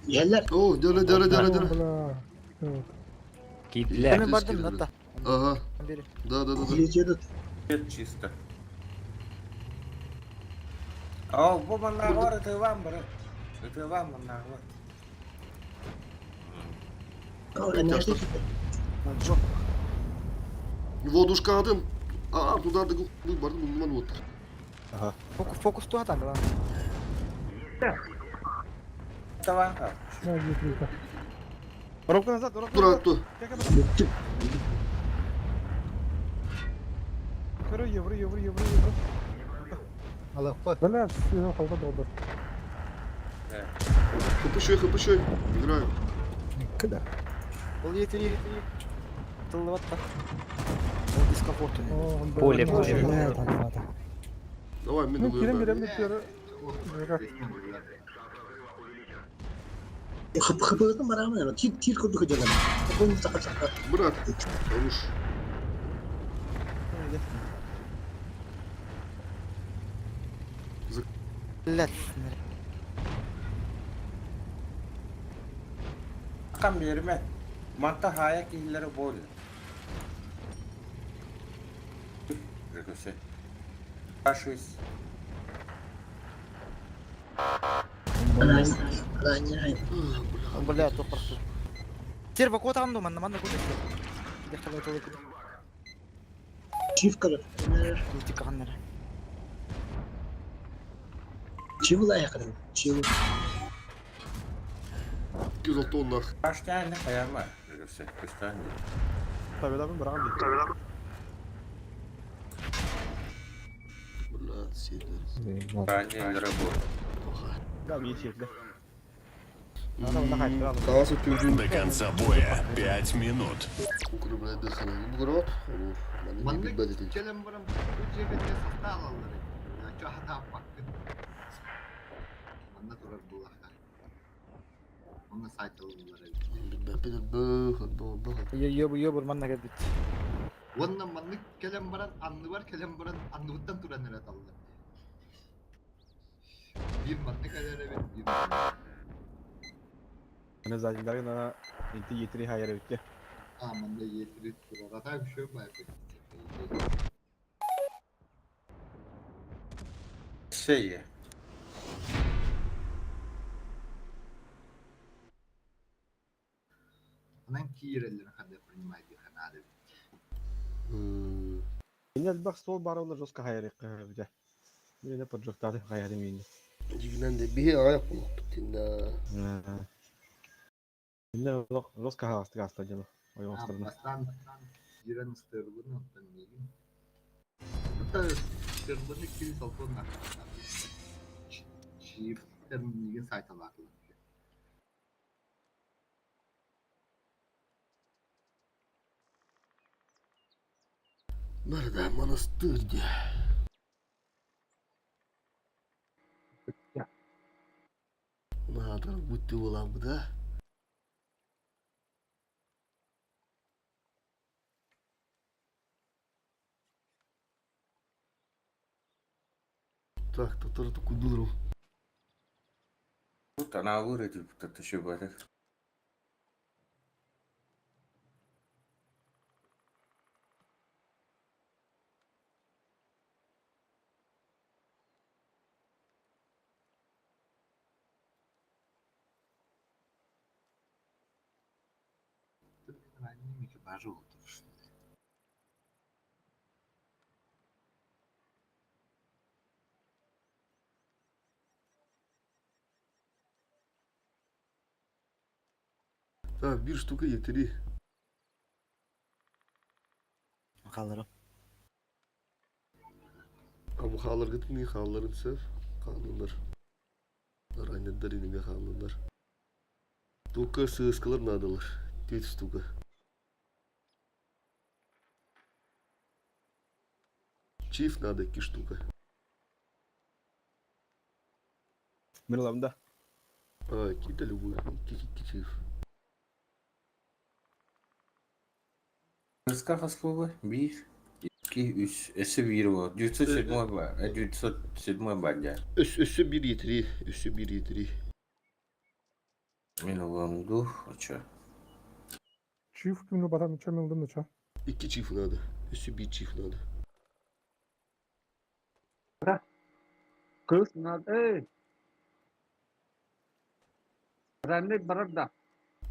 [SPEAKER 11] Иһэллэр.
[SPEAKER 4] О, дөрө дөрө дөрө дөрө.
[SPEAKER 15] Бля.
[SPEAKER 12] Кипле.
[SPEAKER 10] Мен бардым натта.
[SPEAKER 4] Ага.
[SPEAKER 10] Бери.
[SPEAKER 4] Да, да, да, да.
[SPEAKER 11] Летиедут.
[SPEAKER 9] Чисто. О, бу маннагор это вам, брат. Это вам маннагор.
[SPEAKER 10] Жок.
[SPEAKER 4] Водушка адым. А, туда да бардым, ман вот.
[SPEAKER 14] Ага.
[SPEAKER 10] Фокус фокус туатан главное.
[SPEAKER 9] Давай.
[SPEAKER 15] На, етири.
[SPEAKER 14] Робка назад, робка.
[SPEAKER 4] Тура, ту.
[SPEAKER 14] Көрө, евро, евро, евро, евро.
[SPEAKER 7] Алакпа.
[SPEAKER 15] Бля, сен қалға долдыр.
[SPEAKER 4] ХПШ, ХПШ. Играю.
[SPEAKER 7] Кыда.
[SPEAKER 10] Ол етири. Тыллап атта. Ол дискомфорт.
[SPEAKER 12] Поле, поле.
[SPEAKER 4] Давай, мен
[SPEAKER 15] Мен кирем
[SPEAKER 4] уебаю.
[SPEAKER 15] берем деп бері.
[SPEAKER 11] Хыпыгытын барамын. Тир тир курдук жаган. Кон сака сака.
[SPEAKER 4] Брат, хорош.
[SPEAKER 10] Блядь.
[SPEAKER 9] Кам берме. Манта хая киһилэри бол. Рекусе. Фашист.
[SPEAKER 10] Бля, то просто. Серва кот анду, манна манна кот. Дехтала то кот.
[SPEAKER 11] Чиф калар.
[SPEAKER 10] Тик каннар.
[SPEAKER 11] Чивла якын. Чив.
[SPEAKER 4] 206 оннах.
[SPEAKER 9] Баштан хаяма. Рекусе. Кыстан.
[SPEAKER 14] Табелабын быраган дейт.
[SPEAKER 4] Блядь, сильно.
[SPEAKER 9] Ранее работа.
[SPEAKER 14] Да, мен шекли.
[SPEAKER 4] Каласы тюрдүн.
[SPEAKER 2] До конца боя 5 минут.
[SPEAKER 4] Укры, блядь, дыхана. Бугрот. Маны
[SPEAKER 13] Маннык
[SPEAKER 4] билбэт этин.
[SPEAKER 13] келен баран бу жегетте састаа алаллар. Чахата аппаккын. Манна турар булаха. Онна сайт алаллар.
[SPEAKER 4] Билбэт
[SPEAKER 10] Йо йо бur манна кэлбит.
[SPEAKER 13] Онна маннык келен баран анныбар келен баран анныбыттан туран эрэ таллар. Бир маннык элер эбит, бир маннык.
[SPEAKER 14] Аны задиндарга на инти етри хайыр битте.
[SPEAKER 13] А, манна етири турар. Ата bir şey бар.
[SPEAKER 9] Şey.
[SPEAKER 13] Анан кииреллер ханды принимать ханады.
[SPEAKER 14] Мен элбэх стол бар олар жестко хайыр бите. Мен де поджогтады хайыр мен.
[SPEAKER 4] Дигинен де бихи аяк булук битин.
[SPEAKER 14] Мен жестко хагасты гаста жана. Ойгостырна.
[SPEAKER 13] Бастан кирен стырбын оттан мегин. Это стырбыны кири салфон на. Чип мегин сайт алаклы.
[SPEAKER 4] Нарда монастырь. Надо будто была бы, да? Так, татар такой дуру.
[SPEAKER 9] Тут она выродит, это еще бывает.
[SPEAKER 13] Экипажы отырыш.
[SPEAKER 4] Так, bir штука етери.
[SPEAKER 10] Халырым.
[SPEAKER 4] А bu хаалар гытмый хааларын сев. Канундар. Ранендар инеме хаалындар. Тука сыскалар надалар. Теть штука. Чиф надо ки штука.
[SPEAKER 14] Мен аламын да.
[SPEAKER 4] А, кита любую. Ки ки чиф.
[SPEAKER 9] Кырска хаслуга, бир, икки, үс, эсі бир бол. 907 ба, 907 бадя.
[SPEAKER 4] Өс өсө bir етери. Өсө bir етери.
[SPEAKER 9] Мен оламду, оча.
[SPEAKER 15] Чиф күнү батан чөмүлдүм уча.
[SPEAKER 4] İki çift надо. Өсө bir çift надо.
[SPEAKER 11] Кыз надо. Ранник барар да.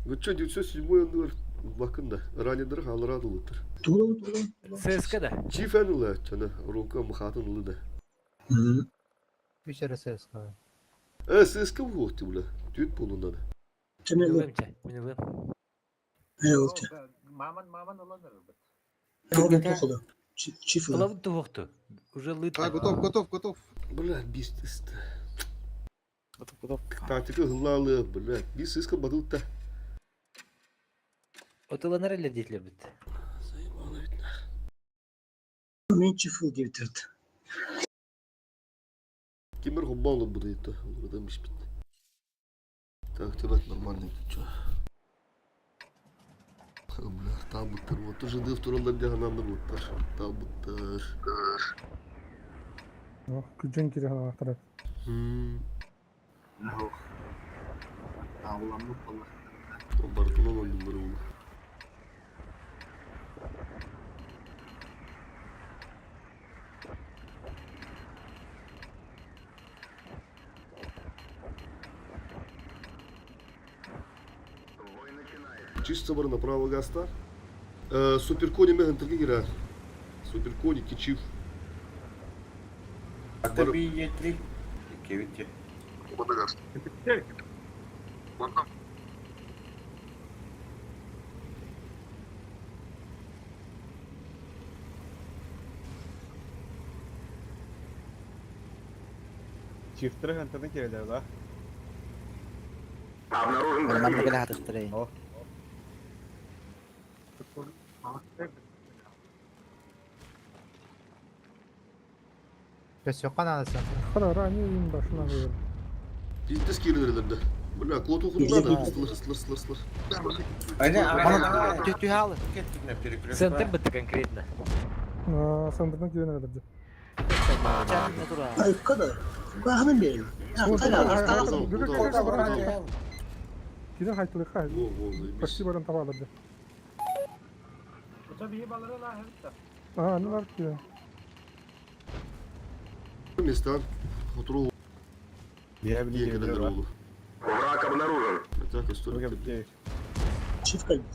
[SPEAKER 4] Вы что, 907 он bakın da. Ранендар хаалара дылыттыр.
[SPEAKER 11] Тулун тулун.
[SPEAKER 12] ЦСКА да.
[SPEAKER 4] Чиф эн ула, чана, рука мхатын улы да.
[SPEAKER 7] Үч РСС.
[SPEAKER 4] Э, ССК вот, бля. Түт болунда да.
[SPEAKER 12] Мен ылым, мен ылым.
[SPEAKER 13] Маман маман аланар.
[SPEAKER 12] Ылабын туохту. Уже лыт.
[SPEAKER 8] А, готов, готов, готов.
[SPEAKER 4] Бля, бис тест.
[SPEAKER 10] Готов, готов.
[SPEAKER 4] Тактика гылалы, бля. Бис ССК бадылта.
[SPEAKER 12] Отыланар эле дейтилер бит.
[SPEAKER 4] Заебало ведь нах.
[SPEAKER 11] Мен чиф дип
[SPEAKER 4] Кемер хоббалы буду это. Урдамиш бит. Так, тебет нормально тут чё. Бля, табыттар. Вот тоже дев туралар жаһанамды буттар. Табыттар.
[SPEAKER 15] Күжен кире ханактар.
[SPEAKER 13] Ох, Аҕаламмыт буоллахтарына.
[SPEAKER 4] Барытынан ойууллар уолу. Чисто бар направо гаста. Суперкони мехын тыргы кира. Суперкони кичив.
[SPEAKER 9] Ата би Е3. Кевите.
[SPEAKER 14] Чифтері хантаны келелер да.
[SPEAKER 1] Обнаружен
[SPEAKER 10] Манна
[SPEAKER 1] противник.
[SPEAKER 10] кэлэ хатыхтарай.
[SPEAKER 15] Хара ранее им башына говорю.
[SPEAKER 4] Пиздец кирлерлерде. Бля, клоту худна да. Слыр, слыр, слыр, слыр.
[SPEAKER 10] Манна түһаалы.
[SPEAKER 12] Центр бытты конкретно.
[SPEAKER 15] Сандырдан киирэн эрэллэр.
[SPEAKER 10] Чаанна тура.
[SPEAKER 11] Айыкка да. Угаһынан биэрин.
[SPEAKER 15] Кирен хайтылыкка.
[SPEAKER 4] Во, во, заебись.
[SPEAKER 15] Почти баран табалар да. А, ну бар кирен.
[SPEAKER 4] Места. Отру.
[SPEAKER 14] Я
[SPEAKER 4] Екелер уолу.
[SPEAKER 1] Враг обнаружен.
[SPEAKER 4] Так, история.
[SPEAKER 11] Чиф кэлбит.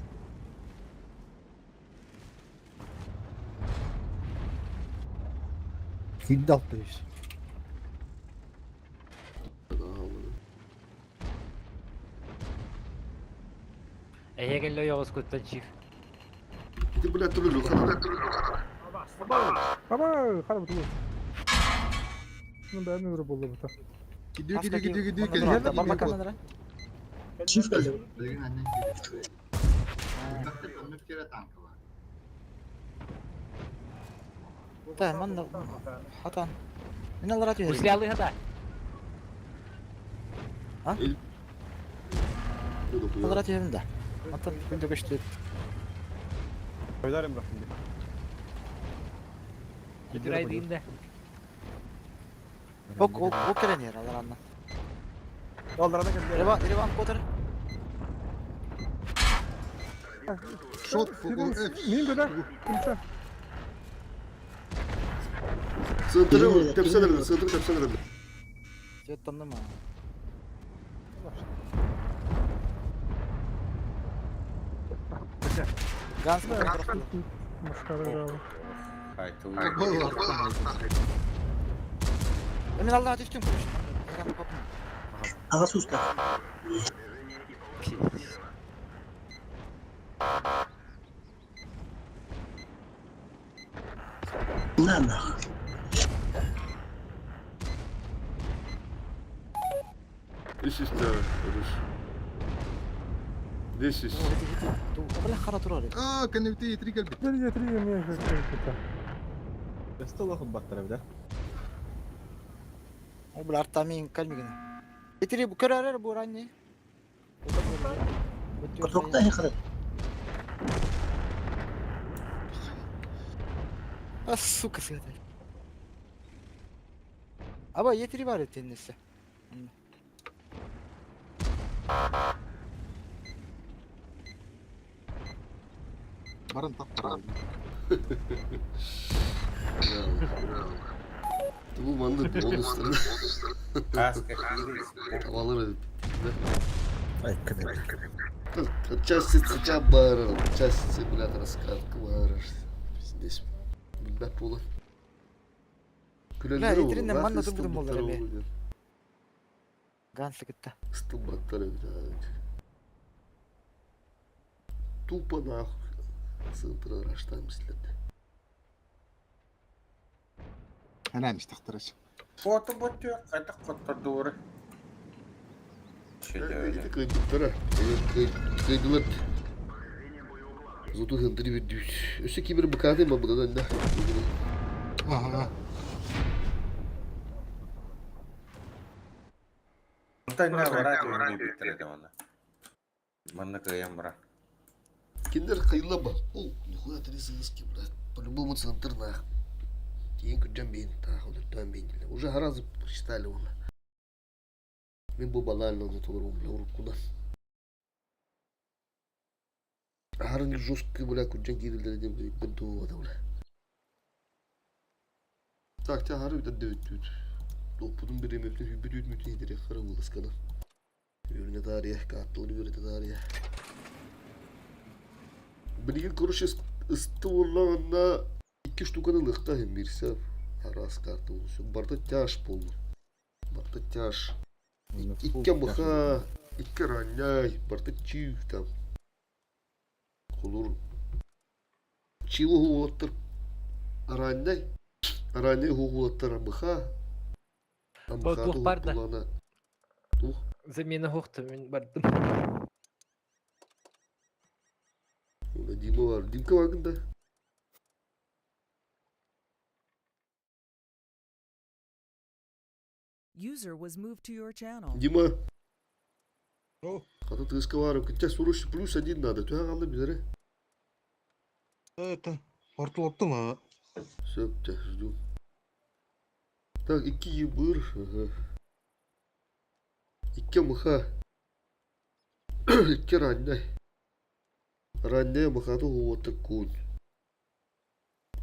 [SPEAKER 7] Кидал то есть.
[SPEAKER 12] Эһиэгэллэ ойоҕос куттан чиф.
[SPEAKER 4] Ты, бля, троллю, хана.
[SPEAKER 15] Аба, хара буту. Ну да, ну было бы.
[SPEAKER 8] Gidiyor gidiyor gidiyor gidiyor. Geliyor.
[SPEAKER 10] Барма каннара.
[SPEAKER 11] Чиф кэллэ.
[SPEAKER 13] Билигин аннан киирэр. Элбэхтик оннук киирэ танка бар.
[SPEAKER 10] Та манна хатан. Мен алара түһэр.
[SPEAKER 12] Услялы хата.
[SPEAKER 10] А? Алара түһэрин да. Антон күндө көстү.
[SPEAKER 14] Ойдарым бірақ şimdi.
[SPEAKER 12] Күтүрай да.
[SPEAKER 10] Ок ок ок кэлэн иһэр аларанна.
[SPEAKER 14] Оларана келді.
[SPEAKER 10] Реван Реван котор.
[SPEAKER 8] Шот F.
[SPEAKER 15] Мин бля. Кимсе.
[SPEAKER 4] Центры, тепсенер, центры, тепсенер.
[SPEAKER 10] Свет тоннума. Ганс
[SPEAKER 15] Машкара да.
[SPEAKER 10] Мен аллаға түстүм.
[SPEAKER 11] Аҕа сууста. На нах.
[SPEAKER 4] This is the Русь. This is.
[SPEAKER 10] Бля хара турар.
[SPEAKER 8] Аа, кэннибити итри кэлбит.
[SPEAKER 15] Три, три, мне как-то.
[SPEAKER 14] Стол баттара бida.
[SPEAKER 10] О бля артамин калмигин. Итри бу көрөрөр бу ранни.
[SPEAKER 11] Котокта хара.
[SPEAKER 10] А сука свет. Аба етри бар этеннесе.
[SPEAKER 8] Барын таптара.
[SPEAKER 4] Бу манды бонустар. Алыр. Части цича бар, части, блядь, раскатка бар. Здесь, блядь, пола.
[SPEAKER 10] Бля, итринен манна тубудум болар эме. Гансы кытта.
[SPEAKER 4] Стубаттар, блядь. Тупо нахуй. Центр раштам след.
[SPEAKER 8] Ханан истахтарас.
[SPEAKER 9] Фото ботю, это котодуры.
[SPEAKER 4] Кыйдыктара. Кыйдылар. Зато хантри бир дүүс. Өсө кибер бакаты ма будан да.
[SPEAKER 8] Ага.
[SPEAKER 9] Манна кыйам бара.
[SPEAKER 4] Киндер кыйлаба. О, нихуя три сыски, блядь. По-любому центр нах. Тиен күджан бейін, тах, олар бейін. Уже гораздо прочитали оны. Мин бу банально ону толорум, бля, уруккунан. Аһарын жесткий, бля, күрдьэн киирэллэрэ диэн бэйбэр дуо, бля. Так, те аһары бүтэр дөбүттүүт. Доппутун бириэмэбитин хүббүт үүтмүтүн иһитириэххэ вылазканы. Үөрэнэ таарыйа, каарталары үөрэтэ таарыйа. Билигин, короче, ысты буоллаҕына икки штуканы ылыахтаах иһин биирсэ араас карта буолуо. Барыта тяж буолла. Барыта тяж. Икки мыха, икки ранняй, барыта чиў там. Холур чиў уолаттар ранняй, ранняй уолаттар мыха,
[SPEAKER 12] О, туох бар да?
[SPEAKER 4] Мыха туох?
[SPEAKER 12] Замена хуохта мин бардым.
[SPEAKER 4] Дима бар. Димка баргын да.
[SPEAKER 6] User was moved to your channel.
[SPEAKER 4] Дима. Хата тыска бар. Күттэ суруш плюс один надо. Төһө қалды билері?
[SPEAKER 8] Это, ортолоттум а.
[SPEAKER 4] Сөп, жду. Так, икки ебыр. Ага. Икки мыха. Икки раннай. Ранняй мыхаты уота кун.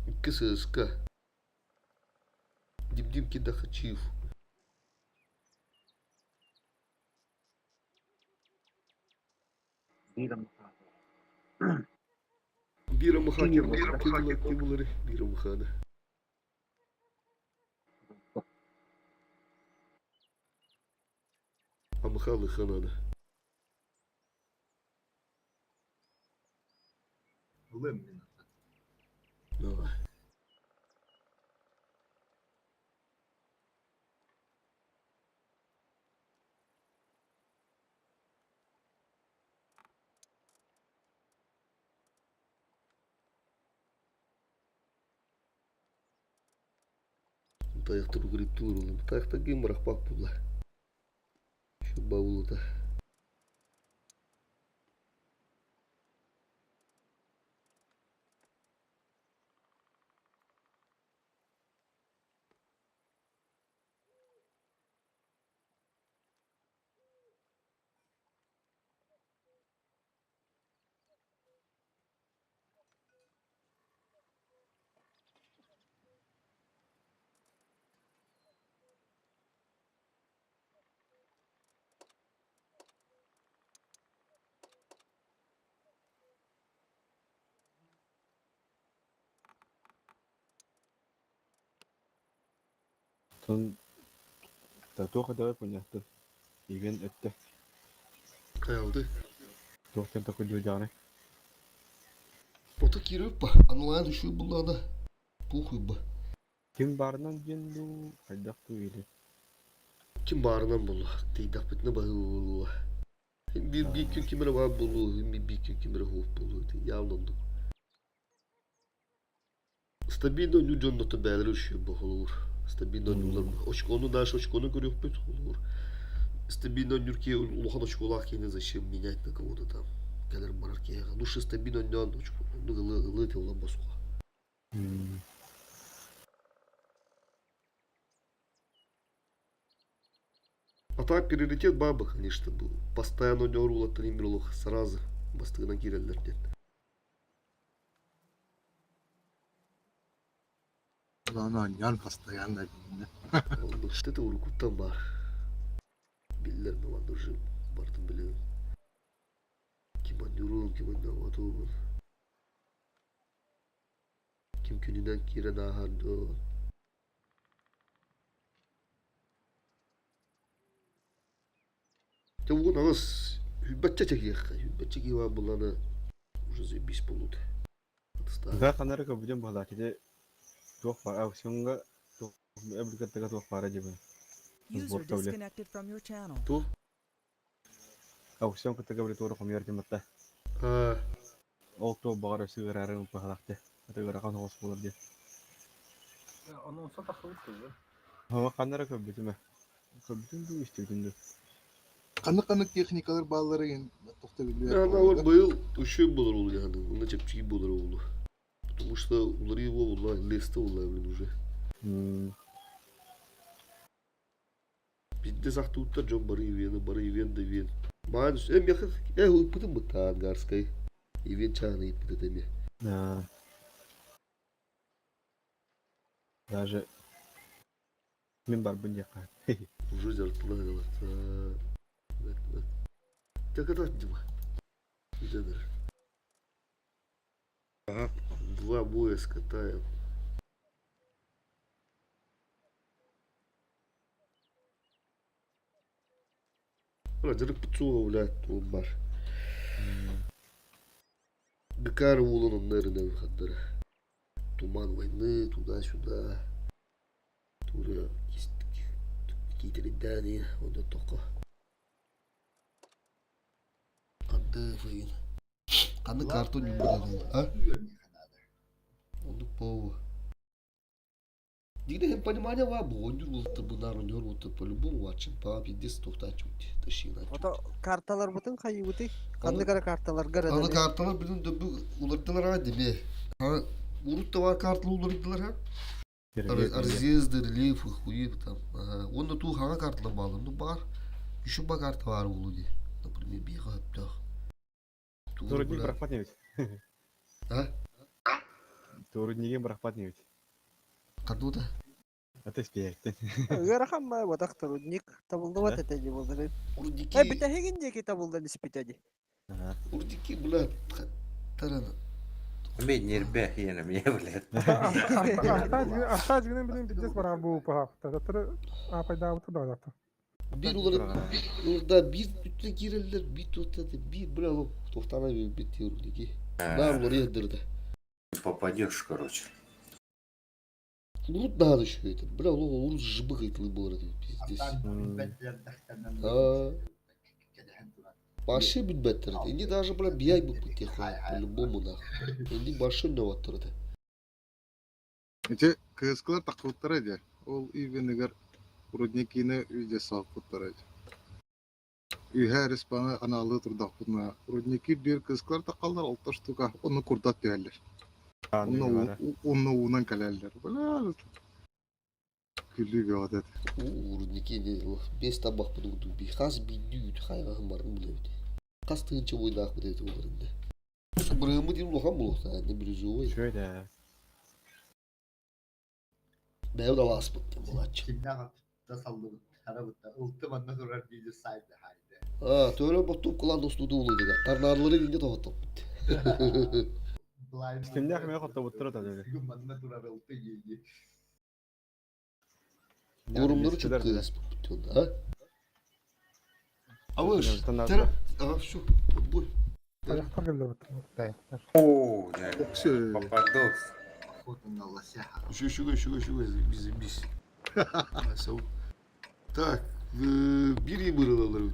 [SPEAKER 4] Икки сыска. Дим-дим кидахачив. Бира мыха ким Бира мыханы. А мыха лыха надо.
[SPEAKER 13] Ылым минута.
[SPEAKER 4] Давай. Тайахтар укрептур улым. Тайахтар ким барахпак була. Şu bavulu da.
[SPEAKER 14] Тон туох давай понятно. Игэн өттө.
[SPEAKER 4] Каялды.
[SPEAKER 14] Туохтан такой дьуодьаҕыный?
[SPEAKER 4] Ото киирip ба. Онлайн үшүү буллаана. Пухуй ба.
[SPEAKER 14] Ким баарынан диэн дуу, хайдах дуу или?
[SPEAKER 4] Ким баарынан буолла. Тыйдахпытына баһыы буолуо. Биир биир күн ким эрэ баар буолуо, биир биир күн ким эрэ суох буолуо. Явно оннук. Стабильно ойнуур дьоннортон бэйэлэрэ үшүйэр холобур. Стабильно ойнууллар. Очкону дальше очкону көрүөхпүт холобур. Стабильно ойнуур киһи улахан очколаах киһини зачем менять на кого-то там. Кэлэр барар киһиэхэ. Лучше стабильно ойноон очко оннук ылыы ылыы тыллан босхо. А так приоритет баба, конечно, был. Постоянно ойноор уолаттар имир сразу бастыгынан киирэллэр диэн.
[SPEAKER 8] Аны анньан постоянно билиннэ.
[SPEAKER 4] Оннук это уруккуттан баар. Биллэр манна уже бартын билэбин. Ким анньуруун, ким анньаабатуун. Ким күнүнэн киирэн ааһар дуо. Дьэ уон аҕыс сүүрбэччэ чэкиэххэ, сүүрбэччэ киһи баар буоллаҕына уже заебись буолуо
[SPEAKER 14] Да ханна эрэ көрбүтүм быһалаах ити туох баар аукционҥа туох эбилгаттага туох баара диэбин.
[SPEAKER 6] User
[SPEAKER 14] Сборка били.
[SPEAKER 6] disconnected from your channel.
[SPEAKER 4] Туох?
[SPEAKER 14] Аукцион кытта били туора хомуйар диэн батта.
[SPEAKER 4] Аа,
[SPEAKER 14] Ол туох баҕар өссө ыараары быһалаах дии. Это ыарахан соҕус буолар диэн.
[SPEAKER 3] Ону тахсыбыт кызы.
[SPEAKER 14] Һоо ханна эрэ көрбүтүм ээ. Көрбүтүм дуу, истибитим дуу.
[SPEAKER 8] Ханнык-ханнык техникалар бааллара иһин тохто биллибэт
[SPEAKER 4] Аналар
[SPEAKER 8] буолла.
[SPEAKER 4] быйыл үчүгэй буолар уларыйаһаны, уонна чэпчэки буолар уолу. Потому что уларыйыы буолла, лесте буолла блин уже. Пиздец. Пиздец ахтыбыттар дьон бары ивены, бары ивен да ивен. Маан э миэхэ э ыыппытым бытта ангарскай. Ивен чааны ыыппыт этэ эмиэ.
[SPEAKER 14] Даже мин барбын диэххэ.
[SPEAKER 4] Уже дьарыктана Так это Дима. Два боя скатаем. Дьарыкпыт суоҕа, блядь, ол бар. Бекар уолун онно эрэнэн хардара. Туман войны, туда-сюда. Тура киитэрийдээн онно тоқо. Ханды фыйын. Ханны картон ньумбутатын, а? Оннук буолуо. Дигде понимание ва буонньур буолта бунаар онньор буолта по-любому вачын паа пиздец тохтааччыбыт тащина.
[SPEAKER 10] Ото карталарбытын хайыбытый? Ханнык эрэ карталарга
[SPEAKER 4] Аны
[SPEAKER 10] эрэнэбит.
[SPEAKER 4] карталар билин дөбү улардылар аа дебе. Урут да бар карталы улардылар ha. Разъезды, рельефы, хуи там. Онно туу хаҥа карталар баалар. Ну бар. Еще ба карта бар улу ди. Например, биэха хөптөөх.
[SPEAKER 14] Турудник бырахпат небит.
[SPEAKER 4] А?
[SPEAKER 14] Туруднигин бырахпат небит.
[SPEAKER 4] Кадуда?
[SPEAKER 14] Это спектен.
[SPEAKER 10] Ыарахан баа батах трудник табылдыбат этэ дии буоллар.
[SPEAKER 4] Урдики.
[SPEAKER 10] Э бүтэһигин диэки табылдан испитэ дии.
[SPEAKER 4] Урдики, бля, тарана.
[SPEAKER 9] Мен нербе хиэнэ мне, блядь.
[SPEAKER 15] Астааж гынан билин пиздец барар бу пахта. Татары апайдаабыта да
[SPEAKER 4] Биир улары да биир бүттэ киирэллэр, биир туохтата, биир бля туохтаана биир урдики. Наар улары иһэрдэрдэ.
[SPEAKER 9] Попадешь, короче.
[SPEAKER 4] Урут наада еще это. Бля, ол урут жыбык айтылы болар это пиздец. Башы билбэттэр. Инди даже, бля, бияй буппут по-любому нах. Инди башы нövаттыр это.
[SPEAKER 8] Ити кыыскылар таххыбыттара дии. Ол ивенигэр рудникины үйде салпыттара дии. Үһэ респаны анаалыы турдахпытына рудники биир кыыскылар таххаллар алта штука онно курдат түһэллэр. Онно онно уунан кэлэллэр. Бля, күлүү бөҕөтө этэ.
[SPEAKER 4] Рудники не бес табахпыт курдук би хас биирдүү хайҕаһын барын билэбит. Хас тыһыынча буйдаахпыт эбит олорунда. Бырыһыммыт диэн улахан буолуохтаах, не бирюзовый.
[SPEAKER 14] Үчүгэй да.
[SPEAKER 4] Бэйэ далааспыт диэн буолааччы.
[SPEAKER 13] Киннээх да саллыбыт, харабытта ылтым анна турар диди сайды хайды.
[SPEAKER 4] А, төөлө боттуп кылан достуду улудуга. Тарнаарлары гинде тоһоттоппут.
[SPEAKER 14] Кимнээх эмэ хоттобуттар ата дии.
[SPEAKER 13] Манна турар ылты диди.
[SPEAKER 4] Горумнары çok кыаспыт а? А вы тера, ага, все, отбой.
[SPEAKER 15] Аяқтар келді
[SPEAKER 9] О, попадос.
[SPEAKER 4] Еще, еще, еще, еще, biz, biz. Так, bir yımırılaları.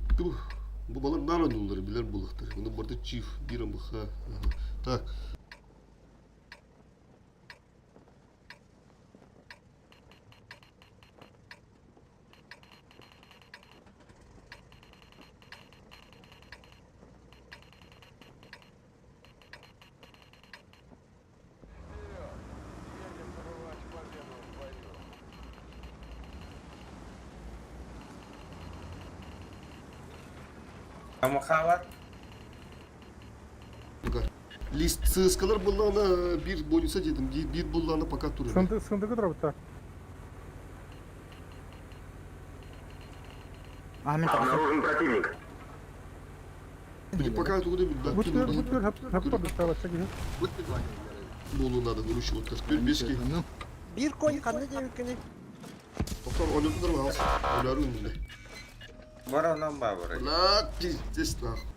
[SPEAKER 4] Bu balar naranulları biler buluktur. Bunu burada çift bir amıha. Так.
[SPEAKER 9] Амахавар?
[SPEAKER 4] Лист сыскалар буллана bir bonуса dedim. Bir буллана пока туруyor.
[SPEAKER 15] Сынды сындыгы турабыта.
[SPEAKER 1] Обнаружен противник.
[SPEAKER 4] Блин, пока туда да.
[SPEAKER 15] Бутер бутер хап хап
[SPEAKER 4] Булу надо, короче, вот как бески.
[SPEAKER 10] Биир конь ханна диэбиккини.
[SPEAKER 4] Тоқтар, ойнатыңдар ма алсын. Ойлары önünde.
[SPEAKER 9] Баранан бабыры.
[SPEAKER 4] Ла, пиздец, нахуй.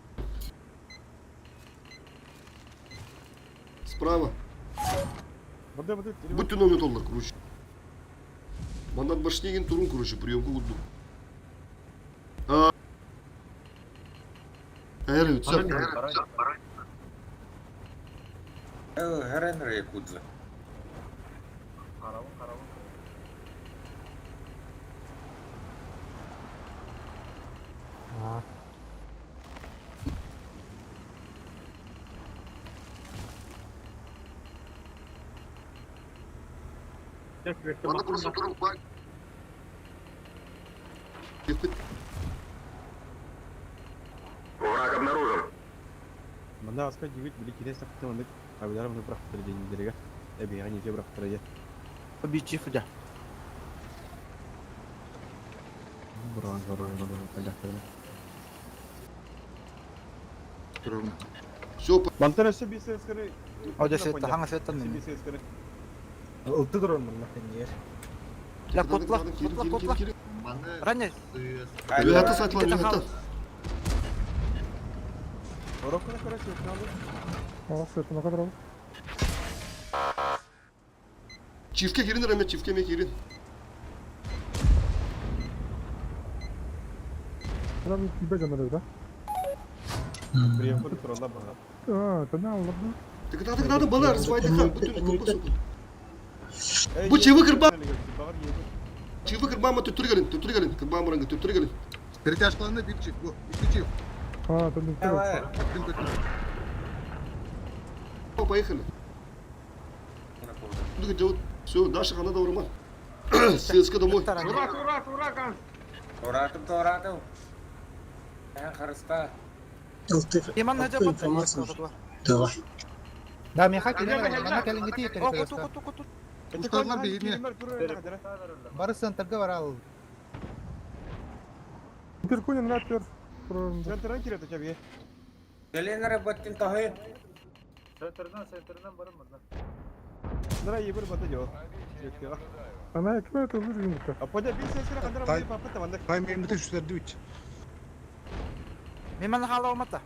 [SPEAKER 4] Справа. Будьте номер доллар, короче. Мандан башнегин турун, короче, приемку кудду. А. Эры, все.
[SPEAKER 9] Гаренер Якудза.
[SPEAKER 3] Карабын карабын.
[SPEAKER 4] Bana просто турун бар.
[SPEAKER 1] Враг обнаружен.
[SPEAKER 14] Манна аска дьибит били кире сахты маннык абилар маны бырахтар диэннэригэр эбиэҕэ ньиэчэ бырахтара дьэ.
[SPEAKER 10] Бичи фудя.
[SPEAKER 14] Буран буран буран палякта.
[SPEAKER 4] Все,
[SPEAKER 14] Мантан өссө биир сыскары
[SPEAKER 10] О, десе таһаҥа сеттан
[SPEAKER 14] Өссө биир сыскары.
[SPEAKER 7] Ылты турар мунна теннер.
[SPEAKER 10] Ля котла, котла, котла. Ранее.
[SPEAKER 4] Ребята, сайтла, ребята.
[SPEAKER 14] Орокко короче, надо.
[SPEAKER 15] О, сытына кадыр.
[SPEAKER 4] Чифке кирин Рамет, чифке ме кирин.
[SPEAKER 15] Адам кибе жаныр да.
[SPEAKER 14] Прием код туралла бага.
[SPEAKER 15] А, тана алды.
[SPEAKER 4] Так надо, надо, бала, развайдыха, бүтүн компас. Бу чивы кырба. Чивы кырбама төттүр келин, төттүр келин, кырбама ранга төттүр келин.
[SPEAKER 8] Перетяжкаланды бир чип, бу, икки чип.
[SPEAKER 15] А, тана.
[SPEAKER 8] Көттүм, көттүм.
[SPEAKER 4] Поехали. Все, Даша, она до Роман. ЦСКА домой.
[SPEAKER 9] Ура, ура, ура, Туратым, туратым. Эн харыста.
[SPEAKER 10] Иман хажа
[SPEAKER 11] информация. Давай.
[SPEAKER 7] Да, меха кирен, манна кэлиҥҥити
[SPEAKER 10] О, коту, коту, коту.
[SPEAKER 8] Усталлар биһине.
[SPEAKER 7] Бары центрга барал.
[SPEAKER 15] Перкунин раппер.
[SPEAKER 14] Центрдан кире төчәбе.
[SPEAKER 9] Келен баттин тахы.
[SPEAKER 3] Центрдан, центрдан барым мында.
[SPEAKER 14] Нара ебір бата жо.
[SPEAKER 15] Ана ким это үзгүн
[SPEAKER 14] А подя бир сыскары кандара бай папа таманда.
[SPEAKER 8] Тай мен бүтүн сүлерди үч.
[SPEAKER 10] Миман хала омата.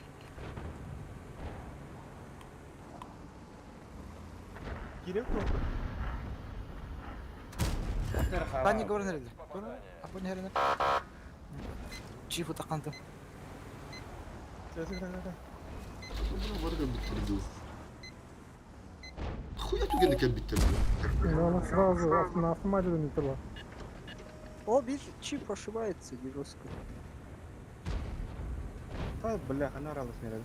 [SPEAKER 14] Кире ко.
[SPEAKER 10] Тани говорнер. Апо не херне. Чифу такантым.
[SPEAKER 4] Хуя түгенде кем биттерди.
[SPEAKER 15] Она сразу на автомате не тела.
[SPEAKER 11] О, видишь, чип ошибается жестко.
[SPEAKER 14] Та бля, она ралась не рада.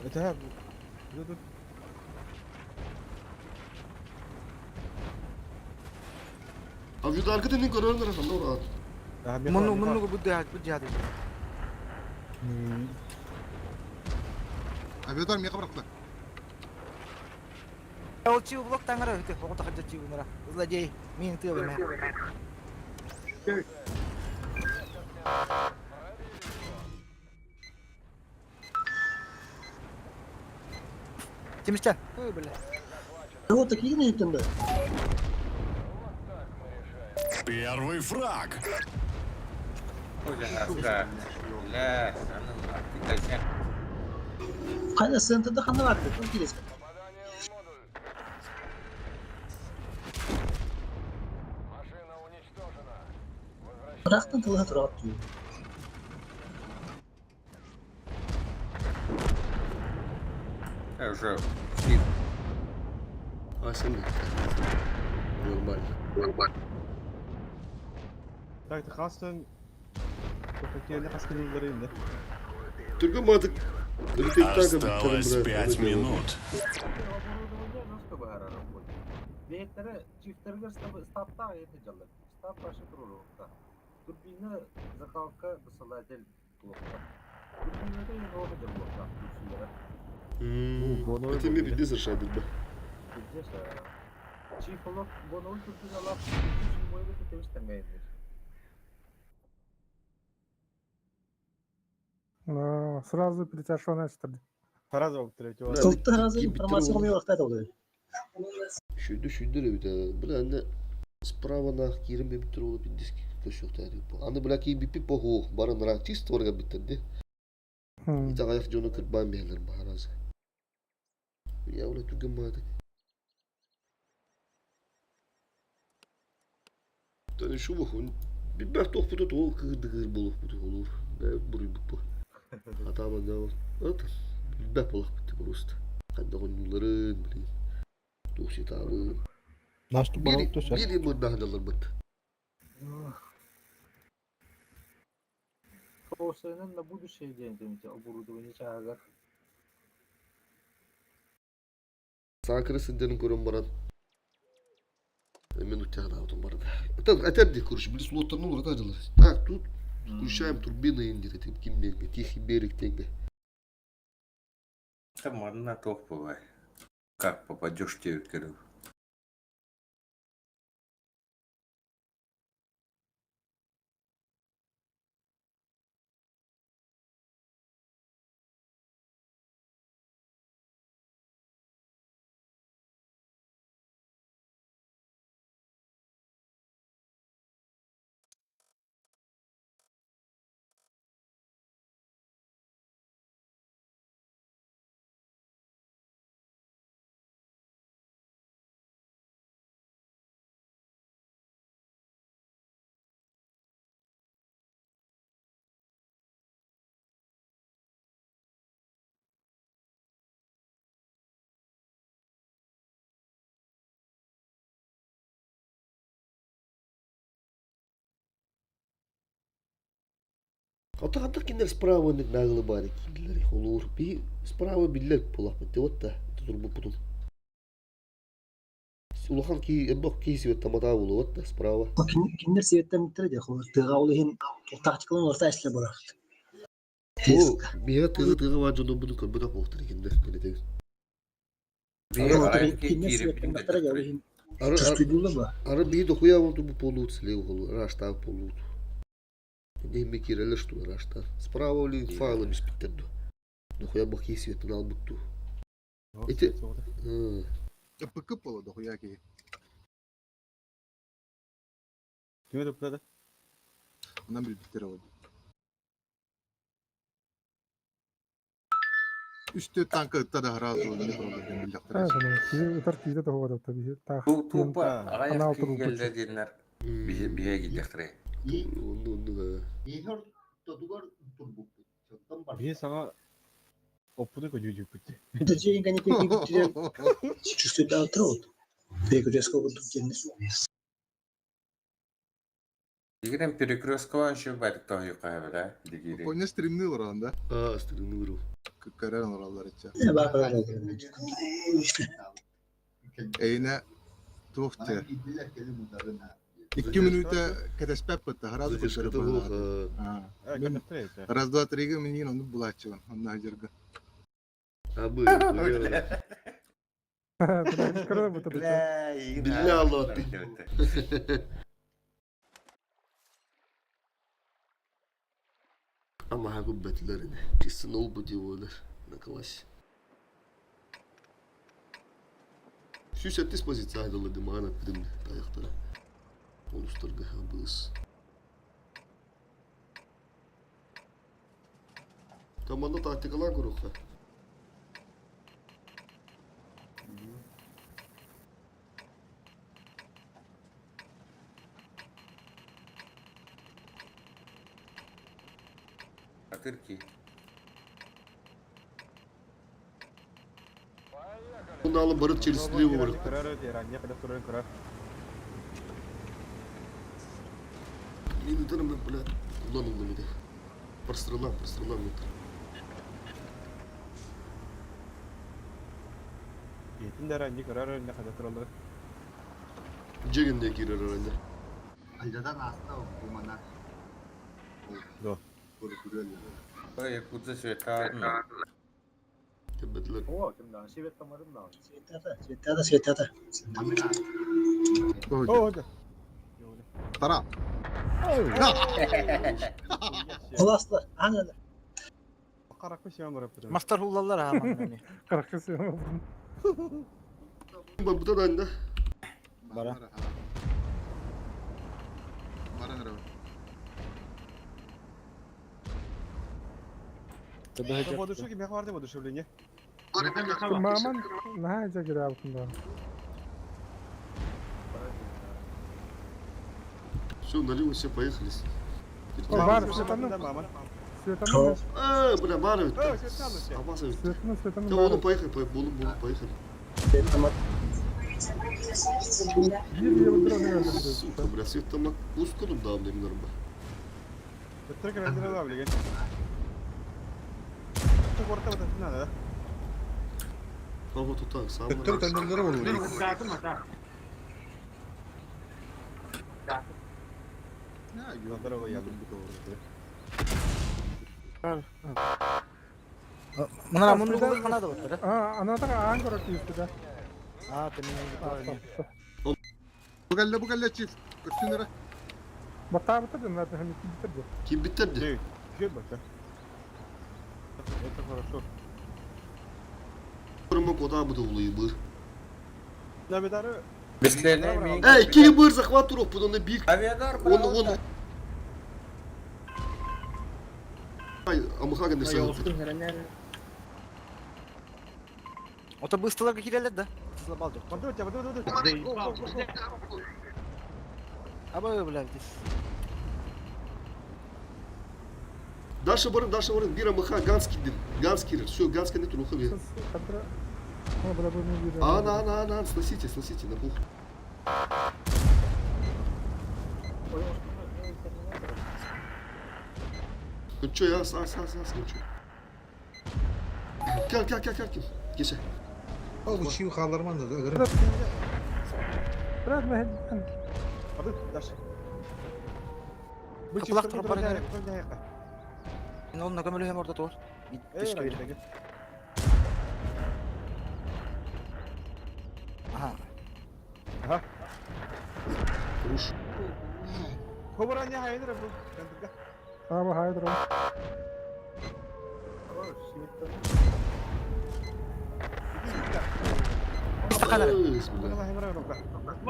[SPEAKER 14] Это тут
[SPEAKER 4] А виду аркада не көрөрдөр анда урат.
[SPEAKER 10] Муну муну будда будда.
[SPEAKER 8] Авиадар меха бырахтылар.
[SPEAKER 10] Ол чип блок таңара өтө, ого тахаджа чип нара. Злодей, мин ты бе. Тимишчан. Ой, бля.
[SPEAKER 11] Вот такие не да.
[SPEAKER 2] Первый фраг.
[SPEAKER 9] Ля, ля,
[SPEAKER 11] Кайда центрда ханда бар, там кирес. Бірақтан тылға тұрады деймін.
[SPEAKER 9] Уже.
[SPEAKER 4] А сен Нормально. Нормально.
[SPEAKER 14] Так, ты хастан. Хотел не хаскилдер инде.
[SPEAKER 4] Түргө мадык.
[SPEAKER 2] Осталось 5 минут.
[SPEAKER 3] Оборудование жестко бахара работает. Бейтері чифтергер стапта это жалар. Стап башы турулукта. Турбина закалка высылатель блокта. Турбина да иного блокта.
[SPEAKER 4] Это мне пиздец решает бе.
[SPEAKER 3] Пиздец. Чиф олок боновый турбина лап. Мой это тебістен
[SPEAKER 15] Сразу перетяжка начали.
[SPEAKER 14] Сразу третьего.
[SPEAKER 11] Толтта разы информация алмай уақыт айтады.
[SPEAKER 4] Шүйді шүйді ребята. Бля, анда справа на кирим бе биттер олып индис көшөк Аны бля ки бипи поху барын ра чисто орга биттерди. Итак аяк жону кырбан берлер бахаразы. Я ула түгөн мадык. Тани шу бохун. Бибер тох буту тол кырдыгыр болуп буту olur. Ne буруй бу. Атама да вот. Бибер болуп буту просто. Канда гоннуларын блин. Тухси табы.
[SPEAKER 7] Наш ту
[SPEAKER 4] Бiri бiri мырдахналар бут.
[SPEAKER 3] Тоосенен на будущее день демите оборудование чаагар.
[SPEAKER 4] Сакры сендерин көрөн барат. Минут тягадаутум барда. Это это короче, близ лоттарны урата Так, тут включаем турбины инди этим ким тихий берег тенге.
[SPEAKER 9] Там одна топовая. Как попадешь, тебе говорю.
[SPEAKER 4] Ата кинилэр справа наглы баар киирдилэр. Холуур би справа биллэр буолахпыт вот да турбуппутун. Улахан кии элбэх кии светтаматаа буолуот да справа.
[SPEAKER 11] Кинилэр светтаммыттара дии холор тыаҕа ол иһин тактикаларын уларыта эстилэр буолар.
[SPEAKER 4] Бу биһиэхэ тыаҕа тыаҕа баар дьоннорбутун көрбөтөх буолуохтара кинилэр билэтигин.
[SPEAKER 11] Кинилэр светтаммыттара дии ол иһин чувствуйдуулар ба.
[SPEAKER 4] Ары биһи дохуя болту бу полуут слева холу раштаах полуут. Дехме киирэлэр что раштаах. Справа ли файлы биспиттер ду. Дохуя бакии светтан албыт ду. Ити
[SPEAKER 8] ПК буола дохуя киһи.
[SPEAKER 14] Ким это
[SPEAKER 8] Онон билбиттэр ол. Үстүү танка ытта да сразу не тураллар биллэхтэрэ.
[SPEAKER 15] Ытар киирэ тоһуга да биһи таах
[SPEAKER 9] Тупа аҕайах киһи кэллэ диэннэр биһиэ киирдэхтэрэ.
[SPEAKER 13] Иһэр тотугар турбуппут.
[SPEAKER 14] Биһи саҥа оппуту көдьүүдүүппүт.
[SPEAKER 11] Чувствует вот. Перекрестка курдук диэн.
[SPEAKER 9] Дигирен перекресткова еще байтык тоһуйукка да дигири.
[SPEAKER 8] Поня стримни олорон да?
[SPEAKER 4] А, стримни олорон.
[SPEAKER 8] Көрөн олороллор иччэ. Эйне туох те. Икки мүнүүтэ кэтэспэппит сразу көрдөрө Раз, два, три минин оннук булааччыбын онно сылдьарга.
[SPEAKER 4] Абы. Билля Ama gubbetlerini. Kesin olbu diyorlar. На классе. Сүүс позиция айдылы маана пидим таяқтара. Олустарга хабыс. Команда тактикалар куруха.
[SPEAKER 9] Атырки.
[SPEAKER 4] Bunu барып через слева барып. Минутарым, бля, kullanıldı bir de. Прострелам, прострелам метр. Джеген кирер herhalde.
[SPEAKER 13] Aldadan аста бумана.
[SPEAKER 14] Да.
[SPEAKER 9] Якутса света.
[SPEAKER 4] Кебетлер.
[SPEAKER 3] О, ким да, свет тамарым да.
[SPEAKER 11] Светата, светата, светата.
[SPEAKER 14] О, да.
[SPEAKER 8] Тара.
[SPEAKER 11] Класслар, ана.
[SPEAKER 10] Мастар хуллалар ха манна.
[SPEAKER 15] Каракы сыйма.
[SPEAKER 4] Бабыта да инде.
[SPEAKER 10] Бара.
[SPEAKER 8] Бара.
[SPEAKER 14] Воодушевление, мех барды воодушевление.
[SPEAKER 15] Маман наһаа дьэ кирэбитин да.
[SPEAKER 4] Все, налево все поехали.
[SPEAKER 15] Бар, светаны. Светаны.
[SPEAKER 4] Бля, бар ведь. Абаза ведь.
[SPEAKER 15] Светаны, светаны.
[SPEAKER 4] Да, вон, поехали, поехали, поехали. Сука, бля, светамак ускудум да, блин, норма. А вот так, сам.
[SPEAKER 10] Мына мунну хана да баттара.
[SPEAKER 15] А, анатар аан көрөр киирбитэ.
[SPEAKER 10] А, тэмин.
[SPEAKER 8] Бу кэллэ, бу кэллэ, чиф. Көрсүн эрэ.
[SPEAKER 15] Баттаабыта да надо кимбиттер де.
[SPEAKER 4] Кимбиттер де.
[SPEAKER 14] Ким бата? Это хорошо.
[SPEAKER 4] Көрмө кода буду улуй быр.
[SPEAKER 14] Навидары.
[SPEAKER 4] Эй, кири быр захват туруп, буну бир.
[SPEAKER 9] Авиадар,
[SPEAKER 4] Он он. Ай, амыха гын десе.
[SPEAKER 10] Ото быстыларга кирелер да. Сызла бал жок. Аба бля, здесь.
[SPEAKER 4] Дальше барын, дальше барын, бир амыха ганский дин. Ганский, все, ганский не туруха бир. А, на, на, на, сносите, сносите на пух. Кончо, я, са, са, са, кончо. Кел, кел, кел, кел, кел. Geçe.
[SPEAKER 8] Ол чив халарман да өлөрüm.
[SPEAKER 15] Biraz mı?
[SPEAKER 14] Abi, дальше.
[SPEAKER 10] Капылак туруп бар экен. Мен онна көмөлү hem орда тур. Бишке бир. Аха.
[SPEAKER 14] Аха.
[SPEAKER 4] Руш.
[SPEAKER 14] Хобара не хайдыр бу.
[SPEAKER 15] Аба хайдыр.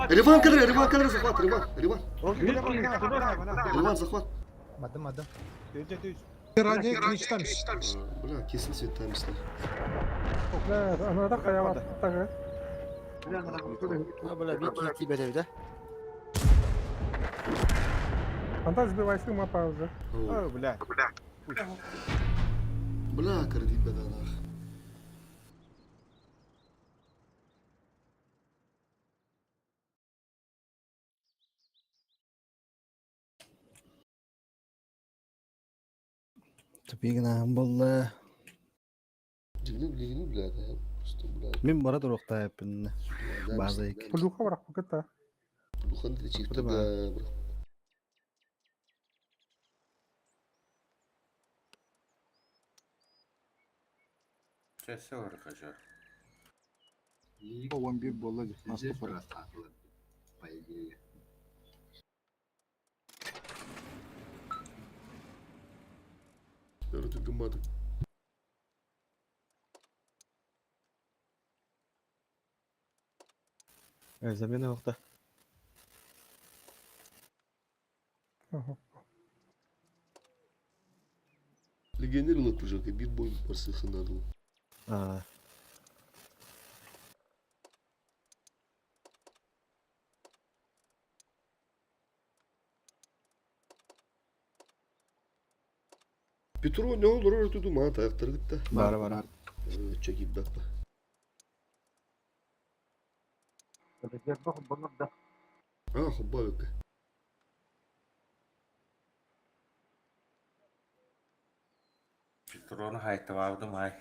[SPEAKER 4] Риван кадр, Риван кадр захват, Риван, Риван. Риван захват.
[SPEAKER 7] Мадым, мадым.
[SPEAKER 8] Радио кличтамиш.
[SPEAKER 4] Бля, kesin светамислар.
[SPEAKER 15] Бля, анада хаяват тагы.
[SPEAKER 10] А, бля, бит кити бедеби да.
[SPEAKER 15] Анда сбивайся ма пауза.
[SPEAKER 14] О, бля.
[SPEAKER 4] Бля, кардит беданах.
[SPEAKER 7] Тупигна болла.
[SPEAKER 4] Дигни, дигни, бля, да, просто, бля.
[SPEAKER 7] Мен бара туруқта эпин. База ик.
[SPEAKER 15] Плюха барак букета.
[SPEAKER 4] Плюхан для чифта, да, бро.
[SPEAKER 9] Все хорошо.
[SPEAKER 8] Он бир болла
[SPEAKER 13] Здесь по идее.
[SPEAKER 4] Өртү гыммады.
[SPEAKER 14] Замена вакта.
[SPEAKER 4] Легионер лапыжак, бит бой барсыхын
[SPEAKER 14] А.
[SPEAKER 4] Петро не olur örtü duman tayakları gitti.
[SPEAKER 14] Бар бар.
[SPEAKER 4] Чеки бәппа. А, хоббавика.
[SPEAKER 9] Петрону хайтывавдым ай.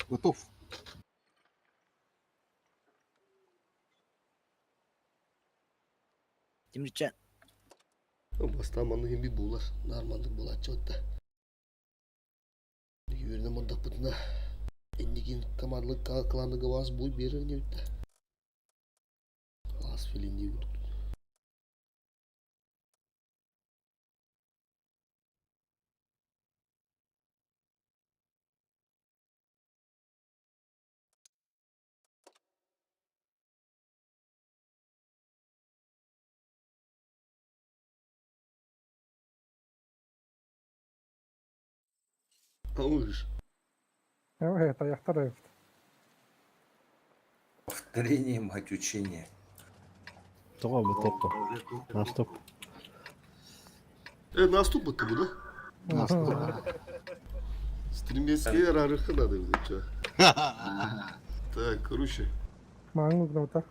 [SPEAKER 8] Готов.
[SPEAKER 10] Тимирчен.
[SPEAKER 4] Бастан манны хим би булар. Нармандык була чотта. Юрина монда пытна. Эннигин командалык кланы гаваз буй берер не битте. Ас филин Ауыш.
[SPEAKER 15] Это я второй.
[SPEAKER 9] Повторение мать учения.
[SPEAKER 7] Тоға бу топто. Наступ.
[SPEAKER 4] Наступ будто бы, да?
[SPEAKER 8] Наступ.
[SPEAKER 4] Стремецкие рарыхы надо взять, чё. Так, короче.
[SPEAKER 15] Маңгу гнаута.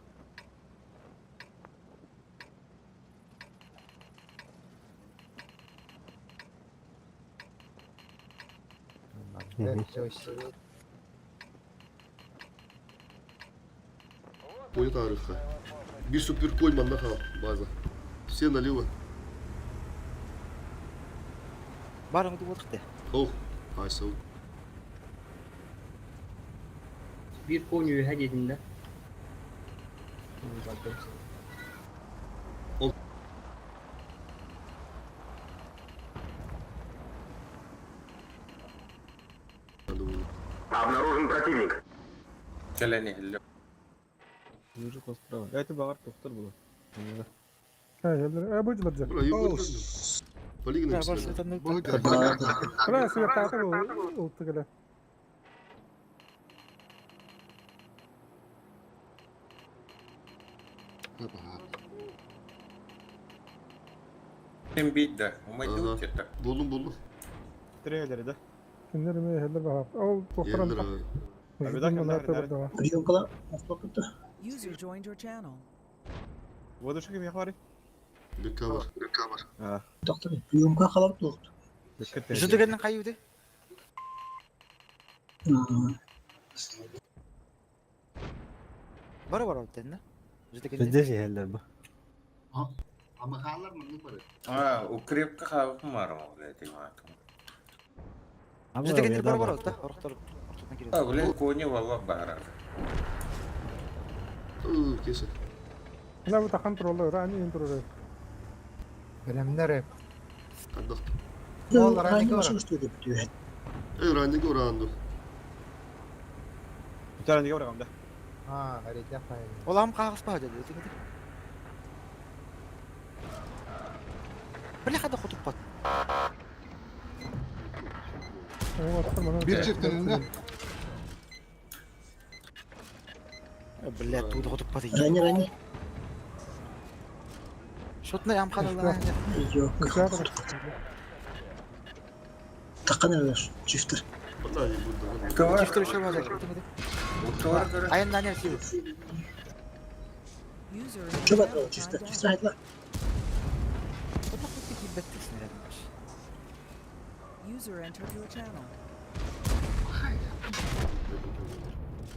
[SPEAKER 4] Понял тарыха. Bir супер конь маннаха база. Все налево.
[SPEAKER 10] Барын буолуохта.
[SPEAKER 4] Ох, айсау.
[SPEAKER 12] Биир конь үөһэ диэтин да.
[SPEAKER 4] Ол
[SPEAKER 1] Обнаружен противник.
[SPEAKER 9] Кэлэн иһиллэ.
[SPEAKER 14] Мужик острова. Это бағар тоқтар бұл.
[SPEAKER 15] Э, бу жылар
[SPEAKER 4] Бра, юг Полигон
[SPEAKER 15] Бра, свет таты улты келе.
[SPEAKER 9] Ким бит да. Умайдуу это.
[SPEAKER 4] Булдум булдум.
[SPEAKER 14] Тренеры да.
[SPEAKER 15] Киндер ме хеллер баха. Ол тохторан.
[SPEAKER 11] Приемкала автокыта.
[SPEAKER 6] User joined your channel.
[SPEAKER 14] Водушка ким яхвари?
[SPEAKER 4] Беккавар.
[SPEAKER 14] А.
[SPEAKER 11] Доктор, приемка халап тоқты.
[SPEAKER 10] Жүдігеннің қай үйде? Бара бар алып да? Жүдігеннен.
[SPEAKER 7] Бізде жehellер bu.
[SPEAKER 13] Амахалар мını барı.
[SPEAKER 9] А, укрепка хабы мар ол эти матым.
[SPEAKER 10] Жүдігеннен бара бар алып да? Орықтар ортадан келеді.
[SPEAKER 9] А, бля, кони валла бара.
[SPEAKER 4] Кесе.
[SPEAKER 15] Бла бу тахан туралар, ани ин туралар.
[SPEAKER 16] Билемнер
[SPEAKER 4] Андах.
[SPEAKER 16] Ол ранник
[SPEAKER 11] Ранник деп түйет.
[SPEAKER 4] Эй, ранник оранду.
[SPEAKER 14] Ранник оранду.
[SPEAKER 16] А, арите файл.
[SPEAKER 10] Олам қағыс па деді. Бля қада құтып бат.
[SPEAKER 8] Bir çiftinin
[SPEAKER 10] Бля, туды құтып бат.
[SPEAKER 11] Рани, рани.
[SPEAKER 10] Шотна ям қадалар.
[SPEAKER 11] Yok. Таққан әлі чифтер.
[SPEAKER 10] Чифтер еще бар. Айын нәне сил.
[SPEAKER 11] Чөп атырау чифтер. Чифтер айтла.
[SPEAKER 6] User entered your channel.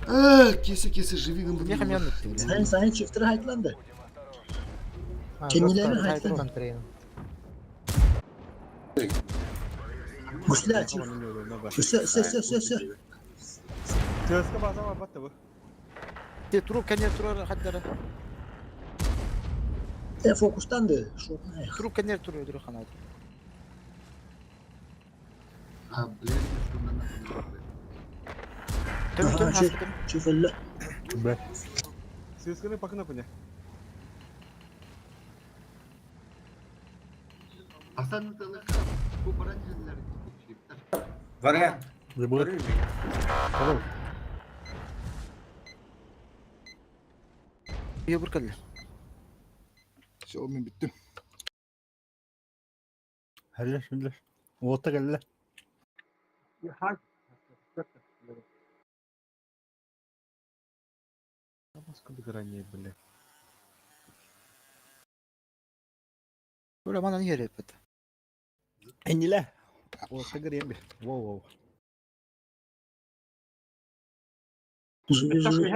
[SPEAKER 4] А, кесе кесе живи гын.
[SPEAKER 11] Сайын сайын чифтер айтланды. Кеннелері айтланды. Müsle чиф. Үсө, үсө, үсө, үсө, үсө.
[SPEAKER 14] Төске база батты bu.
[SPEAKER 10] Те туруп кәне турар хаттары.
[SPEAKER 11] Э, фокустанды. Шо?
[SPEAKER 10] Туруп кәне турар дөрө ханады.
[SPEAKER 13] А, блин,
[SPEAKER 10] Төм төм
[SPEAKER 11] Чиф, чиф әллә.
[SPEAKER 7] Бе.
[SPEAKER 14] Сысканы пакына пыня.
[SPEAKER 13] Hasan Tılık, bu barajlar
[SPEAKER 9] Варя.
[SPEAKER 7] Забыл.
[SPEAKER 10] Бие бір кәлі.
[SPEAKER 8] Все, мен биттим.
[SPEAKER 7] Хәллә, хәллә. Уотта кэллэ.
[SPEAKER 14] Сколько ранее, бля.
[SPEAKER 10] Бля, мана не керек бит.
[SPEAKER 7] Энниле. Уотта кириэн би. Воу, воу.
[SPEAKER 11] Жули, жули.